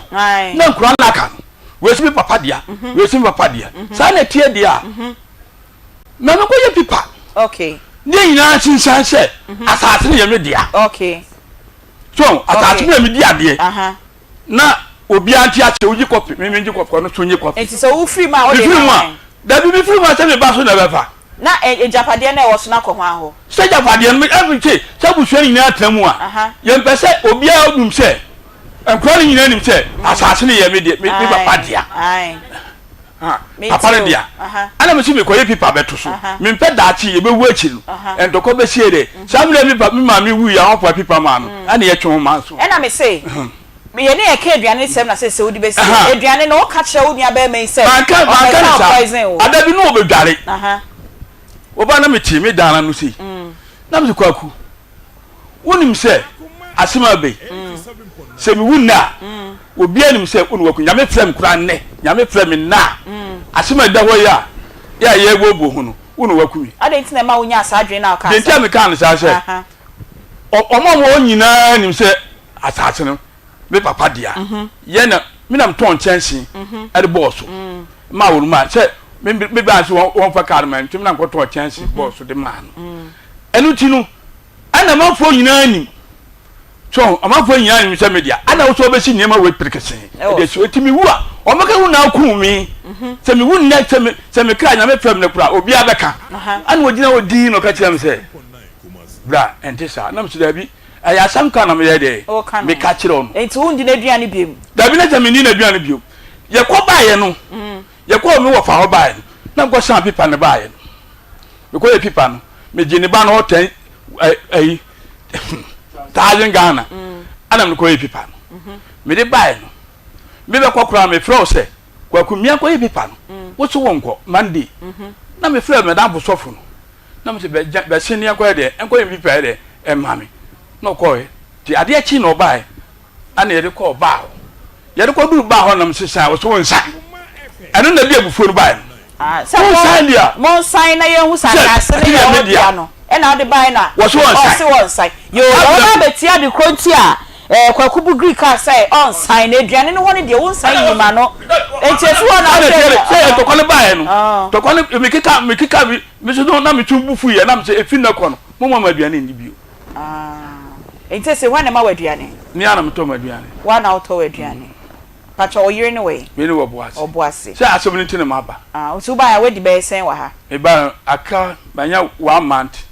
S5: na nkura no aka no wɔasi me papa dea mhm. wɔasi me papa dea mhm. saa na ɛteɛ deɛ a mhm. na mekɔyɛ pipa ne nyinaa nsensan sɛ asase no yɛ me dea so asase no yɛ me di adeɛ na obiara nte aseɛ wogye kɔpi me megye kɔpi ɔno so nye kɔpi
S1: nti sɛ wofiri mu a wode
S5: ma wɔn dabi mefiri mu a sɛ meba so na ɛbɛfa
S1: Na agyapadeɛ no a ɛwɔ so no akɔ hwan hɔ?
S5: Sɛ agyapadeɛ no, ɛfiri sɛ sɛ abusua no nyinaa tena mu a, yɛmpɛ sɛ obiara nim sɛ, nkwadaa no nyinaa nim sɛ asase no yɛ me deɛ, me papa dea. Papa no dea. Ɛna mese mekɔyɛ pipa bɛto so. Mempɛ daakye yɛbɛwu akyi no, ntɔkwa bɛsie dɛ. Saa mmerɛ me pa, me maame wuiɛ a wɔmfa pipa maa no, ɛna yɛtwe ho maa so.
S1: Ɛna mese, yɛne yɛka aduane sɛm na sɛ wode bɛsie. Aduane no, woka kyerɛ wo nua barima yi sɛ
S5: Manka,
S1: ɔpɛ
S5: manka
S1: sɛ
S5: no saa.
S1: ɔpoison wo.
S5: Ada bi ne wɔbɛdware. Wɔba na mete me dan ano sei. Na mese, Kwaku, wonim sɛ asɛm aba yi, sɛ mewu nnɛ a, obiara nim sɛ wo ne waku. Nyame frɛ me koraa nnɛ, Nyame frɛ me nnɛ a, asɛm a ɛda hɔ yi a, yɛ a yɛrebɔbɔ ho no, wo ne waku me.
S1: Adɛn nti na ɛma wonyaa saa adwene no a wokaa
S5: Deɛ nti a
S1: saa?
S5: mekaa no saa sɛ, wɔn a wɔwɔ hɔ nyinaa nim sɛ asase no me papa dea. Yɛn na me na metɔn nkyɛnse de bɔɔ so maa wɔn mu a sɛ me me baa so wɔn fa kaa no ma nti me na nkɔtɔn kyɛnse bɔɔ so de maa no. Ɛno ti no ɛna amanfoɔ nyinaa nim so amanfoɔ nyinaa nim sɛ me dea ɛna wosɔ bɛsi nneɛma wei perekesee ɛde asi eti me wu a wɔn bɛka wo na aku me sɛ me wu nnɛ sɛ me sɛ me kra nyame fam no kora obiara bɛka ɛna ogyina hɔ dinn na ɔka kyerɛ me sɛ Bra, ɛnte saa. Na mese, Dabi, ɛyɛ asɛm ka na meyɛ dɛn?
S1: Woka no.
S5: Meka kyerɛ wo no.
S1: Enti wondi n'aduane biom?
S5: Dabi, na kyɛ menni n'aduane biom. Yɛkɔ baeɛ no, yɛkɔɔ me wɔfa hɔ baeɛ no, na mekɔsan pipa no baeɛ no. Mekɔyɛ pipa no, megye ne ba no hɔ tɛn, ayi, thousand Ghana, ɛna mekɔyɛ pipa no. Mede baeɛ no, mebɛkɔ koraa mefrɛ wo sɛ, Kwaku, meɛnkɔyɛ pipa no. Wo se wonkɔ, Monday. Na mefrɛ madamfo sɔfo no. Na mese bɛ gya bɛsen ne ɛnkɔyɛ dɛ ɛnkɔyɛ me pipa yɛ dɛ ɛma me na ɔkɔɛ nti adeɛ kye na ɔbaɛ ɛna yɛde kɔɔ baa hɔ yɛde kɔ duru baa hɔ na mese san ɔse wo nsan ɛno na ɛde abufuo no baɛ no
S1: Ah, sɛ
S5: wo
S1: mo
S5: nsan deɛ a
S1: monsan na yɛnhu sɛ
S5: sɛ
S1: asase no
S5: ɛte
S1: yɛ
S5: yɛ
S1: wo
S5: me
S1: dea
S5: dea
S1: no ɛna wode bae na
S5: wɔse wɔnsan
S1: ɔse wɔnsan. Yoo,
S5: saa
S1: na
S5: berɛ
S1: wɔba
S5: no
S1: abɛtie ade korɔ nti a eh, Kwaku Bugri kaa sɛ ɔnsan na aduane no hɔ no deɛ wonsan
S5: ɛna
S1: nyi
S5: wɔse
S1: ma no. Enti ɛfiri hɔ na
S5: ɛna
S1: wohwɛ
S5: ɛteɛ
S1: no
S5: sɛ
S1: ah,
S5: ntɔkwa no baeɛ no
S1: ah.
S5: ntɔkwa no mekeka mekeka me Me nso no, na me tiri bo fuiɛ, na mese, Ɛfiri nnɛ kɔ no, momma me aduane nni bio.
S1: Ah, enti ese hwan na ɛma wo aduane?
S5: Me ara na metɔ m'aduane.
S1: Wo ara na wotɔ w'aduane. Pakyɛ, wo yere ne wɔ he?
S5: Me yere wɔ Ɔboase.
S1: Ɔboase.
S5: Sɛ asɛm no nti na maba.
S1: Ah, nti wobaeɛ a woadi bɛyɛ sɛn wɔ ha?
S5: Mebaeɛ no, aka, manya one month,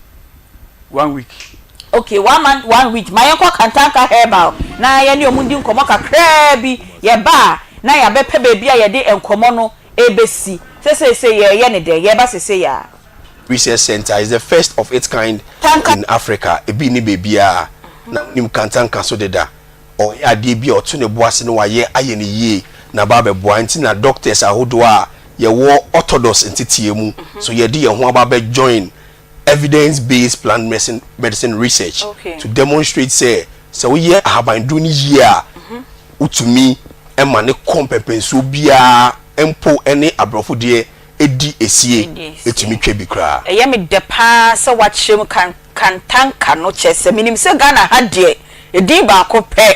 S5: one week.
S1: Okay, one month, one week. Ma yɛnkɔ Kantanka Herbal na yɛne wɔn ndi nkɔmmɔ kakraa bi. Yɛba a, na yɛabɛpɛ baabi a yɛde nkɔmmɔ no Ebesi sɛ seesei yɛreyɛ no dɛn? Yɛreba seesei ara.
S8: Research Centre is the first of its kind in Africa, ebi nni baabiara, na wonim Kantanka so deda. Ɔyɛ adeɛ bi a ɔto ne bo ase na wayɛ ayɛ no yie na aba abɛboa nti na doctors ahodoɔ a yɛwɔ orthodox nteteɛ mu so yɛde yɛn ho aba abɛ join evidence based plant medicine medicine research to demonstrate sɛ sɛ woyɛ ahabanduro no yie a wotumi ma no kɔ mpɛmpɛnsoɔ biara mpo ne aborɔfo deɛ di esie tumi twa bi koraa.
S1: Ɛyɛ me dɛ paa sɛ woakyerɛ mu kan Kantanka no kyerɛ sɛ menim sɛ Ghana ha deɛ edin baako pɛ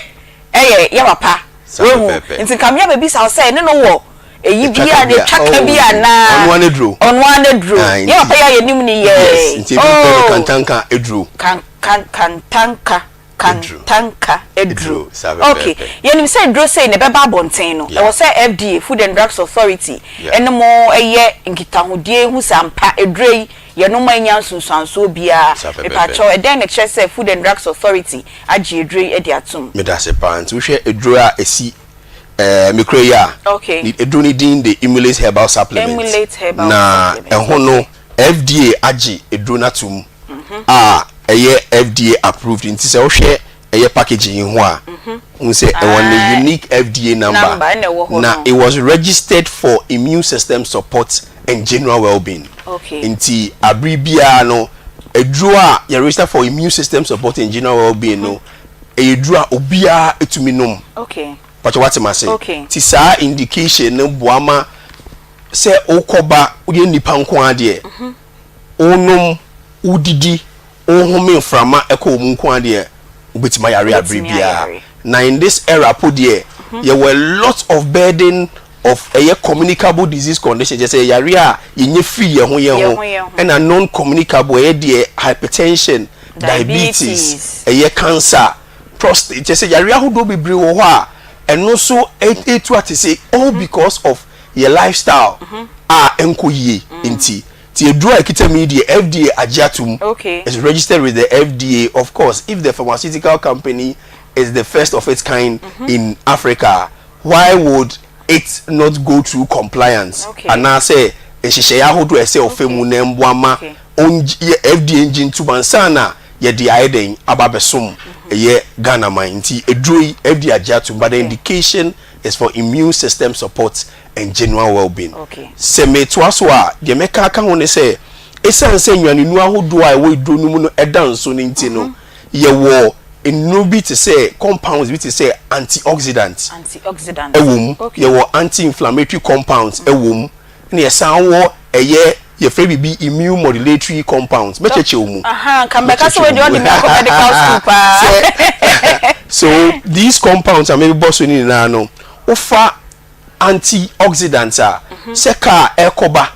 S1: ɛyɛ yɛ papa
S8: Saa
S1: woahu
S8: pɛpɛɛpɛ.
S1: nti nka mea bɛbisa wo sɛ ɛne no wɔ ɛyi bi
S8: Ɛtwa ka
S1: a
S8: bi a
S1: ɛtwa ka bi
S8: oh
S1: anaa
S8: ɔno ara n'aduro.
S1: ɔno ara n'aduro
S8: Ah
S1: yɛ
S8: nti
S1: papa yi a yɛnim no
S8: yes
S1: yɛɛ
S8: nti ebi frɛ no
S1: oh
S8: kantanka aduro.
S1: kan kan kantanka. Kantanka aduro. Ok, yɛnim sɛ aduro sei na ɛbɛba abɔnten no, ɛwɔ sɛ FDA, Food and Drugs Authority, ɛne mo yɛ nkitahodie hu sɛ ampa aduro yi yɛnom a ɛnnya nsunsuansoɔ biara. Mepakyɛw, ɛdɛn na ɛkyerɛ sɛ Food and Drugs Authority agye aduro yi de atom?
S8: Medase paa. Nti wohwɛ aduro a ɛsi eh, me kura yi a,
S1: Okay.
S8: aduro no din de Emulate Herbal Supplement.
S1: Emulate Herbal
S8: Na
S1: Supplement.
S8: ɛho no, FDA agye aduro no atom a ɛyɛ FDA approved. Nti sɛ wohwɛ ɛyɛ packaging yi ho a, wohu sɛ ɛwɔ ne unique FDA number.
S1: Number ɛna ɛwɔ hɔ
S8: Na
S1: no.
S8: it was registered for immune system support and general well-being.
S1: Okay.
S8: Nti abere biara no, aduro a yɛ register for immune system support and general well-being no, ɛyɛ aduro a obiara tumi nom.
S1: Okay.
S8: Pakyɛ wate m'ase?
S1: Okay.
S8: Nti saa indication no boa ma sɛ wokɔba woyɛ nnipa nko ara deɛ, wonom, wodidi, wohome mframa ɛkɔ wo mu nko ara deɛ, wobɛtumi ayare abere
S1: Wobɛtumi
S8: biara.
S1: ayare.
S8: Na in this era po deɛ, yɛwɔ a lot of burden of ɛyɛ communicable disease condition, kyerɛ sɛ yareɛ a yɛnya firi yɛn ho yɛn
S1: Yɛn
S8: ho,
S1: ho yɛn ho.
S8: ɛna non-communicable ɛyɛ deɛ hypertension, diabetes,
S1: Diabetes.
S8: ɛyɛ cancer, prostate, kyerɛ sɛ yareɛ ahodoɔ bebree wɔ hɔ a ɛno nso ɛtu atese all because of yɛ lifestyle a ɛnkɔ yie nti. Nti aduro a ɛkita mu yi deɛ FDA agye atom,
S1: Okay.
S8: it's registered with the FDA, of course if the pharmaceutical company is the first of its kind in Africa why would it not go through compliance
S1: Okay.
S8: anaasɛ nhyehyɛeɛ ahodoɔ a ɛsɛ ɔfa mu na ɛmboa ma
S1: Okay.
S8: ɔngye yɛ FDA ngye ntom ansa na yɛde ayɛ dɛn aba abɛsom ɛyɛ Ghana man nti aduro yi FDA agye atom but the
S1: Okay.
S8: indication is for immune system support and general well-being.
S1: Okay.
S8: Sɛ metoa so a deɛ mɛka aka ho ne sɛ ɛsiane sɛ nnuanenu ahodoɔ a ɛwɔ aduro no mu no ɛda nso no nti no yɛwɔ nnuro bi te sɛ compounds bi te sɛ antioxidants
S1: Antioxidants.
S8: ɛwɔ mu,
S1: Okay.
S8: yɛwɔ anti-inflammatory compounds ɛwɔ mu, ɛna yɛsan wɔ ɛyɛ yɛfrɛ biribi immune modulatory compounds. Mɛkyerɛkyerɛ wo mu.
S1: Aha, nka mɛka sɛ
S8: Mɛkyerɛkyerɛ
S1: wei deɛ
S8: wo
S1: ɔde
S8: mu.
S1: me akɔ medical school paa.
S8: Sɛ so these compounds a mebɔ so no nyinaa no, wofa antioxidants a, sɛ car ɛrekɔba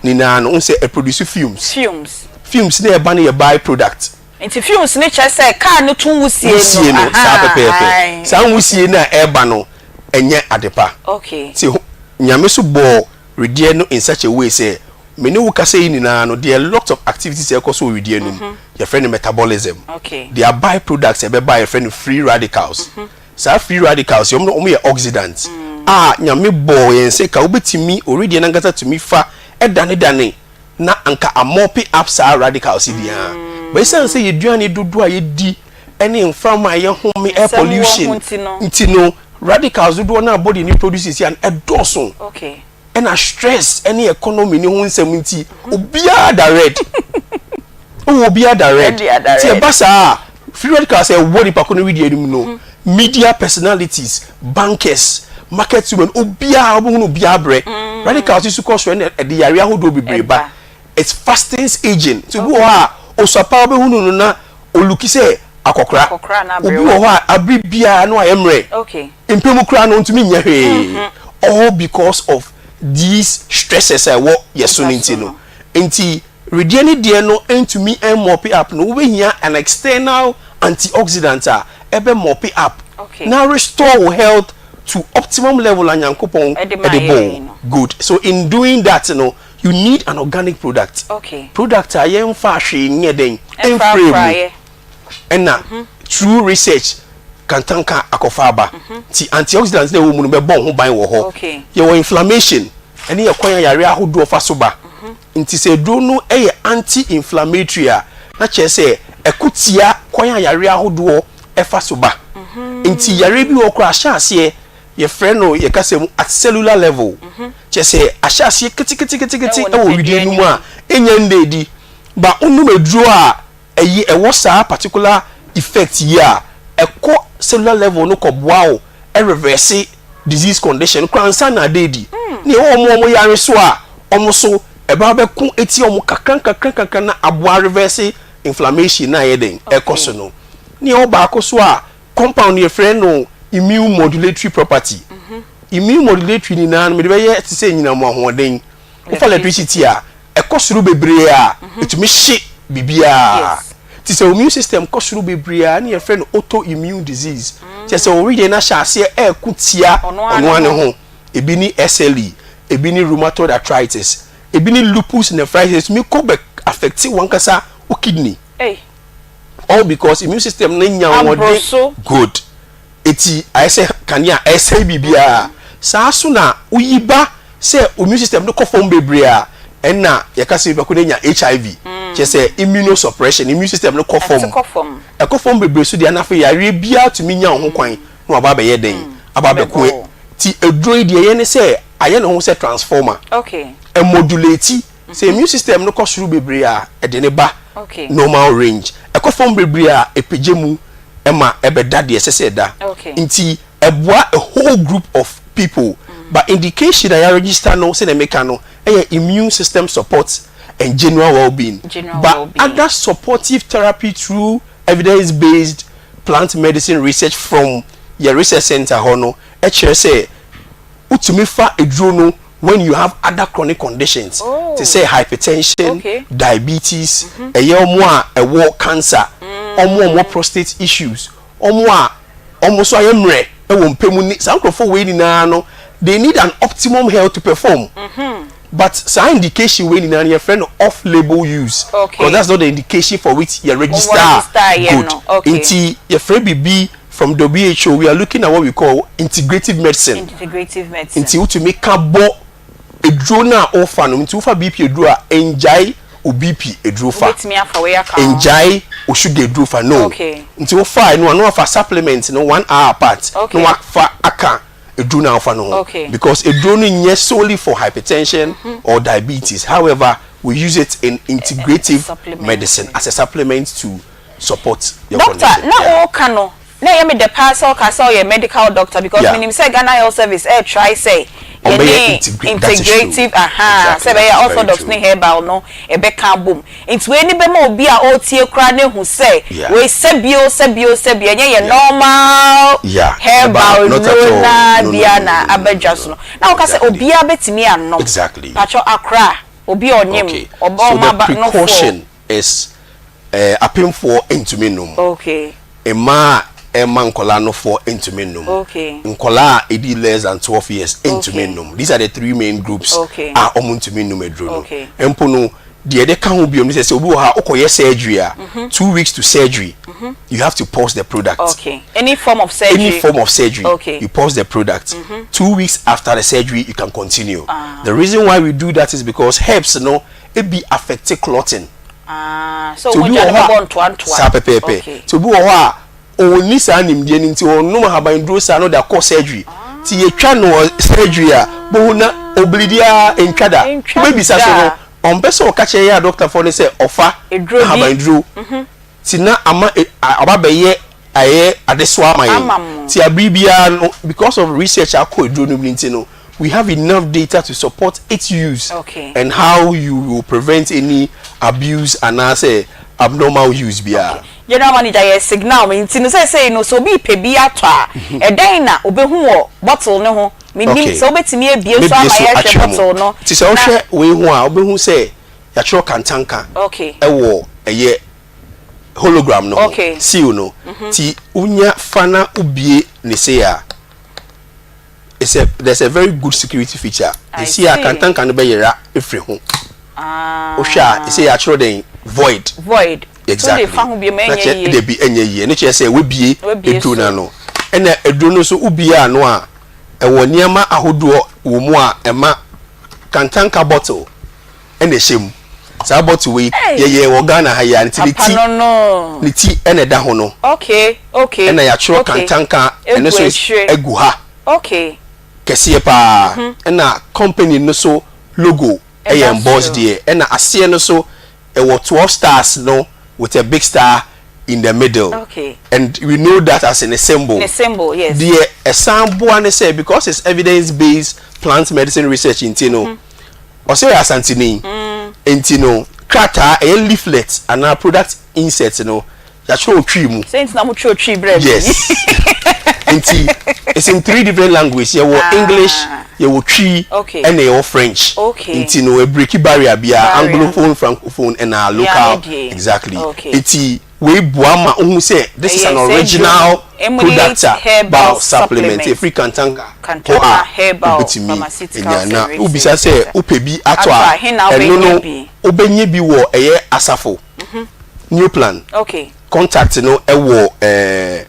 S8: nyinaa no, wohu sɛ ɛproduce fumes.
S1: Fumes.
S8: Fumes na ɛba no yɛ by product.
S1: Nti fumes no kyerɛ sɛ car no to nwusie no.
S8: Nwusie no, saa pɛpɛɛpɛ.
S1: Ahaa,
S8: Saa nwusie no a ɛreba no, ɛnyɛ adepa.
S1: Okay.
S8: Nti Nyame nso bɔɔ wedeɛ no in such a way sɛ, me ne wo kasa yi nyinaa no, there are lot of activities a ɛkɔ so wɔ wedeɛ no mu. Yɛfrɛ no metabolism.
S1: Okay.
S8: There are by products a ɛbɛba a yɛfrɛ no free radicals. Saa free radicals yi, wɔn no wɔyɛ oxidants a Nyame bɔɔ yɛn sɛ ka wobɛtumi, owedeɛ no ankasa tumi fa danedane na anka amɔpe up saa radicals yi biara. But esiane sɛ yɛduane dodoɔ a yɛdi ne mframa a yɛhome, air pollution nti no, radicals dodoɔ no a body no produce seesei no ɛdɔɔso. Ɛna stress ne economy no ho nsɛm nti, obiara da red. Wowɔ obiara da red. Nti ɛba saa a, free radicals a ɛwɔ nipa ko no wedeɛ no mu no, media personalities, bankers, market women, obiara wobɛhunu obiara brɛ. Radicals yi so kɔ soro ɛna ɛde yareɛ ahodoɔ bebree ba. It fastens aging. Nti obi wɔ hɔ a, osua paa wobɛhunu no na oluki sɛ akɔkora. Obi wɔ hɔ a abere biara na wayɛ mmerɛ. Mpɛ mu koraa no ontumi nyɛ hwee. All because of these stresses a ɛwɔ yɛ so no nti no. Nti wedeɛ ne deɛ no ntumi mmɔpe up no, wobɛhia an external antioxidant a ɛbɛ mɔpe up na restore wo health to optimum level a Nyankopɔn de bɔɔ wo. Good. So in doing that no, you need an organic product. Product a yɛmfaa hwee nyɛ dɛn mfrɛɛ mu. Ɛna through research kantanka akɔfa aba. Nti antioxidants na ɛwɔ mu no bɛbɔ wo ho ban wɔ hɔ. Yɛwɔ inflammation, ɛne yɛ kwan a yareɛ ahodoɔ fa so ba. Nti sɛ aduro no yɛ anti-inflammatory a, na kyerɛ sɛ ɛko tia kwan a yareɛ ahodoɔ fa so ba. Nti yareɛ bi wɔ hɔ koraa ahyɛ aseɛ, yɛfrɛ no yɛ kasa mu at cellular level. Kyerɛ sɛ ahyɛ aseɛ keteketekete wɔ wedeɛ no mu a ɛnnya nna adi. But wonom aduro a ɛyi ɛwɔ saa particular effect yi a, ɛkɔ cellular level no kɔ boa wo reverse disease condition no koraa ansa na ada adi. Na ɛwɔ wɔn a wɔn yare so a, wɔn so ɛba bɛko tia wɔn kakra nkakra nkakra na aboa reverse inflammation no a ɛyɛ dɛn ɛkɔ so no. Na ɛwɔ baako so a, compound no yɛfrɛ no immune modulatory property. Immune modulatory nyinaa no mede bɛyɛ te sɛ anyinam ahoɔden. Wofa electricity a, ɛkɔ soro bebree a, ɛtumi hye biribiara. Nti sɛ wo immune system kɔ soro bebree a, ɛna yɛfrɛ no autoimmune disease. Kyerɛ sɛ wo wedeɛ no ahyɛ aseɛ ɛreko tia ɔno ara ne ho. Ebi ne SLE, ebi ne rheumatoid arthritis, ebi ne lupus nephritis, etumi kɔ bɛ affect w'ankasa wo kidney. All because immune system no nya ahoɔden good. Eti ayɛ sɛ kanea a ɛresɛe biribiara. Saa nso na woyi ba sɛ immune system no kɔ fam bebree a, ɛnna yɛka sɛ nipa ko no anya HIV. Kyerɛ sɛ immunosuppression, immune system no kɔ fam. Ɛkɔ fam bebree so deɛ na afei yareɛ biara tumi nya wo ho kwan na waba abɛyɛ dɛn? Aba abɛko. Ti aduro yi deɛ ɛyɛ ne sɛ ayɛ ne ho sɛ transformer. Ɛmodulate. Sɛ immune system no kɔ soro bebree a, ɛde no ba normal range. Ɛkɔ fam bebree a, ɛpagya mu ma ɛbɛda deɛ ɛsɛ sɛ ɛda. Nti ɛboa a whole group of people. But indication a yɛaregister no sɛdeɛ meka no yɛ immune system support and general well-being. But other supportive therapy through evidence based plant medicine research from yɛn research center hɔ no kyerɛ sɛ wotumi fa aduro no when you have other chronic conditions te sɛ hypertension, diabetes, ɛyɛ wɔn a ɛwɔ cancer, wɔn a wɔwɔ prostate issues, wɔn a wɔn nso ayɛ mmerɛ wɔ mpɛ mu ne saa nkurɔfoɔ wei nyinaa no they need an optimum health to perform but saa indication wei nyinaa no yɛfrɛ no off label use because that's not the indication for which yɛ register good nti yɛfrɛ biribi From WHO we are looking at what we call integrative medicine.
S1: Integrative medicine.
S8: Nti wotumi ka bɔ eduro no a wofa no nti wofa BP eduro a ngyae wo BP eduro fa.
S1: Wobɛtumi afa wei aka ho.
S8: Ngyae wo sugar eduro fa no.
S1: Okay.
S8: Nti wofa ɛno a na wafa supplement no one hour apart.
S1: Okay.
S8: Na wafa aka eduro no a wofa no ho.
S1: Okay.
S8: Because eduro no nyɛ solely for hypertension mm -hmm. or diabetes however we use it in integrative medicine as a supplement to support your
S1: Doctor,
S8: condition.
S1: na
S8: Yeah.
S1: woka no na ɛyɛ me dɛ paa sɛ woka sɛ woyɛ medical doctor because
S8: Yeah.
S1: menim sɛ Ghana Health Service ɛɛ try sɛ
S8: Ɔmbɛyɛ
S1: yɛne
S8: integrate, that is true.
S1: integrative ahaa
S8: Exactly,
S1: sɛ ɛbɛyɛ
S8: that is very
S1: orthodox
S8: true.
S1: ne herbal no ɛbɛka abom. Nti wei ni bɛma obi a ɔretie koraa no ahu sɛ
S8: Yeah.
S1: wei sɛbio sɛbio sɛbio ɛnyɛ yɛ
S8: Yeah.
S1: normal
S8: Yeah,
S1: herbal
S8: herbal, not at
S1: nnuro
S8: all.
S1: no ara
S8: No, no,
S1: biara
S8: no,
S1: na
S8: no, no,
S1: aba
S8: no,
S1: dwa
S8: no,
S1: so
S8: no.
S1: no. Na woka sɛ
S8: Exactly.
S1: obiara bɛtumi anom.
S8: Exactly.
S1: Pakyɛ akora obi a ɔnyem
S8: Okay.
S1: ɔba
S8: So
S1: ɔma
S8: the
S1: ba nofoɔ.
S8: precaution is eh, apemfoɔ ntumi nnom.
S1: Okay.
S8: Mmaa a ɛma nkwadaa nofoɔ ntumi nnom.
S1: Okay.
S8: Nkwadaa a ɛdi less than 12 years ntumi
S1: Okay.
S8: nnom. These are the three main groups
S1: Okay.
S8: a wɔn ntumi nnom aduro no.
S1: Okay.
S8: Mpo no, deɛ ɛde ka ho bio ne sɛ sɛ obi wɔ ha wokɔyɛ surgery a, 2 weeks to surgery, you have to pause the product.
S1: Okay. Any form of surgery.
S8: Any form of surgery,
S1: Okay.
S8: you pause the product. 2 weeks after the surgery, you can continue. The reason why we do that is because herbs no, ebi affect clotting.
S1: Ah, so
S8: Nti obi
S1: mogya
S8: wɔ
S1: no
S8: hɔ a
S1: bɛbɔ ntoantoa.
S8: saa pɛpɛɛpɛ.
S1: Okay.
S8: Nti obi wɔ hɔ a ɔnni saa nimdeɛ no nti ɔnom ahabanduro saa na ɔde akɔ surgery. Nti yɛtwa no wɔ surgery a bohu na oblidi ara ntwa da.
S1: Ntwa
S8: Wobɛbisa so no
S1: da.
S8: ɔmpɛ sɛ ɔka kyerɛ yɛn adɔktafoɔ no sɛ ɔfa
S1: Eduro bi.
S8: ahabanduro. Nti na ama e, aba bɛyɛ ayɛ adesoa ama yɛn.
S1: Ama mo.
S8: Nti abere biara no because of research akɔ aduro no mu nti no we have enough data to support its use
S1: Okay.
S8: and how you will prevent any abuse anaasɛ abnormal use biara.
S1: General manager yɛ signal me nti no seesei no sɛ obi repɛ bi atɔ a ɛdɛn na obehu wɔ bottle no ho? Mennim
S8: Okay.
S1: sɛ wobɛtumi abue so
S8: Mebue
S1: ama
S8: so
S1: yɛahwɛ
S8: akyerɛ mo.
S1: bottle no
S8: Nti sɛ
S1: na
S8: wohwɛ wei ho a wobɛhu sɛ yɛatwerɛ kantanka
S1: Okay.
S8: ɛwɔ ɛyɛ hologram no ho,
S1: Okay.
S8: seal no. Nti wonya fa na wobue ne sei a it's a there's a very good security feature.
S1: I
S8: Esi a
S1: see.
S8: kantanka no bɛyera efiri ho.
S1: Ah.
S8: Wohwɛ a ese yɛatwerɛ dɛn void.
S1: Void.
S8: Exactly.
S1: So de fa ho bio ma
S8: Na
S1: ɛnyɛ
S8: kyerɛ
S1: yie.
S8: dabi ɛnyɛ yie. Ɛno kyerɛ sɛ wabue
S1: Wabue
S8: aduro
S1: so.
S8: no ano. Ɛna aduro no nso wobue ano a ɛwɔ nneɛma ahodoɔ wɔ mu a ɛma kantanka bottle ɛna ɛhyɛ mu. Saa bottle wei yɛyɛ wɔ Ghana ha yi a nti ne ti ne ti ɛna ɛda ho no.
S1: Okay, okay.
S8: Ɛna yɛatwerɛ kantanka ɛno nso agu ha.
S1: Okay.
S8: Kɛseɛ paa. Ɛna company no so logo ɛyɛ embossed deɛ. Ɛna aseɛ no so ɛwɔ 12 stars no with a big star in the middle.
S1: Okay.
S8: And we know that as in a symbol.
S1: Ne symbol, yes.
S8: Deɛ ɛsan boa ne sɛ because it's evidence based plant medicine research nti no. Ɔsɛ ɔyɛ Asanteni nti no krataa ɛyɛ leaflet anaa product insert no yɛatwerɛ wɔ Twi mu.
S1: Sɛ nti na mo twerɛ Twi brɛ me.
S8: Yes. Nti it's in three different language yɛwɔ English, yɛwɔ Twi ɛna yɛwɔ French. Nti no ɛbreki barrier biara, Anglophone, Francophone ɛna local. Exactly. Nti. Wei boa ma wohu sɛ this is an original product a herbal supplement ɛfiri Kantanka hɔ a wobɛtumi anya. Na wobisa sɛ wopɛ bi atɔ a, ɛno no wobɛnya bi wɔ ɛyɛ Asafo New Plan. Contact no ɛwɔ ɛɛ.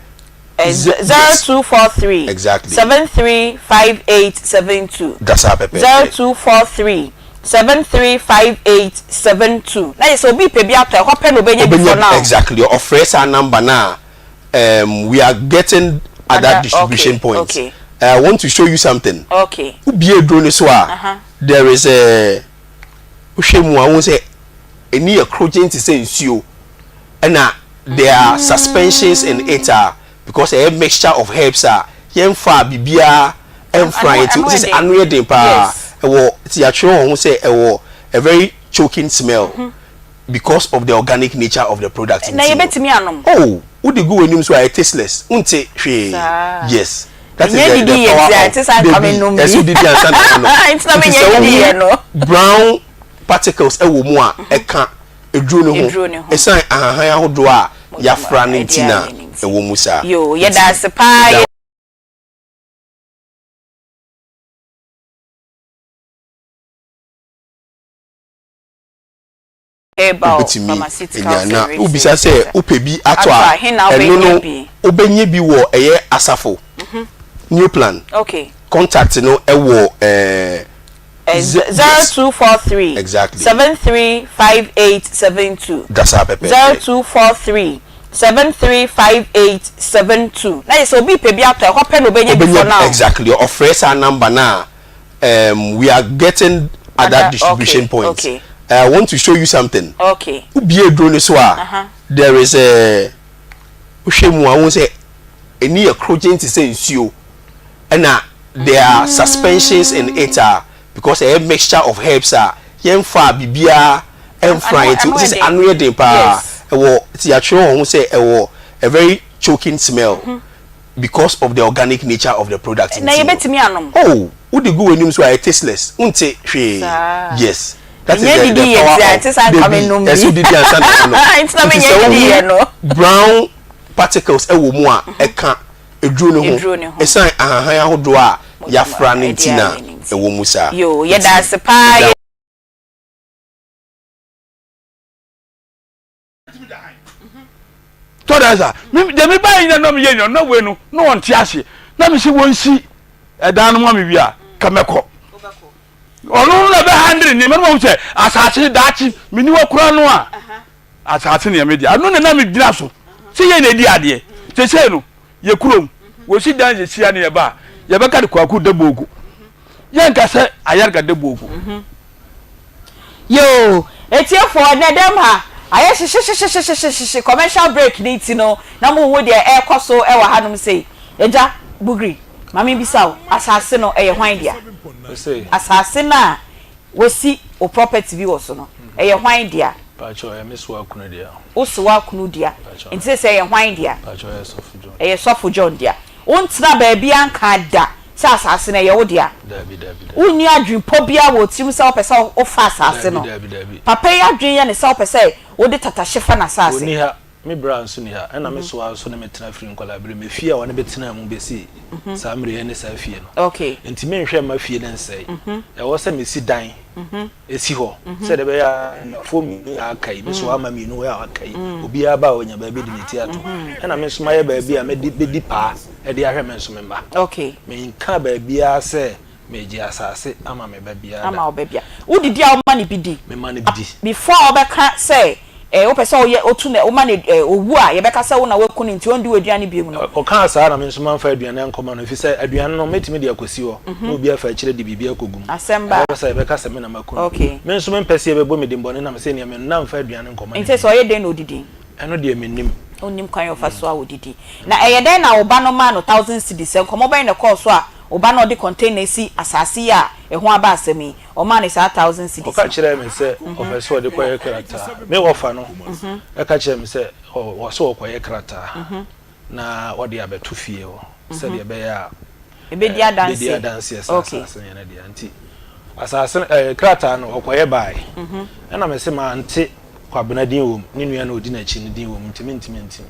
S1: 0243
S8: Exactly.
S1: 735872.
S8: Da saa pɛpɛɛpɛ.
S1: 0243 735872. Na yɛ sɛ obi pɛ bi atɔ ɛhɔ pɛ na obɛnya bi for
S8: Obɛnya
S1: now.
S8: exactly. Ɔfrɛ saa number no a, um, we are getting other
S1: Other-
S8: distribution
S1: okay,
S8: points.
S1: okay.
S8: I want to show you something.
S1: Okay.
S8: Wobie aduro no so a, there is a wohwɛ mu a wohu sɛ ɛni yɛ krogyen te sɛ nsuo ɛna there are suspensions in it a because ɛyɛ mixture of herbs a yɛmfa biribiara ɛmfra
S1: Ano-
S8: nti
S1: ano
S8: sɛ
S1: yɛ den.
S8: ano yɛ den paa. Ɛwɔ ti yɛatwerɛ wɔn ho sɛ ɛwɔ a very choking smell because of the organic nature of the product.
S1: Na
S8: nti no.
S1: yɛbɛtumi anom?
S8: Oh, wode gu w'anim so a ɛyɛ tasteless, wonte hwee.
S1: Saa.
S8: Yes, that is
S1: Menyɛ
S8: the
S1: didi yɛ
S8: power
S1: nti a
S8: of
S1: ɛte saa nka
S8: baby.
S1: menom bi.
S8: Ɛsɛ wodidi ansa na woanom.
S1: Nti na
S8: Nti
S1: menyɛ
S8: sɛ
S1: didi yɛ
S8: wohu
S1: no.
S8: brown particles ɛwɔ mu a ɛka eduro no
S1: Eduro
S8: ho
S1: ne ho.
S8: ɛsan ahahan ahodoɔ a yɛafra no
S1: ɛde
S8: nti na
S1: ayɛ no nti.
S8: ɛwɔ mu saa.
S1: Yo,
S8: Nti,
S1: yɛda ase paa.
S8: yɛda
S1: Herbal
S8: wobɛtumi
S1: Pharmaceutical
S8: anya. Na
S1: Services
S8: wobisa sɛ wopɛ bi atɔ
S1: Atɔ a,
S8: a,
S1: he na
S8: ɛno
S1: wobɛnya
S8: no
S1: bi?
S8: wobɛnya bi wɔ ɛyɛ Asafo New Plan. Contact no ɛwɔ ɛɛ
S1: 0243
S8: Exactly.
S1: 735872.
S8: Da saa pɛpɛɛpɛ.
S1: 0243 735872. Na yɛ sɛ obi pɛ bi atɔ ɛhɔ pɛ na obɛnya bi for
S8: Obɛnya
S1: now.
S8: exactly. Ɔfrɛ saa number no a, we are getting other distribution points. I want to show you something. Wobie aduro no so a, there is a wohwɛ mu a wohu sɛ ɛni yɛ krogyen te sɛ nsuo ɛna there are suspensions in it a because ɛyɛ mixture of herbs a yɛmfa biribiara ɛmfra
S1: Ano-
S8: nti
S1: ano
S8: sɛ
S1: yɛ
S8: sɛ
S1: den.
S8: ano yɛ den paa. Ɛwɔ ti yɛatwerɛ wɔn ho sɛ ɛwɔ a very choking smell because of the organic nature of the product
S1: Na
S8: nti no.
S1: yɛbɛtumi anom?
S8: Oh, wode gu w'anim so a ɛyɛ tasteless, wonte hwee.
S1: Saa.
S8: Yes, that is
S1: Menyɛ
S8: the
S1: didi yɛ
S8: power
S1: nti a
S8: of
S1: ɛte saa nka
S8: baby.
S1: menom bi.
S8: Ɛsɛ wodidi ansa na woanom.
S1: Nti na
S8: Nti
S1: menyɛ
S8: sɛ
S1: didi yɛ
S8: wohu
S1: no.
S8: brown particles ɛwɔ mu a ɛka eduro no
S1: Eduro
S8: ho
S1: ne ho.
S8: ɛsan ahahan ahodoɔ a yɛafra no
S1: ɛde
S8: nti na
S1: ayɛ no nti.
S8: ɛwɔ mu saa.
S1: Yo,
S8: Nti,
S1: yɛda ase paa.
S8: yɛda
S5: Tɔda sa me deɛ me ba yi na na meyɛ nyina na wei no na wɔnte aseɛ na mese wɔnsi ɛdan no ma me wie a ka mɛkɔ ɔno na bɛ handle nneɛma no ma sɛ asase daakye meni wɔ kora no a asase ne yɛ me deɛ ano na na megyina so sɛ yɛ na ɛdi adeɛ sɛsei no yɛ kurom wɔsi dan sɛsia ne yɛba a yɛbɛka de Kwaku da boogu yɛnka sɛ Ayarga da boogu.
S1: Yoo, etiefoɔ, nnɛ dɛm ha ayɛ hyehyehyehyehyehye, commercial break no nti no na mo nhu deɛ ɛrekɔ so wɔ hanom sei. Agya Bugri, ma me bisa wo, asase no ɛyɛ hwan dea?
S6: Ose.
S1: Asase no a wasi wo property bi wɔ so no, ɛyɛ hwan dea?
S6: Pakyɛ, ɛyɛ me soa kunu dea.
S1: Wo soa kunu dea,
S6: Pakyɛ.
S1: nti seesei ɛyɛ hwan dea?
S6: Pakyɛ, ɛyɛ Sɔfo John.
S1: Ɛyɛ Sɔfo John dea. Wontena baabiara nkaa da sɛ asase no ɛyɛ wo dea.
S6: Dabi, dabi, dabi.
S1: Wonni adwempɔ biara wɔ wo tirim sɛ wopɛ sɛ wofa asase no.
S6: Dabi, dabi, dabi.
S1: Papa yi adwene yɛ no sɛ wopɛ sɛ wode tatahye fa n'asase.
S6: Onni ha, me bra nso nni ha, ɛna me soa nso ne me tena firi nkwadaa-bere mu. Efie a wɔne me tenaa mu besi saa mmere yi ne saa fie no. Enti menhwɛ mma fie no nsɛe. Ɛwɔ sɛ mesi dan si hɔ sɛdeɛ ɛbɛyɛ a nnafoɔ mmienu a aka yi, me soa ama mmienu a aka yi, obiara ba a ɔnya baabi de ne ti ato. Ɛna me nso mayɛ baabi a mɛde bɛdi paa de ahwɛ me nso me mma. Menkaa baabiara sɛ meregye asase ama me ba biara da.
S1: Ama wo ba biara. Wodidi a woma no bi di?
S6: Mema no bi di.
S1: Before a wobɛka sɛ eh, wopɛ sɛ woyɛ wotu no woma no eh, owu a yɛbɛka sɛ wo na woaku no nti ɔndi w'aduane bio no.
S6: Ɔkaa saa na me nso mamfa aduane ankɔma no, efisɛ aduane no mɛtumi de akɔsi hɔ na obi afa akyire de biribi akɔgu mu.
S1: Asɛm ba.
S6: Ɛbɛba sɛ yɛbɛka sɛ me na maku no. Me nso mempɛ sɛ yɛbɛbɔ me dimmɔne nam sɛ nea me nna mfa aduane nkɔma no
S1: Nti
S6: bio.
S1: sɛ ɔyɛ dɛn na ɔdidi?
S6: Ɛno deɛ mennim.
S1: Wonnim kwan a ɔfa so a ɔdidi. Na ɛyɛ dɛn na wo ba no maa no thousand cedis? Nkɔmmɔ bɛn na ɛkɔɔ so a wo ba no a ɔde container asi asase yi a ɛho aba asɛm yi, ɔmaa no saa thousand cedis
S6: Ɔka
S1: no?
S6: kyerɛɛ me sɛ ɔpɛ sɛ ɔde kɔyɛ krataa. Me wɔfa no ka kyerɛɛ me sɛ ɔwɔ sɛ ɔkɔyɛ krataa na ɔde abɛto fie hɔ sɛdeɛ ɛbɛyɛ a
S1: Ɛbɛdi
S6: ɛbɛdi
S1: adanseɛ.
S6: adanseɛ sɛ
S1: Okay.
S6: asase no yɛ ne dea. Nti asase no ɛɛ krataa no ɔkɔyɛ baeɛ. Ɛna mese mante. Kwabena din wɔ mu, ne nua no a ɔdi n'akyi no din wɔ mu nti mentumi ntim.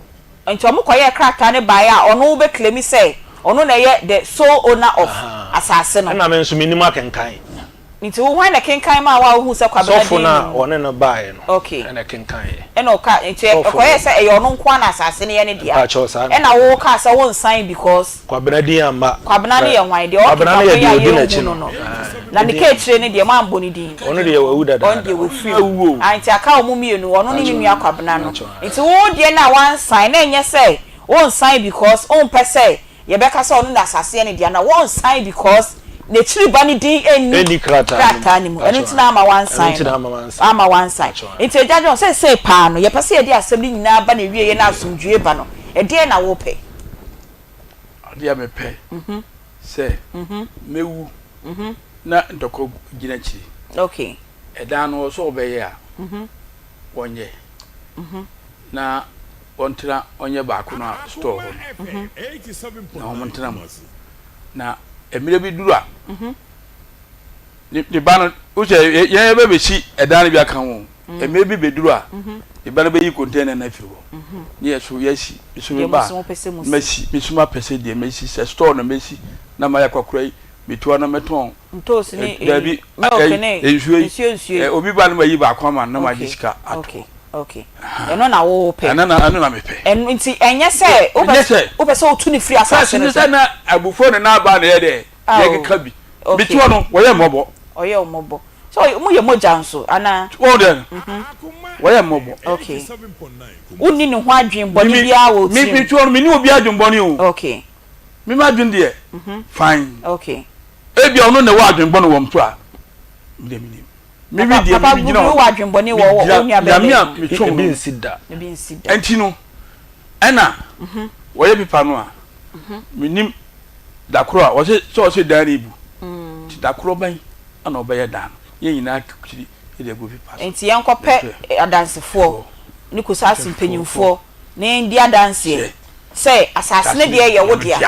S1: Nti ɔmo kɔyɛɛ krataa no baeɛ a ɔno bɛ claimi sɛ ɔno na ɛyɛ the sole owner of asase no.
S6: Ɛna me nso mennim akenkan.
S1: Nti wo hwan na ɛkenkan maa wo a wohuu sɛ Kwabena
S6: Sɔfo
S1: din
S6: no a
S1: nni mu?
S6: ɔne no baeɛ no
S1: Okay.
S6: na ɛkenkaneɛ.
S1: Ɛna ɔka, nti
S6: Sɔfo no.
S1: ɛkɔyɛɛ sɛ ɛyɛ ɔno nko ara na asase no yɛ ne dea.
S6: Mpakyɛw saa na
S1: Ɛna
S6: ɛteɛ.
S1: wo kaa sɛ wonsan because.
S6: Kwabena din amma.
S1: Kwabena no yɛ hwan? Deɛ
S6: Kwabena
S1: ɔkeka
S6: no yɛ
S1: ho yi
S6: deɛ
S1: a
S6: ɔdi n'akyi
S1: yɛnhu
S6: no.
S1: no no.
S6: Ae,
S1: Na
S6: ne
S1: ne
S6: din.
S1: kaakyire no deɛ moammɔ ne din.
S6: Ɔno deɛ wawu
S1: Ɔno
S6: dadaada.
S1: deɛ wafiri mu.
S5: Awu o.
S1: Ae, nti aka wɔn mmienu, ɔno ne ne
S6: Mpakyɛw,
S1: nua Kwabena no.
S6: mpakyɛw, ae.
S1: Nti wo deɛ no a woansan, na ɛnyɛ sɛ wonsan because wompɛ sɛ Yɛbɛka sɛ ɔno na asase yɛ ne dea na wɔnsan because n'akyiri ba no din nni
S6: Ɛnni krataa no mu.
S1: krataa no mu. Ɛno nti na ama
S6: Ɛno
S1: wansan
S6: nti na
S1: no.
S6: ama wansan.
S1: Ama wansan.
S6: Mpakyɛw ae.
S1: Nti Agya John, seesei paa no, yɛpɛ sɛ yɛde asɛm no nyinaa ba n'awieeɛ na asomdwoeɛ ba no, ɛdeɛn na wopɛ?
S5: Adeɛ a mepɛ sɛ mɛwu na ntɔkwa gyina akyiri.
S1: Okay.
S5: Ɛdan no ɔsɛ ɔbɛyɛ a, wɔnyɛ. Na wɔntena ɔnyɛ baako no a store hɔ no na wɔn ntena mu na mmerɛ bi duru a ne ba no wosɛ yɛn yɛ bɛsi ɛdan no bi aka ho mmerɛ bi bɛduru a ne ba no bɛyi container no afiri hɔ ne yɛ so yɛasi so me ba mɛsi me so mapɛ sɛ deɛ mɛsi sɛ store no mɛsi na mayɛ kwakora yi metua no mɛtɔn
S1: Ntoosi ne eyi,
S5: Dabi,
S1: milk ne
S5: nsuo yi,
S1: nsuo nsuo yi.
S5: Obi ba no ma yi baako ama no na ma gye
S1: Okay,
S5: sika ato.
S1: okay, okay. Ɛno na wo pɛ.
S5: Ɛno na ɛno na me pɛ.
S1: Ɛno nti ɛnyɛ sɛ wopɛ
S5: Ɛnyɛ sɛ.
S1: wopɛ sɛ wotu no firi asase
S5: First
S1: no
S5: ne
S1: so.
S5: sɛ na abufuo ne n'aba na yɛ dɛ
S1: Ao,
S5: yɛkeka bi.
S1: okay.
S5: Mete hɔ no wɔyɛ mmɔbɔ.
S1: Ɔyɛ wo mmɔbɔ. So ɔyɛ mo yɛ mogya nso anaa?
S5: Wɔn deɛ no wɔyɛ mmɔbɔ.
S1: Okay. Wonni ne ho adwene bɔne biara wɔ wo
S5: Me
S1: tirim.
S5: me te hɔ no menni obiara adwene bɔne o.
S1: Okay.
S5: Me m'adwene deɛ fine.
S1: Okay.
S5: Ebia ɔno na ɛwɔ adwene bɔne wɔ mpo a, me deɛ menim. Me me deɛ
S1: Papa
S5: me gyina
S1: wowɔ adwene bɔne wɔ wo nua bɛrima
S5: Nyame a mesom
S6: Ebi
S5: no.
S6: nsi da.
S1: Ebi nsi da.
S5: Ɛnti no, ɛna wɔyɛ pepa no a, menim da koro a wɔse sɛ ɔse dan no ebu. Nti da koro bɛn ɛna ɔbɛyɛ dan no. Yɛn nyinaa kyiri de agu pepa so.
S1: Nti yɛnkɔpɛ adansefoɔ ne Kusasi mpanyinfoɔ na yɛndi adanseɛ sɛ asase no deɛ yɛ wo dea,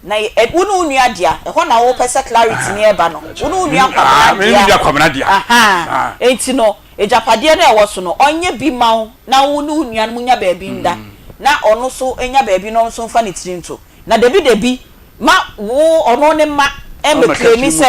S1: na wo ne wo nua dea, ɛhɔ na wopɛ sɛ clarity no ɛba no, wo ne wo nua Kwabena dea, ahaa, enti no agyapadeɛ no a ɛwɔ so no, ɔnyɛ bi mma wo na wo ne wo nua no monya baabi nda, na ɔno nso nya baabi na ɔno nso mfa ne tiri nto, na dabidabi Ma wo ɔno ne mma mmɛ claimi sɛ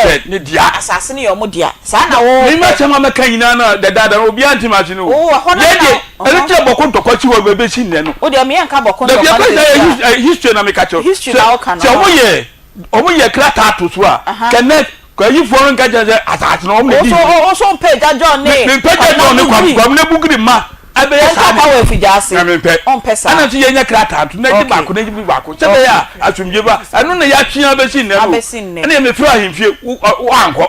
S1: asase no yɛ ɔmo dea. Saa na wo
S5: Me
S1: pɛ.
S5: m'asɛm a mɛka nyinaa no dadaada no obiara nte m'ase no o.
S1: Wo ɛhɔ no
S5: Yɛn
S1: na
S5: deɛ ɛno nti na bɔko ntɔkwa si hɔ bɛsi nnɛ no.
S1: Wo deɛ me yɛnka bɔko
S5: Dabi
S1: ntɔkwa
S5: ɛkɔ
S1: no
S5: sɛ
S1: bɛsi a.
S5: history na meka kyerɛ wo.
S1: History na woka no.
S5: Sɛ ɔmo yɛ ɔmo yɛ krataa to so a kɛnɛ Kwayifoɔ no nka kyerɛ sɛ asase no wɔn na di.
S1: Wo so mpɛ Agya John ne
S5: Mempɛ Agya John ne Kwabena Bugiri mma ɛbɛyɛ saa
S1: ne. Ɔntɔ wɔ afigya ase.
S5: Na mempɛ.
S1: Ɔmpɛ saa.
S5: Ɛna nso yɛnyɛ krataa nto na gye baako na gye bi baako sɛ bɛyɛ a asomdwe ba. Ɛno na yɛatwe abɛsi nnɛ no.
S1: Abɛsi nnɛ.
S5: Ɛna mefrɛ ahemfie wo ankɔ.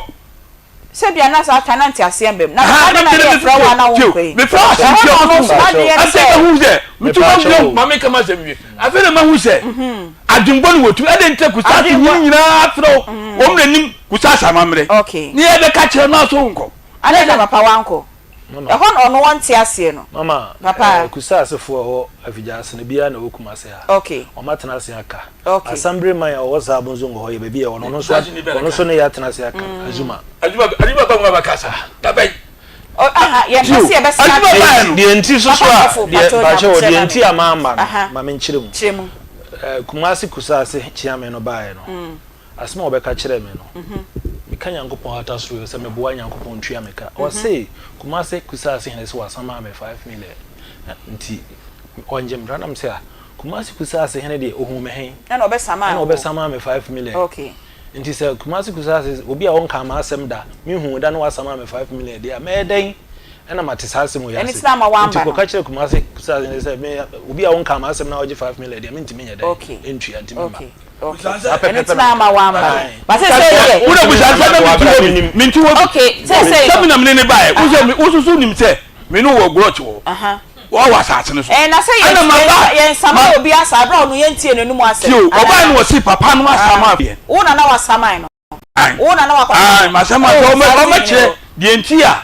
S1: Sɛ bia na saa ta na nteaseɛ mbam. Na adɛn na yɛfrɛ wo a na wonkɔ yi?
S5: Mefrɛ ahemfie
S1: Ɛhɔ na ɔno nso n'adwene ne sɛ.
S5: Afei mahu sɛ metu ma bio ma menka m'asɛm wie. Afei na mahu sɛ adwembɔne wɔ tumi. Adɛn nti na Kusaase hene nyinaa frɛ wo? Wɔn na nim Kusaase amammerɛ. Ne yɛbɛka kyerɛ no a so wonkɔ?
S1: Adɛn na papa wankɔ? Ɛhɔ na ɔno ɔnte aseɛ no.
S6: Mama,
S1: Papa.
S6: eh, Kusaasefoɔ a ɛwɔ Afigya-ase no, biara na ɛwɔ Kumase ha.
S1: Okay.
S6: Wɔn atena ase aka.
S1: Okay.
S6: Asambere man a ɔwɔ saa Abonzongo hɔ yɛ baabi a ɛwɔ no, ɔno nso, ɔno nso ne yɛ atena ase aka. Azuma.
S5: Azuma, Azuma ba mu abɛkasa. Dabɛn.
S6: Deɛ nti nso so a, deɛ, mpakyɛ o, deɛ nti a mamma no, ma menkyerɛ mu. Kumasi Kusase Kyeame no baeɛ no, asɛm a ɔbɛka kyerɛɛ me no, meka Nyankopɔn hata soro yi sɛ meboa Nyankopɔn ntua me ka. Ɔse Kumasi Kusase hene sɛ wasan me 5 million, nti ɔngye me. Na mese ah, Kumasi Kusase hene deɛ ohuu me he?
S1: Ɛna
S6: ɔbɛsamaa me 5 million. Nti sɛ Kumasi Kusasi obi a ɔnkaa m'asɛm da, menhuu da na wasama me 5 million deɛ a, mɛyɛ dɛn na mate saa asɛm wei
S1: Ɛno
S6: ase?
S1: nti na ama
S6: Nti
S1: woamba no.
S6: kɔka kyerɛ Kumasi Kusasi no sɛ me, obi a ɔnkaa m'asɛm na ɔgye 5 million deɛ, mentumi nyɛ dɛn
S1: Okay.
S6: ntua, nti memma.
S1: Okay. Okay.
S6: Saa
S1: Ɛno
S6: pɛpɛɛpɛ
S1: nti
S6: na
S1: na ama
S6: meka.
S1: woamba no.
S6: Ae.
S1: But seesei deɛ.
S5: Wo na busa sɛ na mente hɔ bi. Mente hɔ bi.
S1: Okay, seesei
S5: Sɛ
S1: no.
S5: me na me ne no baeɛ. Wo sɛ wo nso so nim sɛ me ne wo wɔ grudge wɔ hɔ. Wɔ wɔ asase no so.
S1: Ɛɛ na sɛ yɛn
S5: Ɛna maba.
S1: yɛn nsama
S5: Ma.
S1: obi asa abira ɔno yɛn tie n'anum asɛm.
S5: Tie o, ɔbaeɛ no wɔsi papa no asama yɛn.
S1: Wo na na wasaman no.
S5: Ae.
S1: Wo na na wakɔ.
S5: Ae, masama
S1: Oh,
S5: sɛ ɔmɛ
S1: saa
S5: ɔmɛkyerɛ
S1: ti ni
S5: deɛ nti a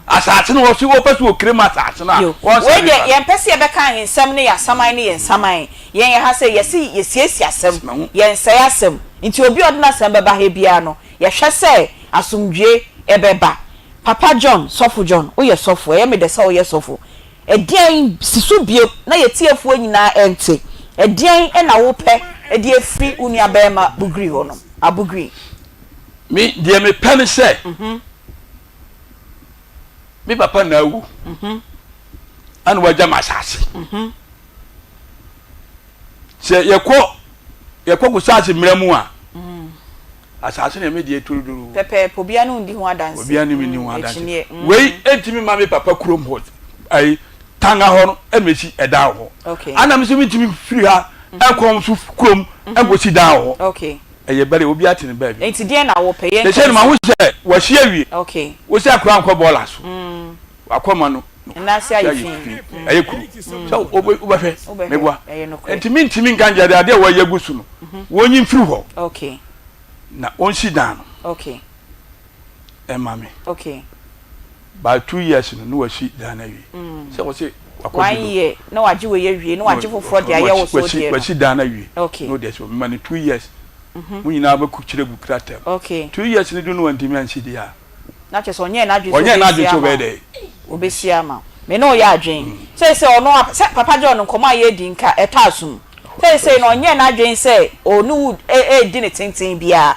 S5: asase no wɔsi wɔpɛ sɛ wɔkire mu asase no a
S1: Yo.
S5: wɔnsa
S1: Wei
S5: nipa
S1: deɛ
S5: no.
S1: yɛmpɛ sɛ yɛbɛka ahensɛm ne yɛasaman ne yɛn nsaman. Yɛn yɛ ha sɛ yɛse yɛsiesie asɛm,
S5: Mahu.
S1: yɛnsɛe asɛm. Nti obi a ɔde n'asɛm bɛba ha biara no, yɛhwɛ sɛ asomdwoe bɛba. Papa John, Sɔfo John, woyɛ sɔfo, ɛyɛ me dɛ sɛ woyɛ sɔfo. Ɛdeɛn, si so bio na yɛn atiefoɔ nyinaa nte, ɛdeɛn na wopɛ de afiri wo nuabarima Bugri hɔ no? Abugri.
S5: Me, deɛ mepɛ ne sɛ, me papa na awu, ɛna wagya me asase. Sɛ yɛkɔ yɛkɔ Kusasi mmara mu a, asase no yɛ me deɛ turodoo.
S1: Pɛpɛɛpɛ, obiara ne wo nni ho adanse.
S5: Obiara ne me nni ho adanse. Akyinnyeɛ. Wei ntumi mma me papa kurom hɔ, ayi, Tanga hɔ no mmɛsi ɛdan wɔ hɔ.
S1: Okay.
S5: Ana me nso mentumi mfiri ha nkɔ nso kurom nkɔsi dan wɔ hɔ.
S1: Okay.
S5: Ɛyɛ bɛrɛ, obiara te ne baabi.
S1: Nti deɛn na wopɛ? Yɛnka
S5: Seesei no mahu sɛ wasi awie.
S1: Okay.
S5: Wo sɛ akora nkɔ bɔɔla so. Wakɔma no.
S1: Nnaase ayɛ fi.
S5: Ɛyɛ kuru. Sɛ wobɛhwɛ, meboa. Nti mentumi nka nkyerɛ deɛ adeɛ a wɔayɛ agu so no, wɔnyi mfiri hɔ. Na wɔnsi dan
S1: no
S5: mma me. By 2 years no, na wasi dan no awie. Sɛ wɔse wakɔ
S1: One year na wagye wei awie, na wagye foforɔ de ayɛ wo so deɛ no.
S5: Wasi dan no awie. Na ɔde asi hɔ. Mema no 2 years. Mo nyinaa bɛkɔ kyerɛ gu krataa mu. 2 years no du no wantumi ansi deɛ a,
S1: Na kyerɛ sɛ ɔnyɛɛ n'adwene sɛ
S5: Ɔnyɛɛ n'adwene
S1: ɔbɛsi
S5: sɛ
S1: ama
S5: ɔbɛyɛ
S1: wo.
S5: dɛ?
S1: Ɔbɛsi ama wo. Me ne wo yɛ adwene. Seesei ɔno a, sɛ Papa John nkɔmmɔ a yɛredi nka ɛtɔ asom. Seesei no ɔnyɛɛ n'adwene sɛ ɔne wo redi no tenten biara.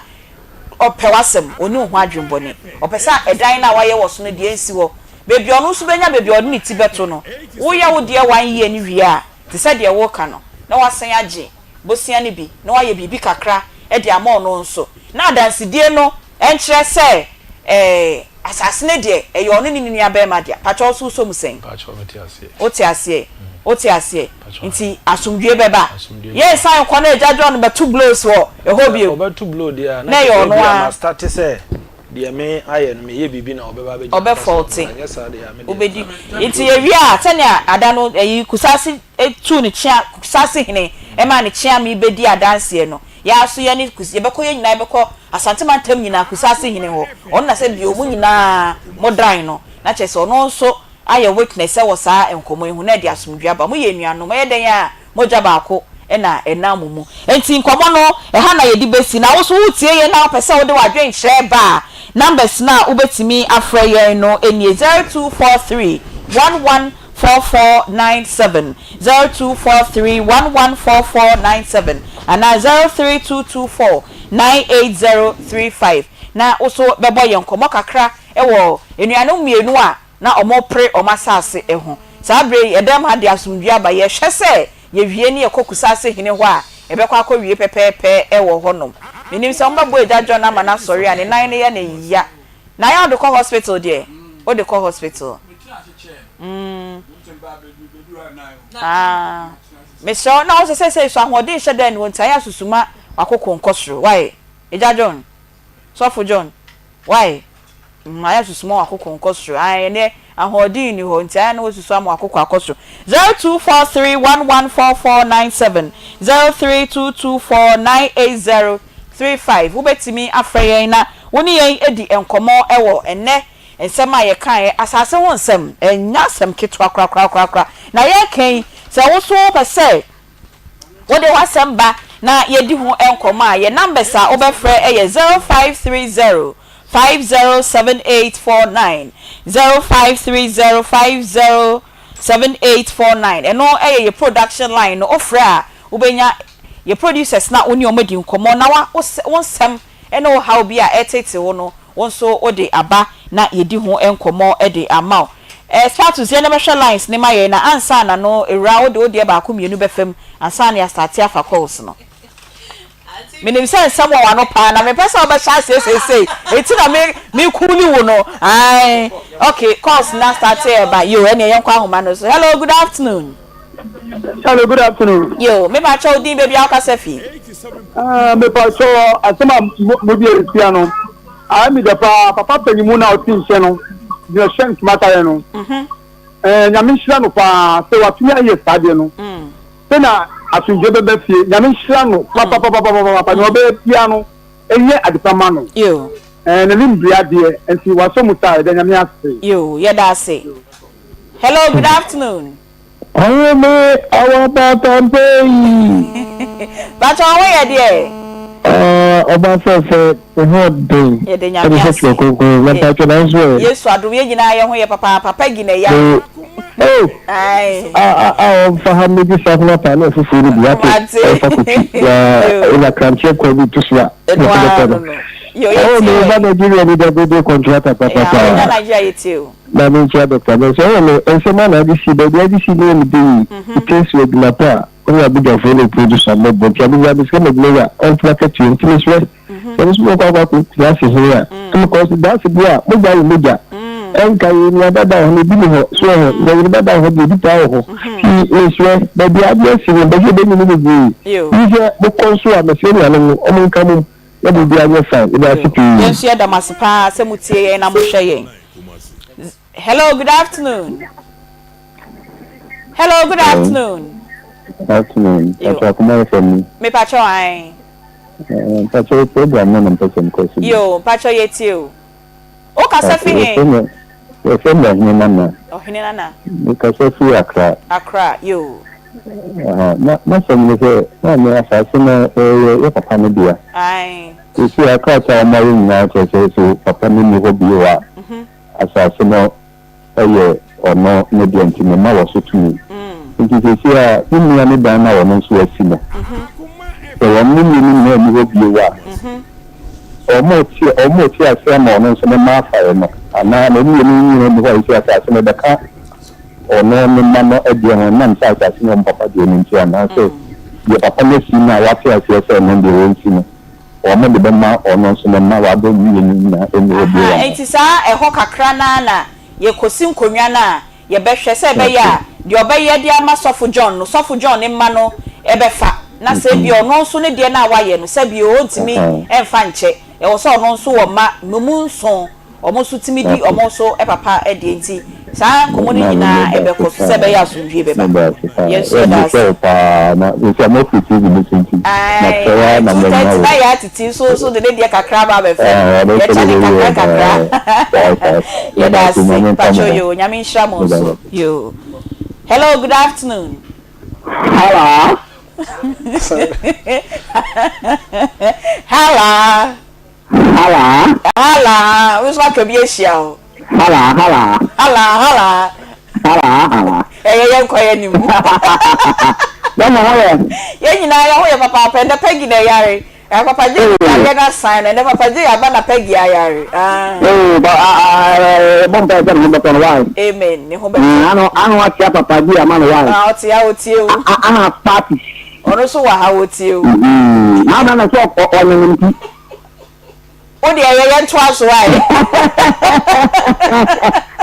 S1: Ɔpɛ w'asɛm, ɔnni wo ho adwene bɔne. Ɔpɛ sɛ ɛdan no a woayɛ wɔ so no deɛ ɛnsi hɔ. Baabi a ɔno nso bɛnya baabi a ɔde ne ti bɛto no, woyɛ wo deɛ one year no wie a, te sɛ deɛ woreka no, na wasan agye bosea no bi na wayɛ biribi kakra de ama ɔno nso. Na adansedie no nkyerɛ sɛ ɛɛ asase no deɛ ɛyɛ ɔno ne ne nua barima dea. Pakyɛ wo nso wosɔ mu sɛn?
S6: Pakyɛ mete aseɛ.
S1: Wote aseɛ? Wote aseɛ?
S6: Pakyɛ.
S1: Nti asomdwie bɛba.
S6: Asomdwie bɛba.
S1: Yɛnsan nkɔ na Agya John bɛto blows wɔ ɛhɔ bio.
S6: Ɔbɛto blow deɛ a
S1: Na
S6: na
S1: ɛyɛ
S6: kyerɛ sɛ
S1: ɔno
S6: ebia
S1: ara.
S6: ma starte sɛ deɛ me ayɛ no meyɛ biribi na ɔbɛba abɛgyina
S1: Ɔbɛ
S6: aka sɛ
S1: faulty.
S6: anyɛ saa deɛ a me deɛ
S1: Wobɛdi. Nti yɛwie a sɛnea ada no ɛyi Kusasi tuu ne kyea Kusasi hene ɛmaa ne kyea me bɛdi adanseɛ no yɛn ara nso yɛne Kus yɛbɛkɔ yɛn nyinaa yɛbɛkɔ Asante mantam nyinaa Kusasi hene hɔ ɔno na sɛ bio mo nyinaa mo dan no na kyerɛ sɛ ɔno nso ayɛ witness wɔ saa nkɔmmɔ yi ho na ɛde asomdwoeɛ aba. Moyɛ anuanom, ɛyɛ dɛn a mogya baako na ɛnam mo mu. Enti nkɔmmɔ no, ɛha na yɛde bɛsi. Na wo nso woretie yɛn na wopɛ sɛ wode w'adwenkyerɛ ba a, numbers no a wobɛtumi afrɛ yɛn no nie, 0243 11 4497, 0243 11 4497 anaa 03224 98035. Na wo nso bɛbɔ yɛn nkɔmmɔ kakra wɔ anuanom mmienu a na wɔrepere wɔn asase ho. Saa berɛ yi, ɛdam ha de asomdwoeɛ aba. Yɛhwɛ sɛ yɛwie ne yɛkɔ Kusase hene hɔ a, yɛbɛkɔ akɔwie pɛpɛɛpɛ wɔ hɔnom. Menim sɛ wɔbɛbɔ Agya John ama no asɔre a, ne nan no yɛ no ya. Na yɛ a wode kɔ hospital deɛ? Wode kɔ hospital? Mm. Ah. Mesrɛ wo, na wo sɛ seesei so ahoɔden nhyɛ da nni hɔ nti ayɛ a susu ma w'akoko nkɔ soro. Why? Agya John? Sɔfo John? Why? Mm, ayɛ susu ma w'akoko nkɔ soro. Ae, ɛnɛ ahoɔden nni hɔ, nti ayɛ na woasusu ama w'akoko akɔ soro. 0243114497, 0322498035. Wobɛtumi afrɛ yɛn na wo ne yɛn adi nkɔmmɔ wɔ ɛnnɛ nsɛm a yɛkaeɛ, asase ho nsɛm. Ɛnyɛ asɛm ketewa korakorakorakora. Na yɛreka yi, sɛ wo nso wopɛ sɛ wode w'asɛm ba na yɛdi ho nkɔmmɔ a, yɛn numbers a wobɛfrɛ yɛ 0530 507849, 0530 507849. Ɛno yɛ yɛn production line no. Wofrɛ a, wobɛnya yɛn producers na wo ne wɔn adi nkɔmmɔ na wa wo nsɛm ne wo haw bi a ɛretete wo no, wo nso wode aba na yɛdi ho nkɔmmɔ de ama wo. Eh, Status, yɛn na bɛhwɛ lines no ma yɛn na ansa na no awura wode wo deɛ baako mmienu bɛfa mu ansa na yɛastarte afa calls no. Menim sɛ nsɛm wɔ w'ano paa na mepɛ sɛ wobɛhyɛ aseɛ seesei enti na me me cooli wo no. Ae, okay, calls no astarte ɛreba. Yo, ɛneɛ yɛnkɔ ahoma no so. Hello, good afternoon.
S9: Hello, good afternoon.
S1: Yo, me pa kyɛw din baabi a wokasa fi.
S9: Ah, me pa kyɛw asɛm a mo di esia no. Ah, mi dɛ paa papa panyimu na ɔte nkyɛn no. Deɛ ɔhyɛ ntoma atare no.
S1: Mhm.
S9: Eh, nyame nhyira no paa sɛ watumi ayɛ saa deɛ no.
S1: Mm.
S9: Sɛ na asomdwe bɛba fie. Nyame nhyira no papapapapapa na ɔbɛyɛ bia no ɛnyɛ adepa ma no.
S1: Yo.
S9: Eh, n'anim bere adeɛ nti wasɔ mu saa yɛda nyame ase.
S1: Yo, yɛda ase. Hello, good afternoon.
S2: Ɔhene awɔ batampe yi.
S1: Bàtà ɔho yɛ deɛ.
S2: Ɔba fɛfɛ ne ho den.
S1: Yɛde nyame
S2: Ɛde sɛ
S1: ase.
S2: twerɛ kronkron na mpakyɛ nanso ɛ.
S1: Yesu adom yɛn nyinaa yɛ ho yɛ papaapa Peggy na ɛya.
S2: Oh! A a a ɔmfa ha mmɛdi saa ho apaa ne afufuo no bi wate ɔmfa kɔtwi na ɛna kranteɛ kwan bi to so a
S1: Ɛno ara
S2: bɛtɔ
S1: no
S2: no.
S1: no. Yo, yɛtie
S2: Oh, me
S1: o.
S2: ba Nigeria ni da bebe contractor
S1: Yeah, wonya
S2: papapa.
S1: Nigeria yɛtie o.
S2: Na me nkyia Dr. Benson. Ɛwɔ no nsɛm a na ade si baabi ade si ne yɛ me de yi. It is adwuma pa a ɔne Abujafoɔ ne producer mmɔbɔ nti Abuja mesrɛ mo adwuma wura ɔmfa akatua nti mesrɛ Sɛ me nso mekɔ akɔ akɔtena ase he a, because daase bi a mogya yɛ mogya, ɛnka yɛ nua dada wɔ hɔ na ebi ni hɔ, so wɔ hɔ, na yere dada wɔ hɔ deɛ ebi taa wɔ hɔ. Nti mesrɛ, baabi a adeɛ asi no, bɛhwɛ bɛnyini bebree. Nti sɛ mokɔ nso a, mesrɛ nuanom no, wɔn nka mom na biribiara nyɛ fine. Meda ase pii.
S1: Yɛn nso yɛda mo ase paa sɛ motie yɛn na mohwɛ yɛn. Hello, good afternoon. Hello, good afternoon.
S2: Afternoon. Pacho Akuma FM ni.
S1: Me pacho ae.
S2: Eh, pacho program no na mpɛ sɛ mekɔ so bi.
S1: Yo, pacho yɛtie o. Wo kasa fi he?
S2: Yɛfrɛ me Ɔhene Nana.
S1: Ɔhene Nana.
S2: Me kasa fi Accra.
S1: Accra, yo.
S2: Aha, na n'asɛm ne sɛ, maame asase no ɛyɛ yɛ papa no dea.
S1: Ae.
S2: Seesei akrataa a wɔayɛ nyinaa kyerɛ sɛ so papa no nni hɔ bio a, asase no yɛ ɔno ne dea nti ne mma wɔ so tumi. Nti seesei a ne nua no dan no a ɔno nso asi no, sɛ wɔn ne mmienu nyinaa nni hɔ bio a, wɔte wɔte ase ama ɔno nso ne mma afae no anaa na wɔn mmienu nyinaa nni hɔ a seesei asase no bɛka ɔno ne mma no deɛ ho ɛnam sɛ asase no yɛ wɔn papa deɛ no nti anaasɛ deɛ papa no asi no a wate aseɛ sɛ ɛno deɛ wɔnsi no. Wɔde bɛma ɔno nso ne mma w'adɔ mmienu nyinaa nni hɔ bio
S1: Ahaa,
S2: anaa?
S1: enti saa ɛhɔ kakra no ara na yɛkɔsi nkonnwa no a, yɛbɛhwɛ sɛ ɛbɛyɛ a deɛ ɔbɛyɛ de ama Sɔfo John no, Sɔfo John ne mma no bɛfa, na sɛ ebia ɔno nso ne deɛ no a wayɛ no, sɛbi ɔntumi mfa nkyɛ, ɛwɔ sɛ ɔno nso wɔ mma mmamu nson. Wɔn nso tumi di wɔn nso papa deɛ nti saa nkɔmmɔ no nyinaa ɛbɛkɔ so sɛ ɛbɛyɛ asomdwie bɛba. Yɛn nso yɛda ase. Ae ae 2:30 na yɛ atete nso nso de ne deɛ kakra aba abɛfam. Yɛkyɛ ne nkakra nkakra. Yɛda ase mpakyɛw yoo Nyame nhyira mo nso yoo. Hello good afternoon.
S3: Hello.
S1: Hello.
S3: Hala.
S1: Hala, wo nso aka bi ahyia o.
S3: Hala, hala.
S1: Hala, hala.
S3: Hala, hala.
S1: Ɛyɛ yɛn kɔ yɛn anim.
S3: Yɛn mo ho yɛ.
S1: Yɛn nyinaa yɛn ho yɛ papaapa ɛnɛ Peggy na ɛyare. Ɛɛ Papa J yareɛ no asan no ɛnɛ Papa J aba na Peggy ayare. Ah.
S3: Ee ba a a bɔ mpa sɛ ne ho bɛtɔ no why.
S1: Amen ne ho bɛtɔ.
S3: Ano ano akyea Papa J ama no why.
S1: Ah ɔte ha ɔtie o.
S3: Ana party.
S1: Ɔno nso wɔ ha ɔtie o.
S3: Maa na na sɛ ɔnyenyem ti.
S1: Wo deɛ yɛ yɛn toa so ae.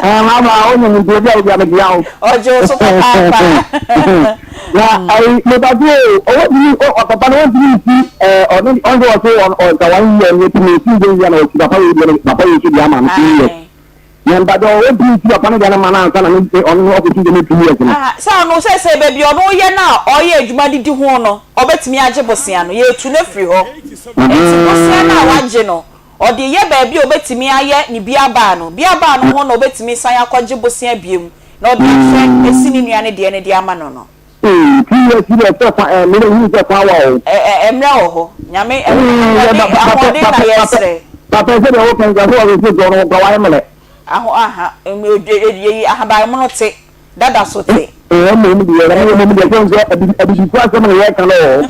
S3: Ɛɛ mama wo nyɛ nti obi a obi amekyia wo.
S1: Ɔgye wo so papaapa.
S3: Na ayi mebate o ɔwɔ tumi ɔ papa no wɔntumi nsi ɛɛ ɔno ɔno sɛ ɔse ɔnka wɔn yɛ ne tumi nsi nse nsia na ɔsi papa wei deɛ papa wei so deɛ ama no 2 years. Na mpakyɛw ɔntumi nsi papa no deɛ no ma no ansa na ne ɔno no ɔkɔsi deɛ no 2 years no.
S1: Aha sɛ ɔno sɛ sɛ baabi ɔno yɛ no a ɔyɛ adwuma de di ho no ɔbɛtumi agye bosea no yɛtu no afiri hɔ nti bosea no a wagye no ɔde yɛ baabi a ɔbɛtumi ayɛ ne bia baa no bia baa no ho na ɔbɛtumi san akɔgye bosea biom na ɔde ahwɛ asi ne nua no deɛ no de ama no no.
S3: Ee, two years yi deɛ sɛ kwan ɛɛ mene hu sɛ kwan wa o.
S1: Ɛ ɛ mmerɛ wɔ hɔ. Nyame ahoɔden ahoɔden na yɛsrɛ.
S3: Papa sɛ deɛ woka nka sɛ wɔde sɛ no nka wayɛ mmerɛ.
S1: Aho aha yɛyi ahaban mono te dada so te.
S3: Ɛɛ mmom deɛ na mmom deɛ sɛ sɛ abibifo asɛm na yɛka no o.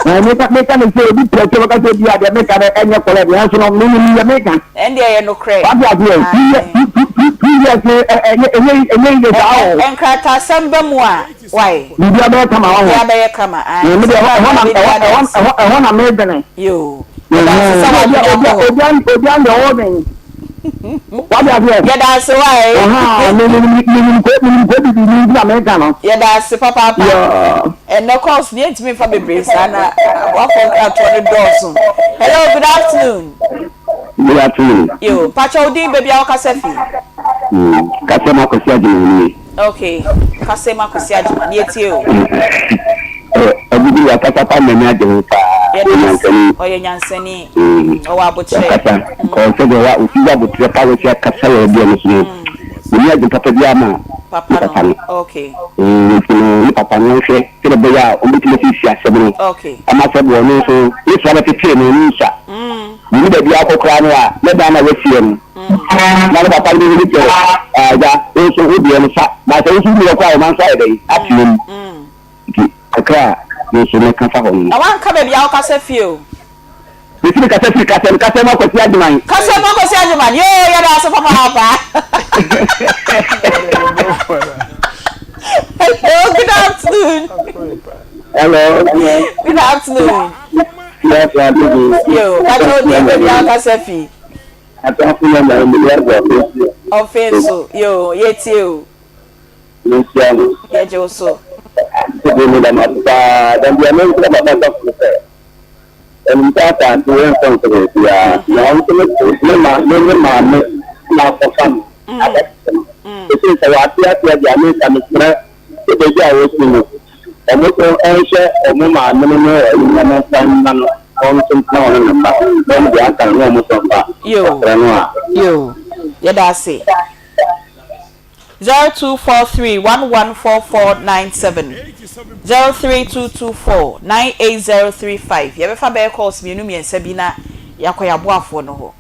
S3: Na meka meka ne sɛ obi pɛ sɛ wɔka sɛ bi a deɛ meka no ɛnyɛ kɔlɛ deɛ nso no me nim deɛ meka.
S1: Ɛndeɛ ɛyɛ nokorɛ.
S3: Wate aseɛ two years no ɛnyɛ ɛnyɛ ɛnyɛ yie saa o.
S1: Nkrataasɛm ba mu a wai.
S3: Biribiara bɛyɛ kama wɔ ho.
S1: Biribiara bɛyɛ kama ae.
S3: Me deɛ ɛhɔ na ɛhɔ ɛhɔ na medwene.
S1: Yoo. Yɛda ase sɛ wadwene akɔ hɔ.
S3: Obi obi deɛ ɔwɔ dwen. Wate aseɛ.
S1: Yɛda ase wai.
S3: Ɛhaa me me menim ko menim ko bibi ni nti na meka no.
S1: Yɛda ase papaapa.
S3: Yoo.
S1: Ɛnɛ calls no yɛntumi nfa bebree saa na aboafoɔ nkratoɔ no dɔɔso. Hello good afternoon.
S2: Good afternoon.
S1: Yo, mpakyɛ wo din, baabi a wokasa fi?
S2: Kasem Akwasi Agyeman nie.
S1: Okay, Kasem Akwasi Agyeman, yɛtie o.
S2: Agudu wakasa pa m'ani agye ho paa.
S1: Yɛda ase, ɔyɛ nyansani, ɔwɔ aboterɛ.
S2: Wakasa, kɔɔ sɛdeɛ wa osi wɔ aboterɛ pa wasi akasa wɔ ɛdeɛ no so no, m'ani agye papa bi ama
S1: Papa
S2: ne papa
S1: no,
S2: no.
S1: okay.
S2: Nti no ne papa no nhwɛ sɛdeɛ ɛbɛyɛ a wɔbɛtumi asiesie asɛm no ama sɛ boɔ no nso ne soa bɛtetee no ne nsua. Menni baabi akɔ koraa no a, ne dan no a wasiɛ no. Na ne papa no bɛhu sɛ, Agya, wo nso wo deɛ no fa, na sɛ wo nso wonni hɔ koraa a, wo mma nso ayɛ dɛn? Atena mu. Nti kakra a me nso mɛka fa hɔ no no.
S1: Na woanka baabi a wokasa fie o.
S2: Mesi me kasa firi Kasɛm, Kasɛm Akwasi Agyeman.
S1: Kasɛm Akwasi Agyeman, yoo yɛda ase papaapa. Hello, good afternoon.
S2: Hello.
S1: Good afternoon.
S2: Yes, auntie.
S1: Yo, kakyɛ odi baabi a wokasa fi.
S2: Atafo na na emu yɛ bɔ ɔfeeso.
S1: Ɔfeeso, yoo, yɛtie o.
S2: Menhyia no.
S1: Yɛgye wo so.
S2: Auntie bi meda mo ase paa. Da bia menkyerɛ papa sɔfo no sɛ Ɛnim sɛ asase yi ɛmfa nkɔ baabiara, na ɔno nso me me ma me ne maame na akɔfa no abɛtete no. Ɛsei sɛ wate aseɛ deɛ a, me nka mesrɛ sɛ baabi a wɔsi no, wɔn nso nhwɛ wɔn maame no ne ɛyi na wɔn mfa mma no, na wɔn nso ntena hɔ ne ne mma, na wɔn deɛ aka no na wɔn nso mfa
S1: Yoo,
S2: ɔsrɛ no a.
S1: yoo, yɛda ase. 0243 114497 03224 98035 Yɛbɛfa bɛyɛ calls mmienu mmiɛnsa bi na yɛakɔ yɛn aboafoɔ no hɔ.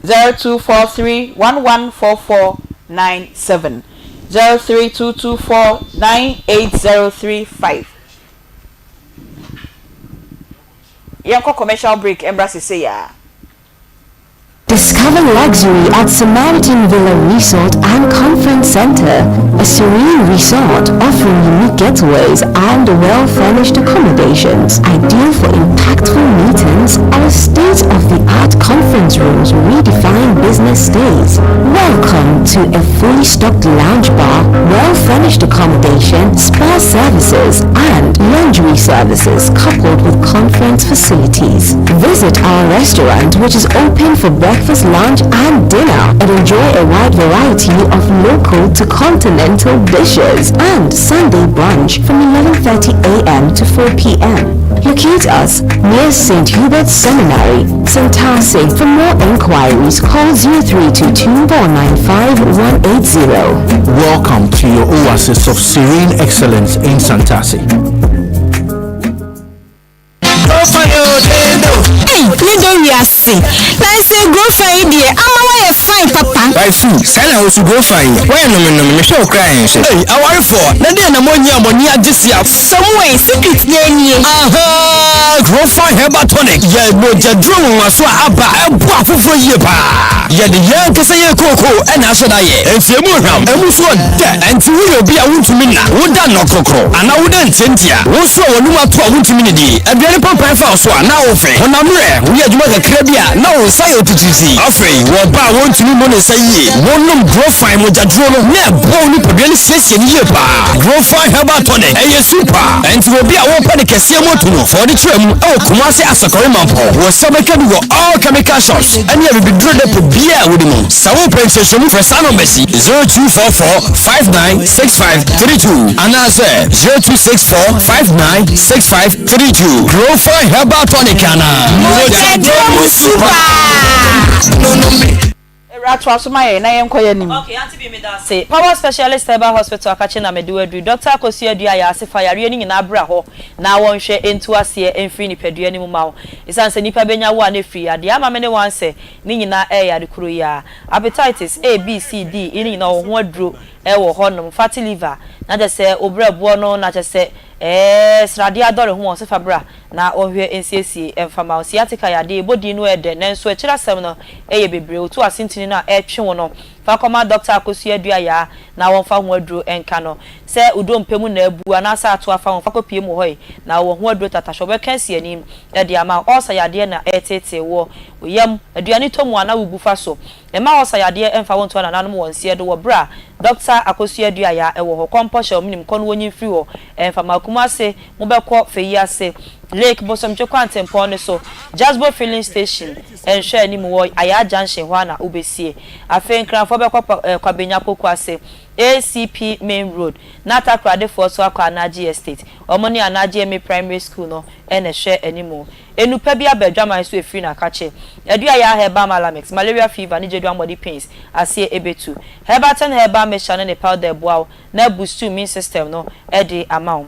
S1: 0243 114497 03224 98035 Yɛnkɔ commercial break mmra sesei ara.
S10: Discover luxury at Samaritan Villa Resort and Conference Center, a serene resort offering unique getaways and well-furnished accommodations, ideal for impactful meetings. Our state-of-the-art conference rooms redefine business stays. Welcome to a fully stocked lounge bar, well-furnished accommodation, spa services, and laundry services coupled with conference facilities. Visit our restaurant, which is open for breakfast, lunch, and dinner, and enjoy a wide variety of local to continental dishes and Sunday brunch from 11.30 a.m. to 4 p.m. Locate us near St. Hubert's Seminary, Santasi. For more inquiries, call 0322 495 180.
S11: Welcome to your oasis of serene excellence in Santasi.
S12: Ei me dɔ wiase Nanse grofa yi deɛ ama woayɛ fine papa.
S13: Waifu, saa na wosu grofa yi? Woayɛ nomenome, mehwɛ wo koraa ɛnhwɛ. Ei awarefoɔ, na deɛn na moanyi a mo ani agye sia?
S12: Samuel, secret no nie.
S13: Ahaa! Grofa Herbal Tonic yɛ mogyaduro nwonwaso a aba a ɛboa afoforɔ yie paa. Yɛde yɛn ankasa yɛn kookoo na ahyɛ da yɛ. Enti emu hwam, emu nso ɔdɛ. Enti woyɛ obi a wontumi nna, woda nnɔkorɔkorɔ, anaa woda ntiantia, wo nso a w'anom ato a wontumi nnidi, aduane pampan fa wo so a na wofe, honam werɛ, woyɛ adwuma kakra bi a na wo nsa yɛ wo titiritii. Afei, wɔ ɔbaa a wontumi mmu ne nsa yie, wonom Grofine mogyaduro no na ɛboa wo nipadua no siesie no yie paa. Grofine Herbal Tonic, ɛyɛ super! Enti obi a wopɛ ne kɛseɛ mu atu no, fa w'ani kyerɛ mu wɔ Kumasi Asakɔre Mampɔn. Wo nsa bɛka bi wɔ all chemical shops ne abibiduro depot biara a wonim. Sɛ wopɛ nkyerɛkyerɛmu frɛ saa numbers yi, 0244 596532 anaasɛ 0264 596532. Grofine Herbal Tonic anaa?
S12: Mogya duro mu super!
S1: Awuraa toa so ma yɛn na yɛnkɔ yɛn anim.
S4: Ok aunty Bee meda ase. Power Specialist Herbal Hospital akakye na mede wo aduru. Doctor Akosua Adu ayɛ ase fa yareɛ no nyinaa bra hɔ na wɔnhwɛ ntu aseɛ mfiri nipadua no mu ma wo. Esiane sɛ nipa bɛnya wo a na ɛfiri yadeɛ ama me ne wo ansɛ ne nyinaa ɛyɛ yare koro yi ara. Appetitis A, B, C, D, E ne nyinaa wɔ ho aduro wɔ hɔ nom. Fatty liver na kyerɛ sɛ wo brɛboɔ no na kyerɛ sɛ ɛɛ sradeɛ adɔre ho wɔ so fa bra na wɔnhwɛ nsiesie mfa ma wo. Sciatica yɛ adeɛ yɛbɔ din no ɛyɛ dɛ nanso akyiri asɛm no yɛ bebree. Wotu ase ntini no a ɛretwe wo no fa kɔma Dɔkta Akosua Aduayaa na wɔmfa ho aduro nka no. Sɛ wo dompe mu na abu anaasɛ ato afa ho fa kɔpue mu hɔ yi na wɔwɔ ho aduro tatahwe wɔbɛka asi ani de ama wo. Ulcer yɛ adeɛ na ɛreteetee woɔ, wo yam, aduane tɔ mu a na wobu fa so. Mma ulcer yadeɛ mfa wo nto anananom wɔ nseɛ do wɔ berɛ a Dɔkta Akosua Aduayaa wɔ hɔ. Kɔ mpɔ hyɛ wo menim kɔ no wɔnyi mfiri hɔ mfa ma Kumase mobɛkɔ Feyi ase Lake Bosomtwe kwantempɔn no so Jasbo filling station nhwɛ anim wɔ Ayaa junction hɔ ara na wobɛsie. Afei Nkranfoɔ bɛkɔ Kwabenya Poku ase ACP main road na Takoradefoɔ nso akɔ Anagye Estate. Wɔn ne Anagye MA Primary School no na ɛhwɛ anim. Enupa bi aba adwaman so efiri n'akakye. Aduayaa Herbal Malamix, Malaria Fever ne Gyeduan Body Pains aseɛ ebetu. Herbaten Herbal Mixture ne ne powder ɛboa wo na abustu immune system no de ama wo.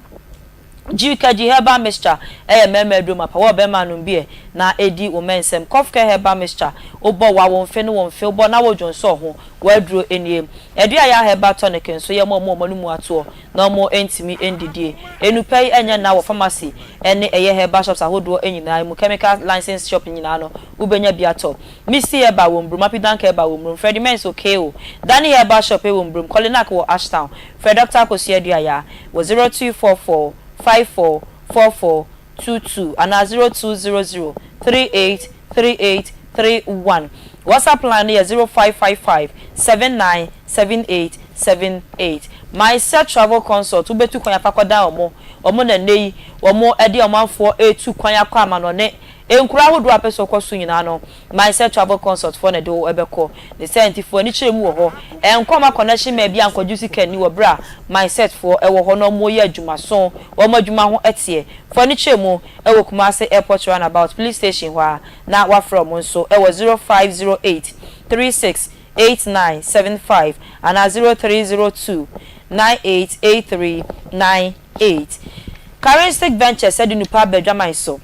S4: G-Kegyi Herbal Mixture yɛ mmarima aduro mapa, wɔ barima nom bi ɛ na ɛdi wo mɛnsɛm. Cough Care Herbal Mixture, wobɔ wa wo mfe ne wo mfe, wobɔ na wo dwonsɔ ho, w'aduro nie. Aduaya Herbal Tonic nso yɛ ma wɔn a wɔn anomu atoɔ na wɔn ntumi ndidie. Nnupa yi nyɛ nna wɔ pharmacy ne ɛyɛ herbal shops ahodoɔ nyinaa mu, chemical licensed shop nyinaa no wobɛnya bi atɔ. Misty Herbal wɔ Mbrum, Apidank Herbal wɔ Mbrum, Freddie Mens Okeo, Danny Herbal Shop wɔ Mbrum, Kolinak wɔ Ashtown. Frɛ Dɔkta Akosua Aduaya wɔ 0244 54 44 22 anaa 0200 38 38 31. WhatsApp line no yɛ 0555 79 78 78. MySet Travel Consult, Wobɛtu kwan afa akɔdan wɔn, wɔn na nnɛ yi wɔde ɔmanfoɔ retu kwan akɔ amanɔne nkuro ahodoɔ a wopɛ sɛ wokɔ so nyinaa no. Mindset Travel Consult foɔ na ɛde wo bɛkɔ. Ne saa nti foɔ ani kyerɛ mu wɔ hɔ. Ɛnkɔ mma connection man biara nkɔgye wo sika nni wɔ berɛ a Mindset foɔ wɔ hɔ na wɔreyɛ adwumaso, wɔn adwuma ho teɛ. Foɔ ani kyerɛ mu wɔ Kumasi Airport Roundabout, Police Station hɔ ara na woafrɛ wɔn nso wɔ 0508 36 8975 anaa 0302 98 83 98. Karinsic Ventures de nnupa aba adwaman so.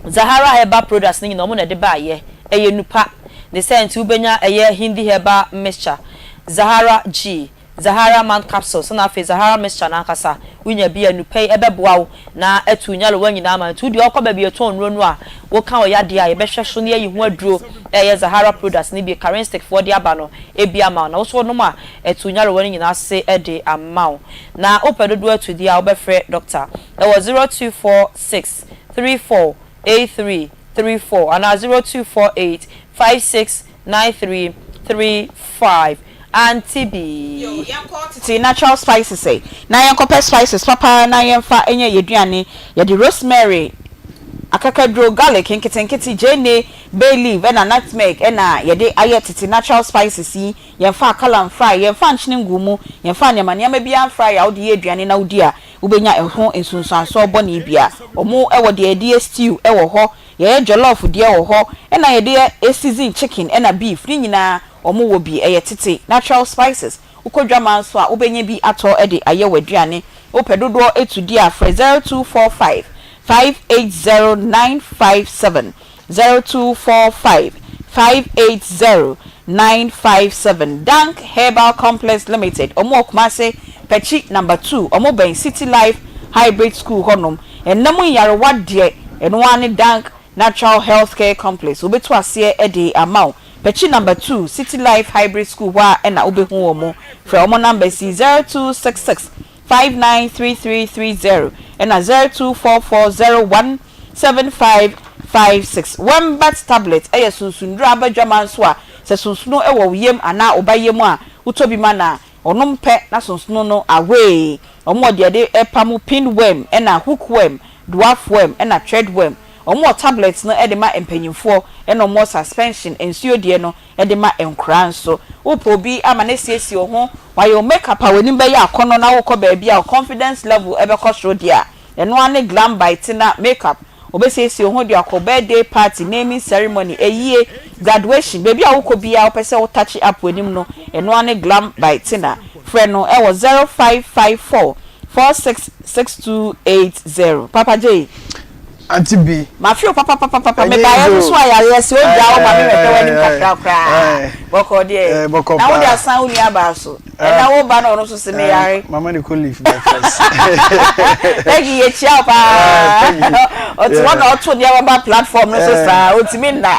S4: Zahara herbal products no nyinaa ɔmo na ɛde baayɛ. Ɛyɛ nupa. Ne saa nti wobɛnya ɛyɛ Hindi herbal mixture, Zahara G, Zahara man capsules ɛna afei Zahara mixture no ankasa. Wonya bi a nupa yi ɛbɛboa wo na atu nyarewa nyinaa ama. Nti wodeɛ wokɔ baabi yɛtɔn nnuro no a woka wo yadeɛ a yɛbɛhwɛ so na yɛayi ho aduro a ɛyɛ Zahara products no bi Karinstick foɔ de aba no bi ama wo. Na wo nso wonom a ɛtu nyarewa no nyinaa ase de ama wo. Na wopɛ dodoɔ atu deɛ a wobɛfrɛ doctor ɛwɔ 0246 34 83 34 anaa 0248 56 93 35 Auntie
S1: Bee. Yo, yɛnkɔ tete natural spices ɛ, na yɛnkɔpɛ spices papa na yɛmfa nyɛ yɛaduane. Yɛde rosemary, akakaduro, garlic nketenkete, gyeene, bay leaf ɛna nutmeg ɛna yɛde ayɛ tete natural spices yi. Yɛmfaa colour mfrae, yɛmfaa nkyene nguu mu, yɛmfaa nneɛma nneɛma biara mfrae a wode yɛ aduane na wodi a, Wobɛnya ɛho nsunsuansoɔ bɔne bia. Ɔmo wɔ deɛ yɛde yɛ stew wɔ hɔ, yɛyɛ jollof deɛ wɔ hɔ, ɛna yɛde yɛ season chicken ɛna beef ne nyinaa ɔmo wɔ bi. Ɛyɛ tete natural spices. Wokɔ dwaman nso a wobɛnya bi atɔ de ayɛ w'aduane. Wopɛ dodoɔ tu di a frɛ 0245 580 957. 0245 580 957 Dank Herbal Complex Limited ɔmo wɔ Kumase Pɛkyi number 2 ɔmo bɛn City Life Hybrid School hɔ nom Ɛnna mu nyarewa deɛ ɛno ara ne Dank Natural Health Care Complex wɔbɛtu aseɛ de ama wo Pɛkyi number 2 City Life Hybrid School hɔ ara na wobɛhu wɔn Frɛ wɔn numbers yi 0266 593330 ɛna 0244 01 7556. Wembat tablet yɛ sunsunduru a aba dwaman so a sɛ sonsono wɔ wo yam anaa wo ba yam a wotɔ bi ma no a ɔnom pɛ na sonsono no away. Wɔn wɔ deɛ yɛde pamo pin worm ɛna hook worm, dwarf worm ɛna thread worm. Wɔn wɔ tablet no de ma mpanyinfoɔ ɛna wɔn wɔ suspension nsuo deɛ no de ma nkoraa nso. Wopɛ obi ama no asiesie wo ho, wayɛ wo make up a w'anim bɛyɛ akɔnnɔ na wokɔ baabi a wo confidence level bɛkɔ soro deɛ a, ɛno ara ne Glam by Tina make up. Wobɛsiesie wo ho de akɔ birthday party, naming ceremony, ayie, graduation, baabi a wokɔ biara wopɛ sɛ wo touch up w'anim no, ɛno ara ne Glam by Tina. Frɛ no wɔ 0554 466280. Papa Jay.
S8: Auntie B.
S1: Mafe wo papapapapa mebaeɛ no so ayareɛ sɛ ogyaa wo ma me mɛhwɛ w'anim kakra koraa bɔkɔɔ deɛ na wode asan wo nua baa so ɛna wo ba no ɔno nso se meyare.
S8: Mama ne kɔ leave by force.
S1: Peggy yɛkyia wo paa ɔte hɔ na ɔto nneɛma ba platform no so saa ɔntumi nna.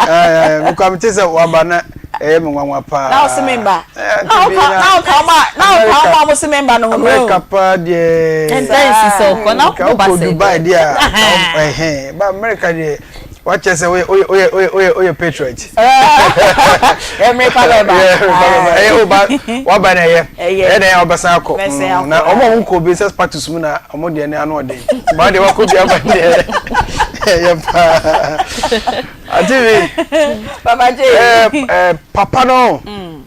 S8: Mekɔ a mete sɛ waba na ɛyɛ me nwanwa paa.
S1: Na ɔse me mba. Na woka na woka ɔma na woka ɔma ɔmo se me mba no ho no.
S8: America paa deɛ.
S4: Ɛnta nsi sɛ ɔkɔ na ɔkɔ ba sɛ.
S8: Dubai deɛ a ɛhɛn ba America deɛ wakyɛ sɛ woyɛ woyɛ woyɛ woyɛ woyɛ woyɛ patriot.
S1: Ɛmiri pa bɛ ba.
S8: Ɛyɛ o ba waba na ɛyɛ ɛyɛ na ɛyɛ ɔbɛsan akɔ na ɔmo a ɔmo nkɔ bi sɛ status mu na ɔmo deɛ ne ano ɔden ba deɛ wakɔ bi aba deɛ ɛyɛ paa. Auntie V.
S1: Papa J.
S8: Eh, eh, papa no. Mm.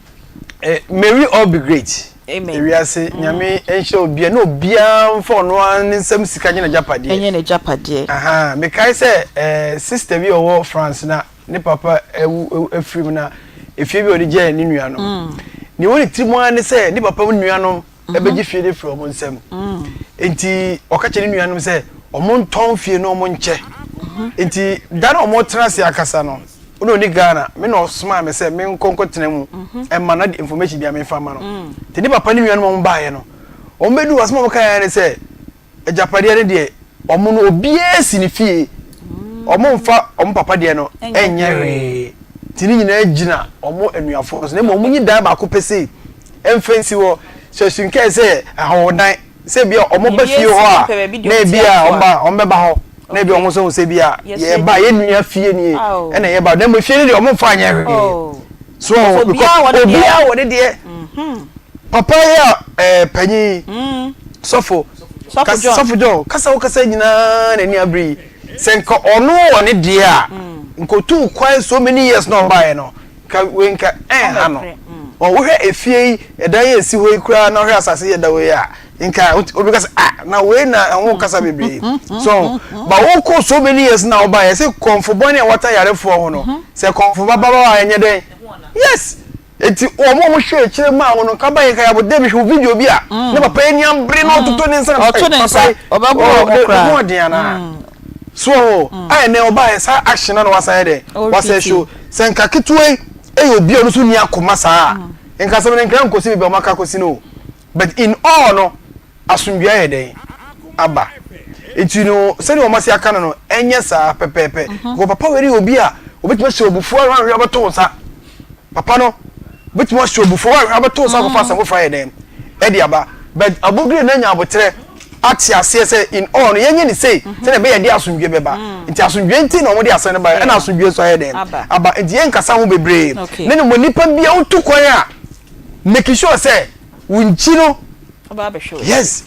S8: Eh, may we all be great.
S1: Amen.
S8: Ewiase mm. nyame nhyɛ obia na obia mfa ɔno ara ne nsam sika nye n'agyapadeɛ.
S1: Enye n'agyapadeɛ.
S8: Aha, mekae sɛ eh, sister bi a ɔwɔ France na ne papa awu afiri mu na efie bi a ɔde gyae ne nuanom. Mm. Nea ɛwɔ ne tirim ara ne sɛ ne papa nuanom ɛbɛgye fie no afiri wɔn nsam. Enti ɔka kyerɛ ne nuanom sɛ. Ɔmo ntɔn fie no ɔmo nkyɛ. Nti da no a ɔmo tena ase akasa no, wo na ɔni Ghana, me na ɔsomaa me sɛ me nkɔ nkɔ tena mu ɛma no information biara me nfa ma no. Nti ne papa ne nuanom a ɔmo baeɛ no, ɔmo bɛduu hɔ asɛm a ɔmo kaeɛ ara ne sɛ, agyapadeɛ no deɛ ɔmo no obiara si ne fie, ɔmo nfa ɔmo papa deɛ no ɛnyɛ hwee. Nti ne nyinaa gyina ɔmo anuafoɔ so, na mmom ɔmo nyi dan baako pɛ sei ɛmfa nsi hɔ, sɛ sunkɛɛ sɛ ahɔhodan. Sɛ ebia wɔba fie hɔ a, na ebia wɔba wɔbɛba hɔ, na ebia wɔn nso ahu sɛ ebia yɛba yɛn nua fie nie, ɛna yɛba. Na mmom fie no deɛ wɔmfa nyɛ hwee. So wɔn because obiara wɔ ne deɛ. Papa yi a ɛɛ panyin yi, sɔfo, sɔfo John, kasa wo kasa nyinaa n'ani abere yi. Sɛ nka ɔno wɔ ne deɛ a, nka otuu kwan so many years na ɔbaeɛ no. Nka wei nka ɛnha no. Ɔ wohwɛ efie yi, ɛdan yi a esi hɔ yi koraa na wohwɛ asase yi a ɛda hɔ yi a, nka obi ka sɛ ah na wei na ɛho kasa bebree. So ba wokɔ so many years na woba yɛ sɛ kɔnfo bɔne a wɔta yarefoɔ ho no, sɛ kɔnfo ba ba ba a ɛnyɛ dɛn? Yes. Eti wɔn a wɔhwɛ akyire maa wo no nka ba yɛ nka yɛabɔ dɛ mehwɛ wo video bi a na papa yi ani abere na ɔtoto ne nsa na
S1: Ɔto ne
S8: papa
S1: nsa,
S8: yi
S1: ɔbɛboro
S8: oh,
S1: wɔn
S8: ne
S1: koraa.
S8: ho ɔden anaa? So ɔho a ɛnɛ ɔbaeɛ saa action na na wasan yɛ dɛ wasan show sɛ nka ketewa yi ɛyɛ obi a ɔno nso nni akoma saa a nka asɛm no nkra nkɔsi baabi a wɔaka akɔsi no o but in all no asomdwoeɛ ayɛ dɛn aba nti no sɛdeɛ wɔn ase aka no no ɛnyɛ saa pɛpɛɛpɛ because papa wei yɛ obi a obetumi ahyɛ obufuo a ahwɛ abɛto wo nsa papa no obetumi ahyɛ obufuo a ahwɛ abɛto wo nsa akɔfa asɛm foforɔ ayɛ dɛn ɛde aba but abogire na nya abotrɛ ate aseɛ sɛ in all no yɛnyɛ ne sei sɛdeɛ ɛbɛyɛ de asomdwoeɛ bɛba nti asomdwoeɛ nti na wɔde asɛm no baeɛ ɛna asomdwoeɛ nso ayɛ dɛn aba nti yɛnkasa ho bebree ne no mo nipa bia wotu kwan a make sure sɛ wo nkyi no yes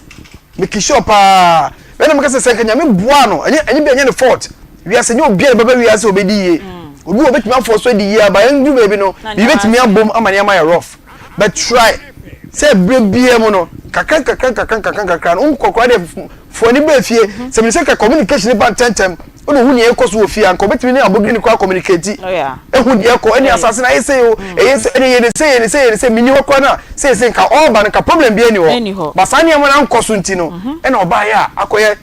S8: make sure paa ɛna meka sɛ sɛ nka nyame boa no ɛnyɛ ɛnyɛ bi ɛnyɛ ne fault wiase nyɛ obiara bɛba wiase obɛdi yie obi wɔ bɛtumi afɔ so adi yie aba ɛndu baabi no biribi bɛtumi abom ama nneɛma yɛ rough But try sɛ berɛ biara mu no kakra nkakra nkakra nkakra nkakra no wonkɔ koraa deɛ fo ani baa fie mhm. sɛ mene sɛ ka communication ba ntɛntɛm wode hu neɛ ɛkɔ so wɔ fie a nka wobɛtumi ne abɔdwene koraa communicate oh, ɛhu deɛ ɛkɔ ɛne asase no ayɛ sɛ o mm. ɛyɛ sɛ ɛne yɛne sɛ yɛne sɛ yɛne sɛ menni hɔ koraa no a sɛ sɛ nka ɔreba no nka problem bi ani hɔ ba saa nneɛma no ankɔ so nti no mhm. ɛna ɔbaeɛ a akɔyɛ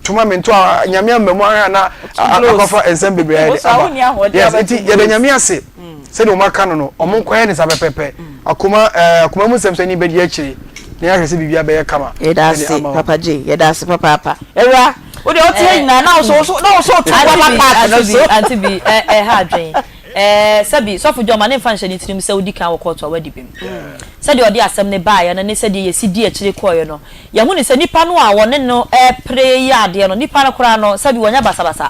S8: toma me nto a nyame amma mu ahwɛ na akɔfa nsɛm bebree ayɛ de aba yes nti yɛda nyame ase mm. sɛdeɛ wɔn aka no no wɔn nkɔyɛ ne sa pɛpɛpɛ mm. akoma ɛɛ eh, akoma mu nsɛm sɛ ni bɛdi akyire na yɛahwɛ sɛ biribi abɛyɛ kama
S1: yɛda ase papa gye yɛda ase papaapa awura wo deɛ ɔte ha nyinaa na wo so na wo so to bɔ paaki no so
S4: ante bi ɛha adwen Ɛɛ, sɛbi, Sɔfo John, ma no mfa nhyɛ ne tirim sɛ wodi kan wɔ kɔɔto a woadi bem. Sɛdeɛ ɔde asɛm no baeɛ no ne sɛdeɛ yɛsi dii akyire kɔeɛ no, yɛahu no sɛ nipa no a wɔne no repere yɛ adeɛ no, nipa no koraa no, sɛbi, wɔnyɛ basabasa.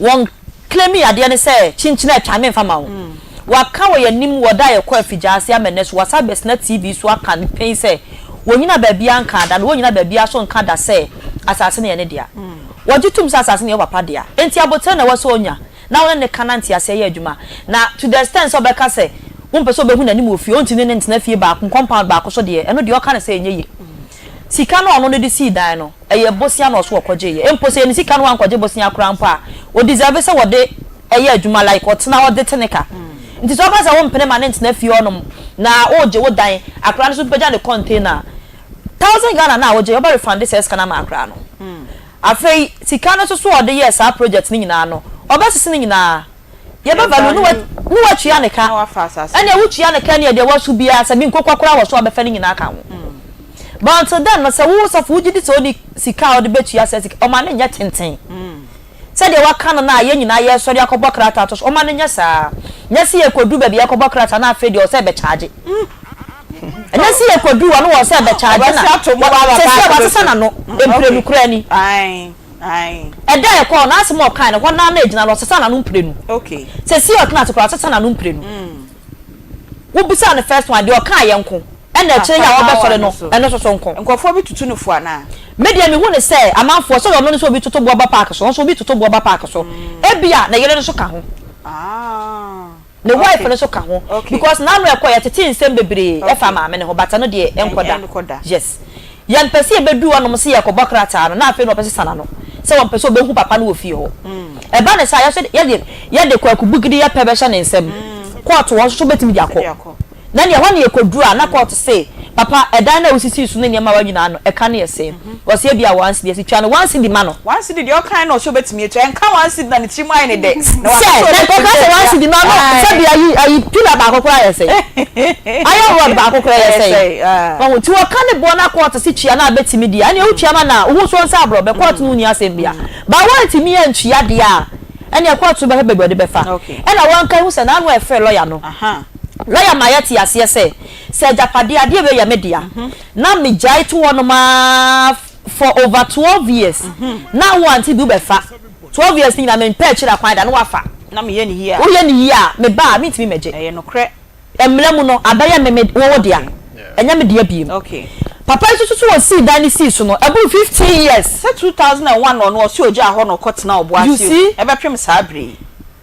S4: Wɔnclaimii adeɛ no sɛ kyinkyin a atwa memfa ma wo. Waka wɔ yɛn anim wɔ da a yɛkɔɔ Afigya ase ama nnɛ so, wasan abɛsena TV so aka no pɛn sɛ wɔnnyina baabiara nkaa da na wɔnnyina baabiara nso nka da sɛ asase no yɛ ne dea. Wɔgye tom sɛ asase no yɛ wo papa dea. Enti aboterɛ na ɛwɔ sɛ ɔnya. na wo ne no ka na nteaseɛ yɛ adwuma. Na to the extent sɛ ɔbɛka sɛ wompɛ sɛ ɔbɛhu n'anim wɔ fie, ɔntumi ne no ntena fie baako, compound baako so deɛ, ɛno deɛ ɔka no sɛ ɛnyɛ yie. Sika no a ɔno no de sii dan no, ɛyɛ bosea na ɔso ɔkɔgyeeɛ. Mpo sɛ ɛyɛ ne sika no wankɔgye bosea koraa mpo a, ɔ deserve sɛ wɔde yɛ adwuma like ɔtena hɔ de te ne ka. Nti sɛ ɔka sɛ wompene ma no ntena fie hɔnom na wogye wo dan, akwadaa no nso bɛgya ne container a, thousand Ghana no a wogye, wobɛ refund saa sika no ama akwadaa no. Afei sika no nso so a ɔde yɛɛ saa project no nyinaa no, ɔbɛsese ne nyinaa. Yɛbɛ value no ne watua ne ka. Ɛnneɛ wotua ne ka ɛnneɛ deɛ waso biara sɛ bi nkokɔ koraa wɔ so a ɔbɛfa ne nyinaa ka ho. But until then no sɛ wo sɔfo wogye di sɛ ɔnni sika a ɔde bɛtua saa sika, ɔma no nyɛ tenten. Sɛdeɛ waka no no a yɛn nyinaa yɛresɔre akɔbɔ krataa to so, ɔma no nyɛ saa. Nyɛ sɛ yɛkɔduru baabi a yɛkɔbɔ krataa na afei deɛ ɔsɛ bɛkyaagye. Ɛnyɛ sɛ yɛkɔduru hɔ no wɔ sɛ bɛkyaagye na sɛsɛ wasesa n'ano mprenu koraa ni. Ɛda a ɛkɔɔ no asɛm a ɔkae no hɔ no ara na ɛgyina no ɔsesa n'ano mprenu. Sɛsi a ɔtena ase koraa ɔsesa n'ano mprenu. Wobisaa no first one deɛ ɔkaeɛ nko ɛna akyire yi a ɔbɛsɔre no ɛno nso so nko.
S1: Nkurɔfoɔ bi tutu no fo anaa?
S4: Me deɛ mehu no sɛ amanfoɔ sɛdeɛ ɔno no sɛ obi toto boɔ ba park so ɔno nso obi toto boɔ ba park so ebia ne yere no nso ka ho. Ne wife no nso ka ho because n'ano ɛkɔ yɛtete nsɛm bebree ɛfa maame no ho but ɛno deɛ ɛnkɔ da yes yɛmpɛ sɛ yɛbɛduru hɔnom sɛ yɛkɔbɔ krataa no na afei na ɔbɛsesa n'ano sɛ wɔmpɛ sɛ ɔbɛhu papa no wɔ fie hɔ ɛba ne saa yɛsɛ yɛde yɛde kwaku bugidi yɛpɛ bɛhyɛ ne nsam kɔɔto hɔ nso so bɛtumi de akɔ. Na nea ɛhɔ na yɛkɔduru a, na kɔɔto se, Papa, ɛdan no a wosisii so ne nneɛma a wɔayɛ nyinaa no, ɛka no yɛ sɛn? Ɔse, Ebia one cedi. Yɛse, Tua no one cedi ma no.
S1: One cedi deɛ ɔkae no ɔse ɔbɛtumi atua. Ɛnka one cedi na ne tirim ayɛ no dɛ. Na waka
S4: Sɛ,
S1: sɛ
S4: na
S1: ɔbɛtumi
S4: ɔka sɛ one
S1: atua.
S4: cedi no, ɔno,
S1: Ae.
S4: sɛbi ayi, ayi pillar baako koraa yɛ sɛn? Iron rod baako koraa yɛ
S1: Ɛyɛ
S4: sɛn?
S1: sɛn? Ah.
S4: Wahu? Nti wɔka ne boɔ na kɔɔto se tua no a bɛtumi deɛ, ɛneɛ wotua ma no a, wo ho nso ɔnsa aborɔbɛ, kɔɔto no wonni asɛm biara. But woantumi antua deɛ a, ɛneɛ kɔɔto no bɛhwɛ baabi a ɔde bɛfa. Ɛna wɔnka hu sɛ n'ano a ɛfrɛ lɔya no, Lɔya ma yɛte aseɛ sɛ, sɛ agyapadeɛ, adeɛ wei yɛ me dea, na megyae to hɔnom ara for over 12 years, na wo ante bi wobɛfa, 12 years no nyinaa mempɛ akyiri akwan da, na woafa.
S1: Na meyɛ no yie a.
S4: Woyɛ no yie a, meba a, mentumi mmɛgye.
S1: Ɛyɛ nokorɛ.
S4: Mmara mu no, abɛyɛ me me wo wo dea, ɛnyɛ me dea bio. Papa yi nso so ɔsii dan no sii so no, ɛboro 15 years.
S1: Sɛ 2001 na ɔno ɔse ɔgyaa hɔ na ɔkɔtenaa ɔbo
S4: You
S1: ase o,
S4: see?
S1: ɛbɛpem saa berɛ yi.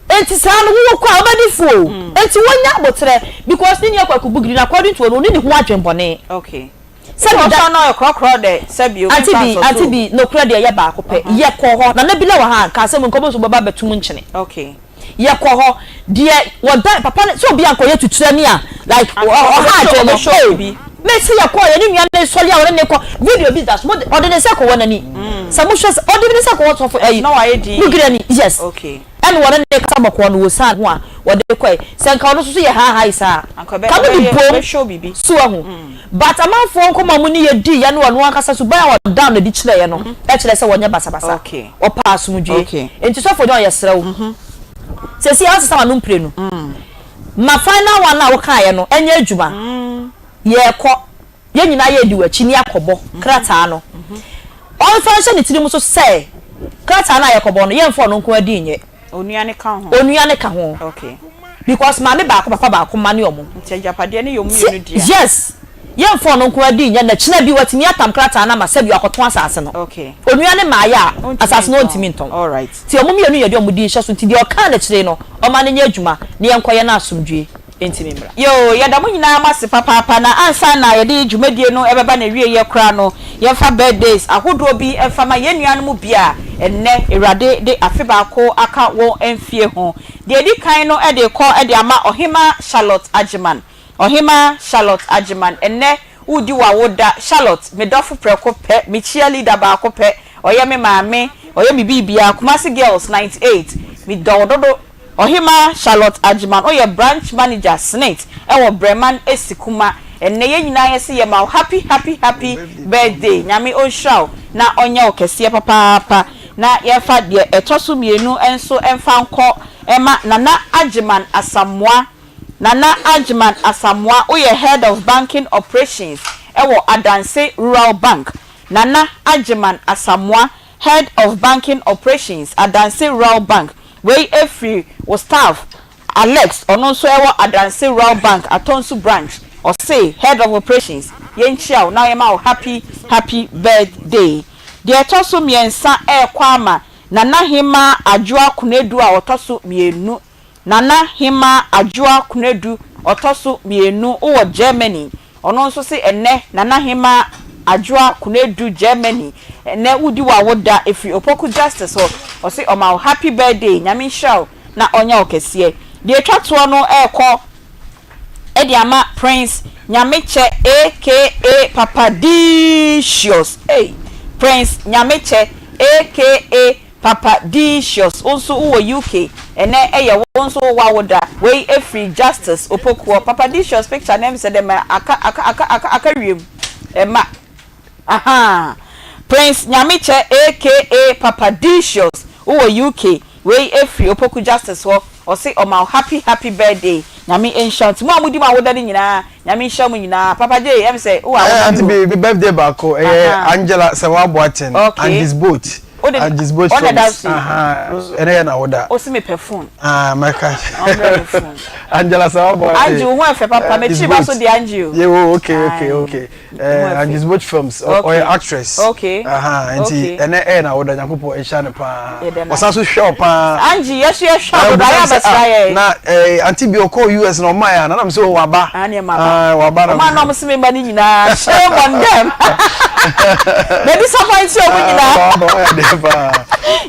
S4: Enti saa no wowɔ kɔ a wobɛdi fo o. Enti wɔnya aboterɛ because ne nua Kwaku Bugiri no according to ɔno ɔni ne ho adwen bɔne.
S1: Okay.
S4: Sɛ bi da.
S1: Ɔsɔ no ɔyɛ korɔkorɔ dɛ sɛbi obi
S4: Ante
S1: nfa
S4: bi
S1: nsɔ
S4: ante
S1: so o.
S4: bi nokorɛ deɛ yɛ baako pɛ. Yɛ kɔ hɔ Nana Bila wɔ ha a nka asɛm nka ɔbɛhu sɛ ɔbɛba abɛtum nkyene.
S1: Okay.
S4: Yɛ kɔ hɔ deɛ wɔdan papa no sɛ obi a nka ɔyɛ tuturani a like
S1: Anka
S4: ɔha
S1: ɔbɛhyɛ
S4: adwen no
S1: ɔbɛhyɛ
S4: oh
S1: obi.
S4: mese yɛ kɔɔ yɛ ne nua no sɔre a ɔne ne kɔ video bi da so mo de ɔde ne nsa kɔ wɔ n'ani sɛ mo hwɛ sɛ ɔde ne nsa kɔ wɔ sɔfo ɛyi
S1: Na wayɛ din.
S4: Bugiri ani yes.
S1: Okay.
S4: Ɛna wɔne no rekasa bɔkɔɔ no wɔsiane ho a wɔde kɔe. Sɛ nka ɔno nso so yɛ haahae saa a,
S1: Anka ɔbɛ
S4: ka mode
S1: ɔbɛyɛ
S4: boom
S1: ɔbɛhwɛ wo biribi.
S4: So wahu? But amanfoɔ nkɔmmɔ a mo ne yɛ diiɛ ne ɔno ankasa suban a ɔdaa no adi kyerɛeɛ no kyerɛ sɛ wɔnyɛ basabasa.
S1: Okay.
S4: Ɔpɛ asomdwoeɛ.
S1: Okay.
S4: Enti Sɔfo John yɛsrɛ wo, seesei a woasesa w'ano mprenu, ma final one no a wokaeɛ no nyɛ adwuma. Yɛrekɔ. Yɛn nyinaa yɛredi w'akyi ne akɔbɔ krataa no. Ɔmfa nhyɛ ne tirim nso sɛ krataa no a yɛkɔbɔ no, yɛmfa ɔno nko ara din nyɛ.
S1: Onua no ka ho.
S4: Onua no ka ho.
S1: Okay.
S4: Because maame baako, papa baako mma ne wɔn.
S1: Nti agyapadeɛ no yɛ wɔn mmienu dea.
S4: Yes. Yɛmfa ɔno nko ara din nyɛ na kyena bi watumi atam krataa no ama sɛbi wakɔtɔn asase no.
S1: Okay.
S4: Onua no mmaeɛ a, asase no ɔntumi ntɔn.
S1: All right.
S4: Nti wɔn mmienu yɛde wɔn din hyɛ so. Nti deɛ ɔkaa no akyire no, ɔmma no nyɛ adwuma na yɛnkɔyɛ no asomdwoeɛ. Enti me mmra.
S1: Yoo, yɛda mo nyinaa mo ase papaapa, na ansa na yɛde dwumadie no bɛba n'awieɛ koraa no, yɛmfa birthdays ahodoɔ bi mfa ma yɛn nuanom bi a ɛnnɛ Awurade de afe baako aka wɔn mfie ho. Deɛ ɛdi kan no de rekɔ de ama Ɔhemmaa Charlotte Agyeman. Ɔhemmaa Charlotte Agyeman, ɛnnɛ woredi w'awoda. Charlotte, me dɔfo prɛko pɛ, me cheerleader baako pɛ, ɔyɛ me maame, ɔyɛ me biribiara, Kumasi Girls 98, medɔ wo dodo. Ɔhemaa Charlotte Agyeman ɔyɛ Branch Manager SSNIT wɔ Breman Asikuma. Ɛnnɛ yɛn nyinaa yɛse yɛma wo happy happy happy birthday Nyame ɔnhyira wo na ɔnyɛ wo kɛseɛ papaapa Na yɛmfa deɛ ɛtɔ so mmienu nso mfa nkɔ ma Nana Agyeman Asamoah Nana Agyeman Asamoah woyɛ Head of Banking Operations wɔ Adanse Rural Bank Nana Agyeman Asamoah Head of Banking Operations, Adanse Rural Bank, Wei firi wo staff Alex, ɔno nso ɛwɔ Adanse Rural Bank, Atonsu Branch, ɔse Head of Operations, yɛnkyia wo na yɛma wo happy happy birthday. Deɛ ɛtɔ so mmiɛnsa ɛrekɔ ama Nana Hemaa Adwoa Konadu a ɔtɔ so mmienu Nana Hemaa Adwoa Konadu ɔtɔ so mienu wɔ Germany. Ɔno nso se ɛnnɛ Nana Hemaa Adwoa Konadu Germany ɛnnɛ wodi w'awoda ɛfiri Opoku Justice hɔ. Ɔse ɔma wo happy birthday Nyame nhyira wo na ɔnyɛ wo kɛseɛ. Deɛ ɛtwa toɔ no ɛrekɔ de ama Prince Nyamekyɛ aka Papadicious ei Prince Nyamekyɛ aka Papa Decious wo nso wo wɔ UK ɛnɛ ɛyɛ wo nso wo wawoda wei ɛfiri Justice Opokuɔ Papa Decious picture no ɛmsɛ dɛ ma aka aka aka aka aka wiem ɛma ahaa Prince Nyamekyɛ aka Papa Decious wo wɔ UK wei ɛfiri Opoku Justice hɔ ɔse ɔma wo happy happy birthday Nyame nhyira wo nti mo a modi mo awoda no nyinaa Nyame nhyira mo nyinaa Papa Jay ɛm sɛ wowɔ
S14: Eh,
S1: awoda
S14: auntie
S1: bi
S14: bi,
S1: wɔ
S14: me birthday baako ɛyɛ
S1: Ahaa.
S14: Angela Sɛwa Boateng,
S1: Okay.
S14: Angie's Boat,
S1: Wode
S14: Angie's Boat
S1: ɔna da
S14: Films.
S1: so yi.
S14: Aha, ɛnɛ yɛ n'awoda.
S1: Ɔsi mepɛ phone.
S14: Ah, mɛka.
S1: Ɔmbrɛ me phone.
S14: Angela Sɛwa Boateng.
S1: Angie wo ho ɛfɛ papa,
S14: Angie's
S1: m'akyiri ba
S14: Boat.
S1: so deɛ Angie o.
S14: Yeah, oh, okay, okay,
S1: Aye.
S14: okay.
S1: Wo ho
S14: Eh,
S1: ɛfɛ.
S14: Angie's Boat Films, ɔ-
S1: Okay.
S14: ɔyɛ actress.
S1: Okay.
S14: Aha, nti
S1: Okay.
S14: ɛnɛ ɛyɛ n'awoda, Nyankopɔn nhyira no paa.
S1: Yɛda no
S14: Ɔsan so
S1: ase.
S14: hwɛ wo paa.
S1: Angie, yɛso yɛhwɛ
S14: Na
S1: wo dodo,
S14: obi
S1: ayɛ
S14: sɛ,
S1: abɛsra
S14: ah,
S1: yɛn.
S14: na eh, auntie bi ɔkɔɔ US na ɔmaeɛ a, na nam sɛ oh, waba.
S1: Ah, neɛ maba.
S14: Ah, waba na
S1: Ɔmo a na ɔmo se me mma no nyinaa, shame on them. Na disappoint ɔmo nyinaa.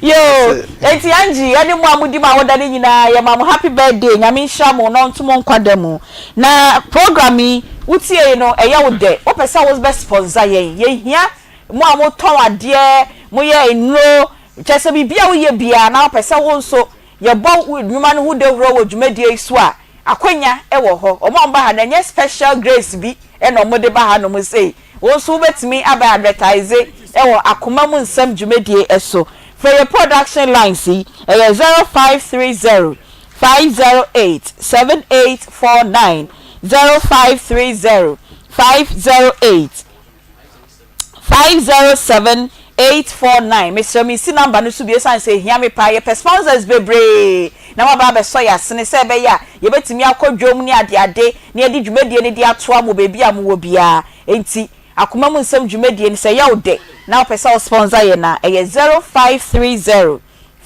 S1: Yoo, enti Angie ɛne mo a modi mo awoda no nyinaa yɛma mo happy birthday, Nyame nhyira mo na ɔnto mo nkwa da mu. Na program yi wotiei no ɛyɛ wo dɛ, wopɛ sɛ wo bɛ sponsor yɛn, yɛhia mo a motɔn adeɛ, moyɛ nnuro, kyerɛ sɛ biribi a woyɛ biara na wopɛ sɛ wo nso yɛbɔ wo nnwuma no ho dawuro wɔ dwumadie yi so a, Akwanya wɔ hɔ. Wɔn a wɔba ha no, ɛnyɛ special grace bi na wɔde ba hanom sei. Wo nso wobɛtumi abɛ advertise wɔ Akoma mu Nsɛm dwumadie so. Frɛ yɛn production lines yi, ɛyɛ 0530 508 7849, 0530 508. 507849 mesrɛ mensi number no so bio ɛsiane sɛ ɛhia me paa yɛpɛ sponsors bebree na moaba abɛsɔ yɛn asene sɛ ɛbɛyɛ a yɛbɛtumi akɔ dwom ne adeade na yɛde dwumadie no de atoa mo baabi a mowɔ biara enti akoma mu nsɛm dwumadie no sɛ ɛyɛ wo dɛ na wopɛ sɛ wo sponsor yɛn a ɛyɛ 0530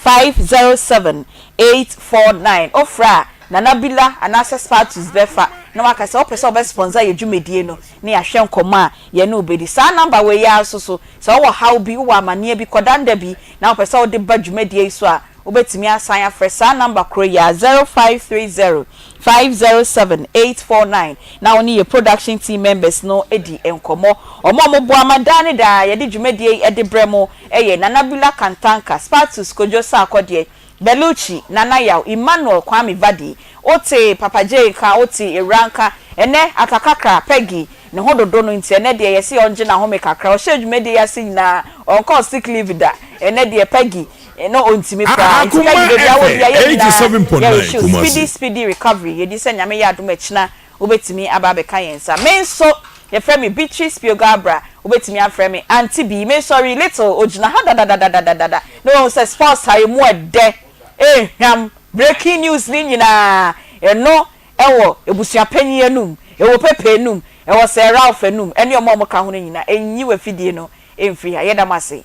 S1: 507849 Wofrɛ a, Nana Bila anaasɛ Spartus bɛfa na waka sɛ wopɛ sɛ wɔbɛ sponsor yɛ dwumadie no na yɛahwɛ nkɔmmɔ a yɛne wo bɛdi. Saa number wei yi ara nso so, sɛ wowɔ haw bi, wowɔ amaneɛ bi, kɔdanda bi na wopɛ sɛ wode ba dwumadie yi so a, wobɛtumi asan afrɛ saa number korɔ yi ara, 0530 507 849 na wo ne yɛ production team members no adi nkɔmmɔ. Wɔn a wɔboa ma daa ne daa yɛde dwumadie yi de brɛ mo yɛ Nana Bula Kantanka, Spartus Kojo Sarkodie, Belucci, Nana Yaw, Emmanuel Kwame Vadi, Wote Papa Jay nka, wote Awuraa nka, ɛnnɛ Atakakra, Peggy, ne ho dodo no nti ɛnnɛ deɛ yɛse ɔngye n'ahome kakra, ɔhyɛɛ dwumadie yi ase nyinaa ɔnkɔɔ sick leave da, ɛnnɛ deɛ Peggy no ɔntumi koraa, nti
S15: Akoma
S1: Peggy baabi a wɔ
S15: FM
S1: biara yɛn nyinaa
S15: 87.9
S1: yɛ wish wo
S15: Kumasi.
S1: speedy speedy recovery, yɛdi sɛ Nyame yɛ adom akyina wobɛtumi aba abɛka yɛn nsa. Me nso, yɛfrɛ me Beatrice Piogo-Abra, wobɛtumi afrɛ me Auntie Bee. Me sɔre little, ɔgyina ha dadadadadadada na wahu sɛ sports ha ɛmu ɛdɛ, ɛhwam, breaking news no nyinaa, ɛno ɛwɔ abusuapanyin anum, ɛwɔ Pepe anum, ɛwɔ Sir Ralph anum, ɛne wɔn a wɔka ho no nyinaa. Ɛnyi w'afidie no mfiri ha. Yɛda mo ase.